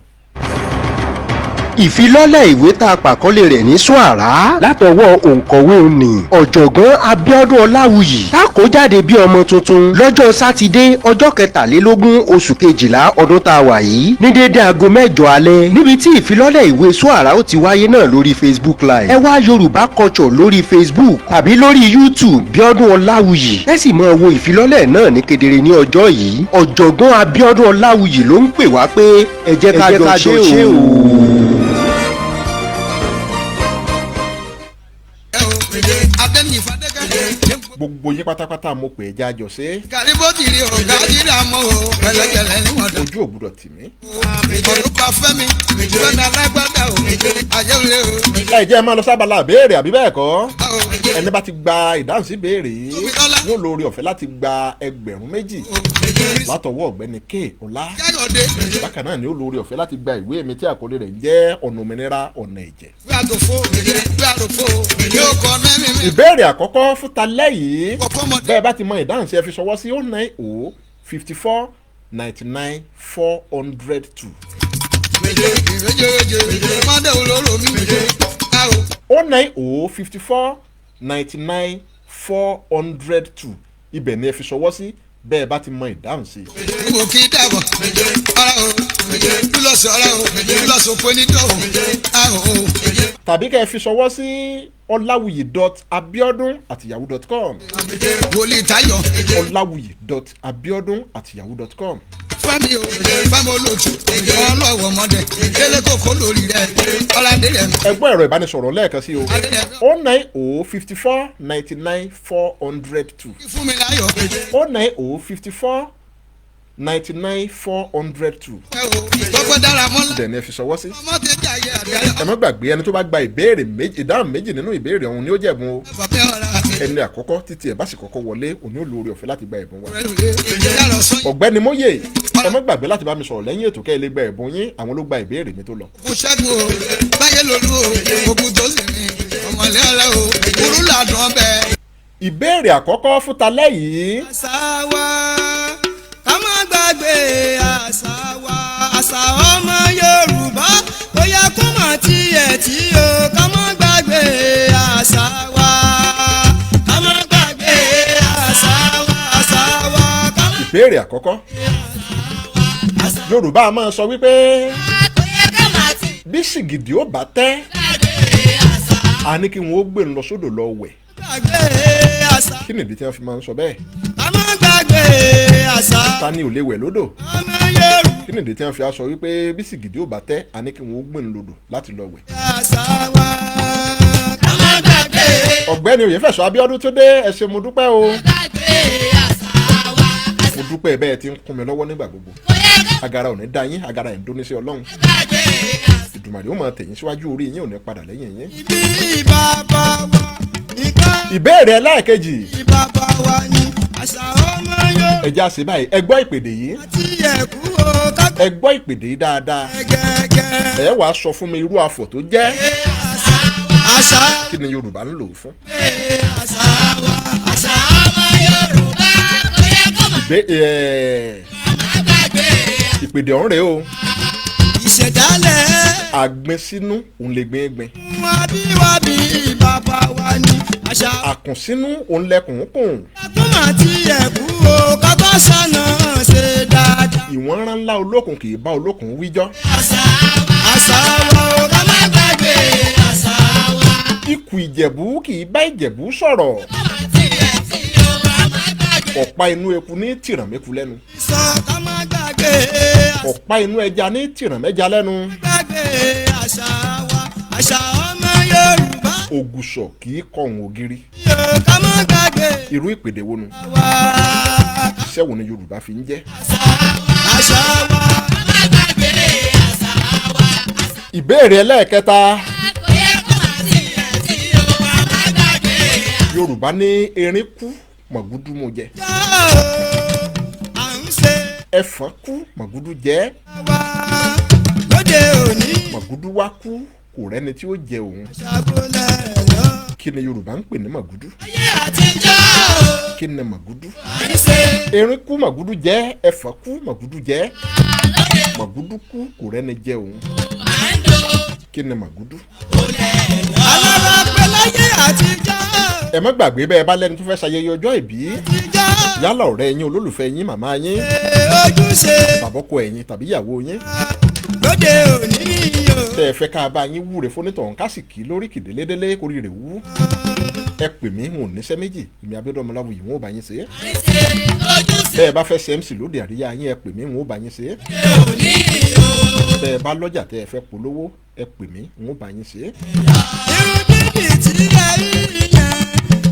[SPEAKER 5] Ìfilọ́lẹ̀ ìwé tá a pàkọ́lé rẹ̀ ní Suara látọwọ́ òǹkọ̀wé òní ọ̀jọ̀gbọ́n Abíọ́dún Ọláwuyì tá kó jáde bí ọmọ tuntun lọ́jọ́ sátidé ọjọ́ 23 oṣù 12 ọdún tá a wà yìí ní déédéé aago 8 alẹ́ níbi tí ìfilọ́lẹ̀ ìwé Suara ó ti wáyé náà lórí Facebook Live. Ẹ wá Yorùbá Culture lórí Facebook tàbí lórí YouTube Bíọ́dún Ọláwuyì, ẹ sì máa wo ìfilọ́lẹ̀ náà ní kedere ní ọjọ́ yìí. Ọ̀jọ̀gbọ́n Abíọ́dún Ọláwuyì ló ń pè wá pé ẹ jẹ́ ká jọ ṣe o.
[SPEAKER 2] Gbogbo yín pátápátá mo pè é jájọ ṣe.
[SPEAKER 4] Gàríbó ti rí o, gàdírí àmọ́ o, pẹ̀lẹ́pẹ̀lẹ́ níwọ̀n dán.
[SPEAKER 2] Ojú ò gbúdọ̀ tì mí.
[SPEAKER 4] Orúkọ Fẹ́mi, Fẹ́mi alágbádá o, àjẹwìrè o.
[SPEAKER 2] Ẹ jẹ́ ẹ máa lọ sábàlá béèrè àbí bẹ́ẹ̀ kọ́. Ẹni bá ti gba ìdáhùn sí béèrè yìí yóò lórí ọ̀fẹ́ láti gba 2,000 látọwọ́ ọ̀gbẹ́ni K Ọlá.
[SPEAKER 4] Káyọ̀dé.
[SPEAKER 2] Bákan náà ni ó lórí ọ̀fẹ́ láti gba ìwé mi tí àkọlé rẹ̀ ń jẹ́ ọ̀nà òmìnira ọ̀nà ẹ̀jẹ̀.
[SPEAKER 4] Wí àtòfó, wí àròfó, yóò kọ́ mẹ́rin mi.
[SPEAKER 2] Ìbéèrè àkọ́kọ́ fún ta lẹ́yìn
[SPEAKER 4] Ọkọ́mọdé.
[SPEAKER 2] bẹ́ẹ̀ bá ti mọ ìdáhùn sí ẹ fi ṣọwọ́ sí 090 54 99 402.
[SPEAKER 4] Ìrẹ́jẹ̀rẹ́jẹ̀, mọ́dẹ̀ olóró mi.
[SPEAKER 2] 090 54 99 402 ibẹ̀ ni ẹ fi ṣọwọ́ sí bẹ́ẹ̀ bá ti mọ ìdáhùn sí.
[SPEAKER 4] Mo kì í dàbọ̀, ara o, lọ́sọ̀ ara o, lọ́sọ̀ pé ní dọ̀ o, ara o.
[SPEAKER 2] Tàbí kẹ́ ẹ fi ṣọwọ́ sí ọláwuyì.abiodun@yahoo.com.
[SPEAKER 4] Wòlíì Táyọ̀.
[SPEAKER 2] ọláwuyì.abiodun@yahoo.com.
[SPEAKER 4] Fẹ́mi o, Fẹ́mi olóòtú, ọlọ́wọ́ mọ́dẹ̀, délé kókó lórí rẹ̀, ọ̀làdé rẹ̀.
[SPEAKER 2] Ẹ gbọ́ ẹ̀rọ ìbánisọ̀rọ̀ lẹ́ẹ̀kan sí o, 090 54 99 402.
[SPEAKER 4] Fún mi láyọ̀.
[SPEAKER 2] 090 54 99 402.
[SPEAKER 4] Ẹ o, tọ́pẹ́ dára mọ́lá.
[SPEAKER 2] Ibẹ̀ ni ẹ fi ṣọwọ́ sí.
[SPEAKER 4] Ọmọ ti jàyè àbíyá.
[SPEAKER 2] Ẹ má gbàgbé, ẹni tó bá gba ìbéèrè méjì, ìdáhùn méjì nínú ìbéèrè ọ̀hún ni ó jẹ̀bùn o.
[SPEAKER 4] Fàbẹ́ ọ̀la.
[SPEAKER 2] Ẹni àkọ́kọ́ títí ẹ̀ bá sì kọ́kọ́ wọlé òní ó lóore ọ̀fẹ́ láti gba ẹ̀bùn wa.
[SPEAKER 4] Ọ̀gbẹ́ni
[SPEAKER 2] Ọ̀gbẹ́ni Móyè, ẹ má gbàgbé láti bá mi sọ̀rọ̀ lẹ́yìn ètò kẹ́ ẹ lè gba ẹ̀bùn yín. Àwọn ló gba ìbéèrè mi tó lọ.
[SPEAKER 4] Kò ṣẹ́gun o, báyé lolú o, ogun tó sì ní ọmọlẹ́ ọ̀la o, kúrú làdùn ọbẹ̀.
[SPEAKER 2] Ìbéèrè àkọ́kọ́ fún ta lẹ́yìn.
[SPEAKER 4] Àṣà wa, ká má gbàgbé àṣà wa, àṣà ọmọ Yorùbá, ó yẹ kó mọ̀ tiẹ̀ tí o, ká má gbàgbé àṣà wa, ká má gbàgbé àṣà wa, àṣà wa, ká má.
[SPEAKER 2] Ìbéèrè àkọ́kọ́, Yorùbá a máa sọ wípé bí sìgìdì ó bá tẹ́, a ní kí wọn ó gbé ń lọ sódò lọ wẹ̀.
[SPEAKER 4] Gbàgbé àṣà.
[SPEAKER 2] Kí nìdí tí wọ́n fi máa ń sọ bẹ́ẹ̀?
[SPEAKER 4] Ká má gbàgbé àṣà.
[SPEAKER 2] Ta ni ò lè wẹ̀ lódò?
[SPEAKER 4] Ọmọ Yorùbá.
[SPEAKER 2] Kí nìdí tí wọ́n fi á sọ wípé bí sìgìdì ó bá tẹ́, a ní kí wọn ó gbé ń lodò láti lọ wẹ̀?
[SPEAKER 4] Àṣà wa, ká má gbàgbé.
[SPEAKER 2] Ọ̀gbẹ́ni Oyèfẹ̀sọ Abíọ́dún tó dé, ẹ ṣé, mo dúpẹ́ o. Mo dúpẹ́ bẹ́ẹ̀ tí ń kún mi lọ́wọ́ nígbà gbogbo. Agara ò ní dá yín, agara ẹ̀ ń dóní sí Ọlọ́run. Ìdùmàrè ó máa tẹ̀yìn síwájú, orí yín ò ní padà lẹ́yìn yín.
[SPEAKER 4] Ibi bàbá wa nìkan.
[SPEAKER 2] Ìbéèrè ẹlẹ́ẹ̀kejì.
[SPEAKER 4] Bàbá wa ni àṣà ọmọ Yorùbá.
[SPEAKER 2] Ẹ já sí báyìí, ẹ gbọ́ ìpèdè yìí.
[SPEAKER 4] Àti ẹ̀kú o ká.
[SPEAKER 2] Ẹ gbọ́ ìpèdè yìí dáadáa.
[SPEAKER 4] Gẹ́gẹ́.
[SPEAKER 2] Ẹ wàá sọ fún mi irú àfọ̀ tó jẹ́.
[SPEAKER 4] Àṣà.
[SPEAKER 2] Kí ni Yorùbá ń lò ó fún?
[SPEAKER 4] Àṣà wa, àṣà ọmọ Yorùbá kò yẹ kó má
[SPEAKER 2] Ìpèdè ọ̀hún rèé o.
[SPEAKER 4] Ìṣẹ̀dálẹ̀.
[SPEAKER 2] Àgbin sínú òun lè gbin gbin.
[SPEAKER 4] Wábíwábí bàbá wa ni àṣà.
[SPEAKER 2] Àkùn sínú òun lẹkùn kùn.
[SPEAKER 4] Ẹkún àti ẹ̀kú o kọ́kọ́ sànà ṣe dáadáa.
[SPEAKER 2] Ìwọ̀n rán ńlá olókùn kì í bá olókùn wíjọ́.
[SPEAKER 4] Àṣà àṣà wa o ká má gbàgbé àṣà wa.
[SPEAKER 2] Ikù Ìjẹ̀bú kì í bá Ìjẹ̀bú sọ̀rọ̀. Ọ̀pá inú eku ní tìrànmẹ́ku lẹ́nu.
[SPEAKER 4] Sọ ká má gbàgbé àṣà.
[SPEAKER 2] Ọ̀pá inú ẹja ní tìrànmẹ́ja lẹ́nu.
[SPEAKER 4] Gbàgbé àṣà wa, àṣà ọmọ Yorùbá.
[SPEAKER 2] Ògùsọ̀ kì í kọ̀hún ògiri.
[SPEAKER 4] Yóò ká má gbàgbé
[SPEAKER 2] Irú ìpèdè wo nu?
[SPEAKER 4] wa.
[SPEAKER 2] Iṣẹ́ wo ni Yorùbá fi ń jẹ́?
[SPEAKER 4] Àṣà wa.
[SPEAKER 2] Ìbéèrè ẹlẹ́ẹ̀kẹta. Yorùbá ní erin kú mọ̀gúdú mu jẹ.
[SPEAKER 4] Yóò à ń ṣe
[SPEAKER 2] Ẹ̀fọn kú mọ̀gúdú jẹ.
[SPEAKER 4] wa lóde òní.
[SPEAKER 2] Mọ̀gúdú wá kú kò rẹ́ni tí ó jẹ òun.
[SPEAKER 4] Ṣàbọ̀lẹ̀ lọ.
[SPEAKER 2] Kí ni Yorùbá ń pè ní mọ̀gúdú?
[SPEAKER 4] Ayé àtijọ́ o.
[SPEAKER 2] Kí ni mọ̀gúdú?
[SPEAKER 4] À ń ṣe
[SPEAKER 2] Erin kú mọ̀gúdú jẹ, ẹ̀fọn kú mọ̀gúdú jẹ. Mọ̀gúdú kú kò rẹ́ni jẹ òun. Kí ni màgúdú?
[SPEAKER 4] Alára pẹ́ láyé àtijọ́.
[SPEAKER 2] Ẹ má gbàgbé, bẹ́ẹ̀ bá lẹ́ni tó fẹ́ ṣayẹyẹ ọjọ́ ìbí,
[SPEAKER 4] Àtijọ́.
[SPEAKER 2] yálà ọ̀rẹ́ yín, olólùfẹ́ yín, màmá yín,
[SPEAKER 4] Ojúṣe
[SPEAKER 2] bàbọ́kọ ẹ̀yin tàbí ìyàwó yín,
[SPEAKER 4] lóde òní o.
[SPEAKER 2] tẹ́ ẹ fẹ́ ká bá yín wúre fónítọ̀hún, ká sì kí lórí kìdélédélé kórìí rẹ̀ wú, ẹ pè mí. N ò níṣẹ́ méjì, èmi Abíọ́dún Ọmọláwuyì, wọn ò bá yín ṣe é. Bẹ́ẹ̀ bá fẹ́ ṣe MC lóde àríyá yín, ẹ pè mí, n ó bá yín ṣe é. Bẹ́ẹ̀ bá lọ́jà tẹ́ ẹ fẹ́ polówó, ẹ pè mí, n ó bá yín ṣe é.
[SPEAKER 4] Irun dídì tí ẹ rí yẹn,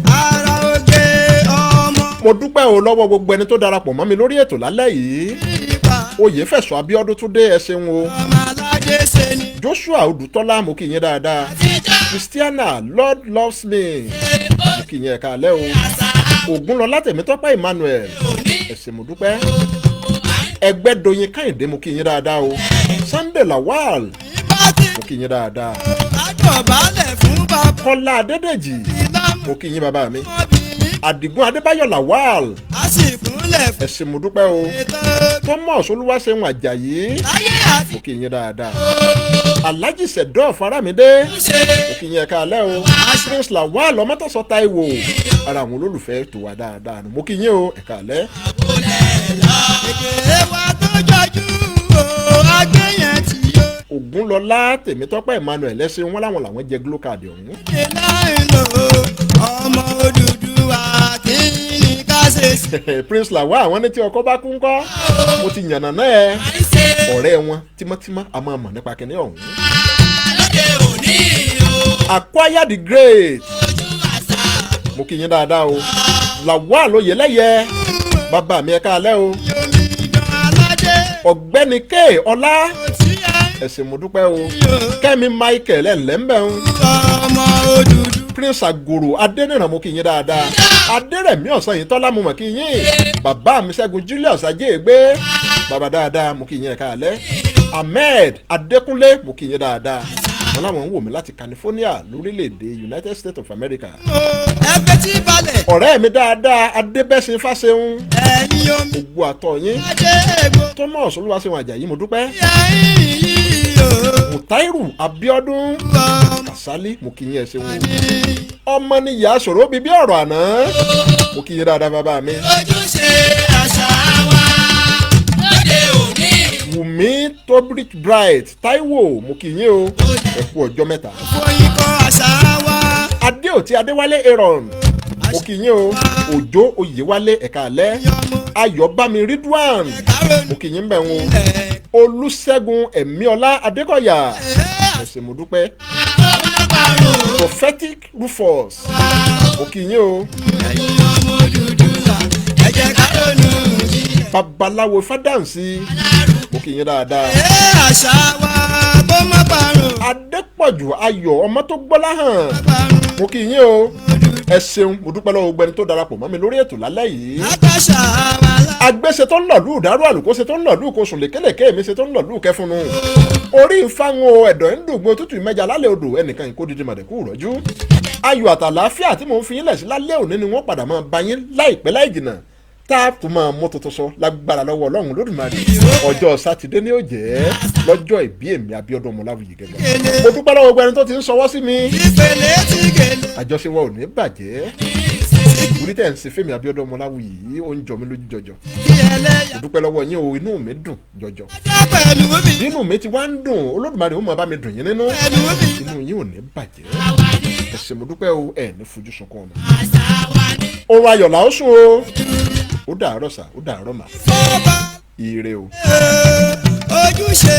[SPEAKER 4] ara oge ọmọ
[SPEAKER 2] Mo dúpẹ́ o lọ́wọ́ gbogbo ẹni tó darapọ̀ mọ́ mi lórí ètò lálẹ́ yìí.
[SPEAKER 4] Ipa
[SPEAKER 2] Oyèfẹ̀sọ Abíọ́dún Túndé, ẹ ṣeun o.
[SPEAKER 4] Ọmọ aládé ṣe ni.
[SPEAKER 2] Joshua Odùtọ́lá, mo kí yín dáadáa. Christiana Lord Loves Me, mo kí yín, ẹ̀ka alẹ́ o. Ògúnlọlá Tèmítọ́pẹ́ Emmanuel, ẹ ṣé, mo dúpẹ́. Ẹgbẹ́doyin Kẹ́hìndé, mo kí yín dáadáa o. Sunday Lawal,
[SPEAKER 4] Ibà tí
[SPEAKER 2] mo kí yín dáadáa.
[SPEAKER 4] àdọ̀bálẹ̀ fún bàbá
[SPEAKER 2] Kọ́lá Adédèjì,
[SPEAKER 4] ìlàmú
[SPEAKER 2] mo kí yín, bàbá mi.
[SPEAKER 4] ọmọbìnrin
[SPEAKER 2] Àdìgún Adébáyọ̀ Lawal,
[SPEAKER 4] á sì kúnlẹ̀
[SPEAKER 2] ẹ
[SPEAKER 4] fún
[SPEAKER 2] ṣé, mo dúpẹ́ o.
[SPEAKER 4] ètò
[SPEAKER 2] Thomas Olúwaṣeun Àjàyí,
[SPEAKER 4] láyé àti
[SPEAKER 2] mo kí yín dáadáa. Alhaji Sẹ̀dọ̀ Faramide,
[SPEAKER 4] ṣe
[SPEAKER 2] mo kí yín, ẹ̀ka alẹ́ o. Prince Lawal Ọmọtọ́sọ Táíwò, ara àwọn olólùfẹ́ tó wà dáadáa nù, mo kí yín o, ẹ̀ka alẹ́.
[SPEAKER 4] Èdè wa tó jọjú o, agbẹ́yẹn tí yóò
[SPEAKER 2] Ògúnlọlá Tèmítọ́pẹ́ Emmanuel, ẹ̀sìn wọn láwọn làwọn jẹ glo card ọ̀hún.
[SPEAKER 4] ṣe láì lò ọmọ Odùduwà, kí ni ká ṣe sí.
[SPEAKER 2] Prince Lawal, àwọn ní tí ọkọ bá kú ńkọ́? Mo ti yànnà náà ẹ. Ọ̀rẹ́ wọn tímọ́tímọ́ a máa mọ̀ nípa kinní ọ̀hún. Acquire the Great, mo kí yín dáadáa o. Lawal Oyelẹ́yẹ, bàbá mi, ẹ̀ka alẹ́ o.
[SPEAKER 4] Yomi gan aládé
[SPEAKER 2] Ọ̀gbẹ́ni K Ọlá,
[SPEAKER 4] tí ẹ
[SPEAKER 2] ẹ ṣé, mo dúpẹ́ o. Kẹ́mi Michael, ẹ̀ńlẹ́ńbẹ̀ń.
[SPEAKER 4] Ọmọ Odùduwà.
[SPEAKER 2] Prince Agoro Adéníran, mo kí yín dáadáa. Adérẹ̀mí ọ̀sán yìí tọ́lá, mo mọ̀ kí yín. Bàbá mi Ṣẹ́gun Julius Ajéègbé, bàbá dáadáa, mo kí yín, ẹ̀ka alẹ́. Ahmed Adékúnlé, mo kí yín dáadáa. Wọn láwọn ń wò mí láti California lórílẹ̀‐èdè United States of America.
[SPEAKER 4] Ẹgbẹ́ tí balẹ̀.
[SPEAKER 2] Ọ̀rẹ́ mi dáadáa, Adébẹ́sìn Fáṣeun,
[SPEAKER 4] ẹ̀yin omi
[SPEAKER 2] gbogbo àtọ̀ yín.
[SPEAKER 4] Adé ègbò
[SPEAKER 2] Thomas Olúwaṣeun Àjàyí, mo dúpẹ́.
[SPEAKER 4] ẹ̀yìn yìí o.
[SPEAKER 2] Mutairu Abiodun
[SPEAKER 4] Ọmọ
[SPEAKER 2] Kasali, mo kí yín, ẹ ṣeun.
[SPEAKER 4] ní
[SPEAKER 2] Ọmọ ni ìyá sọ̀rọ̀ bíbí ọ̀rọ̀ àná, mo kí yín dáadáa, bàbá mi.
[SPEAKER 4] Ojúṣe àṣà wa lóde òní.
[SPEAKER 2] Wùmí Tobrick Bright Taiwo, mo kí yín o, ẹ kú ọjọ́ mẹ́ta.
[SPEAKER 4] Foyin kọ́ àṣà wa.
[SPEAKER 2] Adéòtí Adéwálé Aaron, mo kí yín o. Òjó Oyèwálé, ẹ̀ka alẹ́. Ayọ̀bámi Ridwan, mo kí yín bẹ̀ wọn. Olùṣègùn Ẹ̀míọlá Adékọ̀yà, ẹ ṣé, mo dúpẹ́. Prophetic Rufus, mo kí yín o.
[SPEAKER 4] Ẹ̀yin ọmọ Odùduwà, ẹ jẹ́ ká ronú jinlẹ̀.
[SPEAKER 2] Babaláwo Fádàǹsì, mo kí yín dáadáa.
[SPEAKER 4] Ẹ àṣà wa kó má parun.
[SPEAKER 2] Adépọ̀jù Ayọ̀ ọmọ tó gbọ́lá hàn,
[SPEAKER 4] Parun.
[SPEAKER 2] mo kí yín o, ẹ ṣeun, mo dúpẹ́ lọ́wọ́ gbogbo ẹni tó darapọ̀ mọ́ mi lórí ètò lálẹ́ yìí.
[SPEAKER 4] Àtàṣà wa lá.
[SPEAKER 2] Agbéṣe tó ń lọ̀lú ìdárò, àlùkò ṣe tó ń lọ̀lú kosùn, lékelèké mi ṣe tó ń lọ̀lú kẹfunu orí ìfáwọn o, ẹ̀dọ̀ ń dùgbò tútù ìmẹ́jà lálẹ́ odò, ẹnìkan ìkó dídí mọ̀dẹ̀kú rọ́jú. Ayọ̀ àtàlàáfíà tí mò ń fi yín lẹ̀ sí lálẹ́ òní ni wọ́n padà máa bá yín láìpẹ́ láì jìnà, tá a tún máa mú tuntun sọ lágbára lọ́wọ́ Ọlọ́run Lódùmarè. Ọjọ́ Sátidé ni ó jẹ́ lọ́jọ́ ìbí èmi Abíọ́dún Ọmọláwuyì gẹ́gẹ́. Mo dúpẹ́ lọ́wọ́ gbogbo ẹni tó ti ń sọwọ́ sí mi.
[SPEAKER 4] Ìpele tí gèlè.
[SPEAKER 2] Àjọṣe wa ò ní bàjẹ́. Ìwúrí tẹ̀ ń ṣe fẹ́mi Abíọ́dún Ọmọláwuyì yìí, ó ń jọ mí lójú jọjọ.
[SPEAKER 4] Kí ẹlẹ́yà.
[SPEAKER 2] Mo dúpẹ́ lọ́wọ́ yín o, inú mi dùn jọjọ.
[SPEAKER 4] Jẹ́ pẹ̀lú mi.
[SPEAKER 2] Nínú mi ti wá ń dùn, Olódùmarè ó máa bá mi dùn yín nínú.
[SPEAKER 4] Pẹ̀lú mi.
[SPEAKER 2] Inú yín ò ní bàjẹ́. Ẹ ṣé, mo dúpẹ́ o, ẹ ní fojú sunkún ọmọ. Oorun ayọ̀ là ó sùn o. Ó dàárọ̀ sà, ó dàárọ̀ mà.
[SPEAKER 4] Fọ́ba
[SPEAKER 2] Ire o.
[SPEAKER 4] ojúṣe.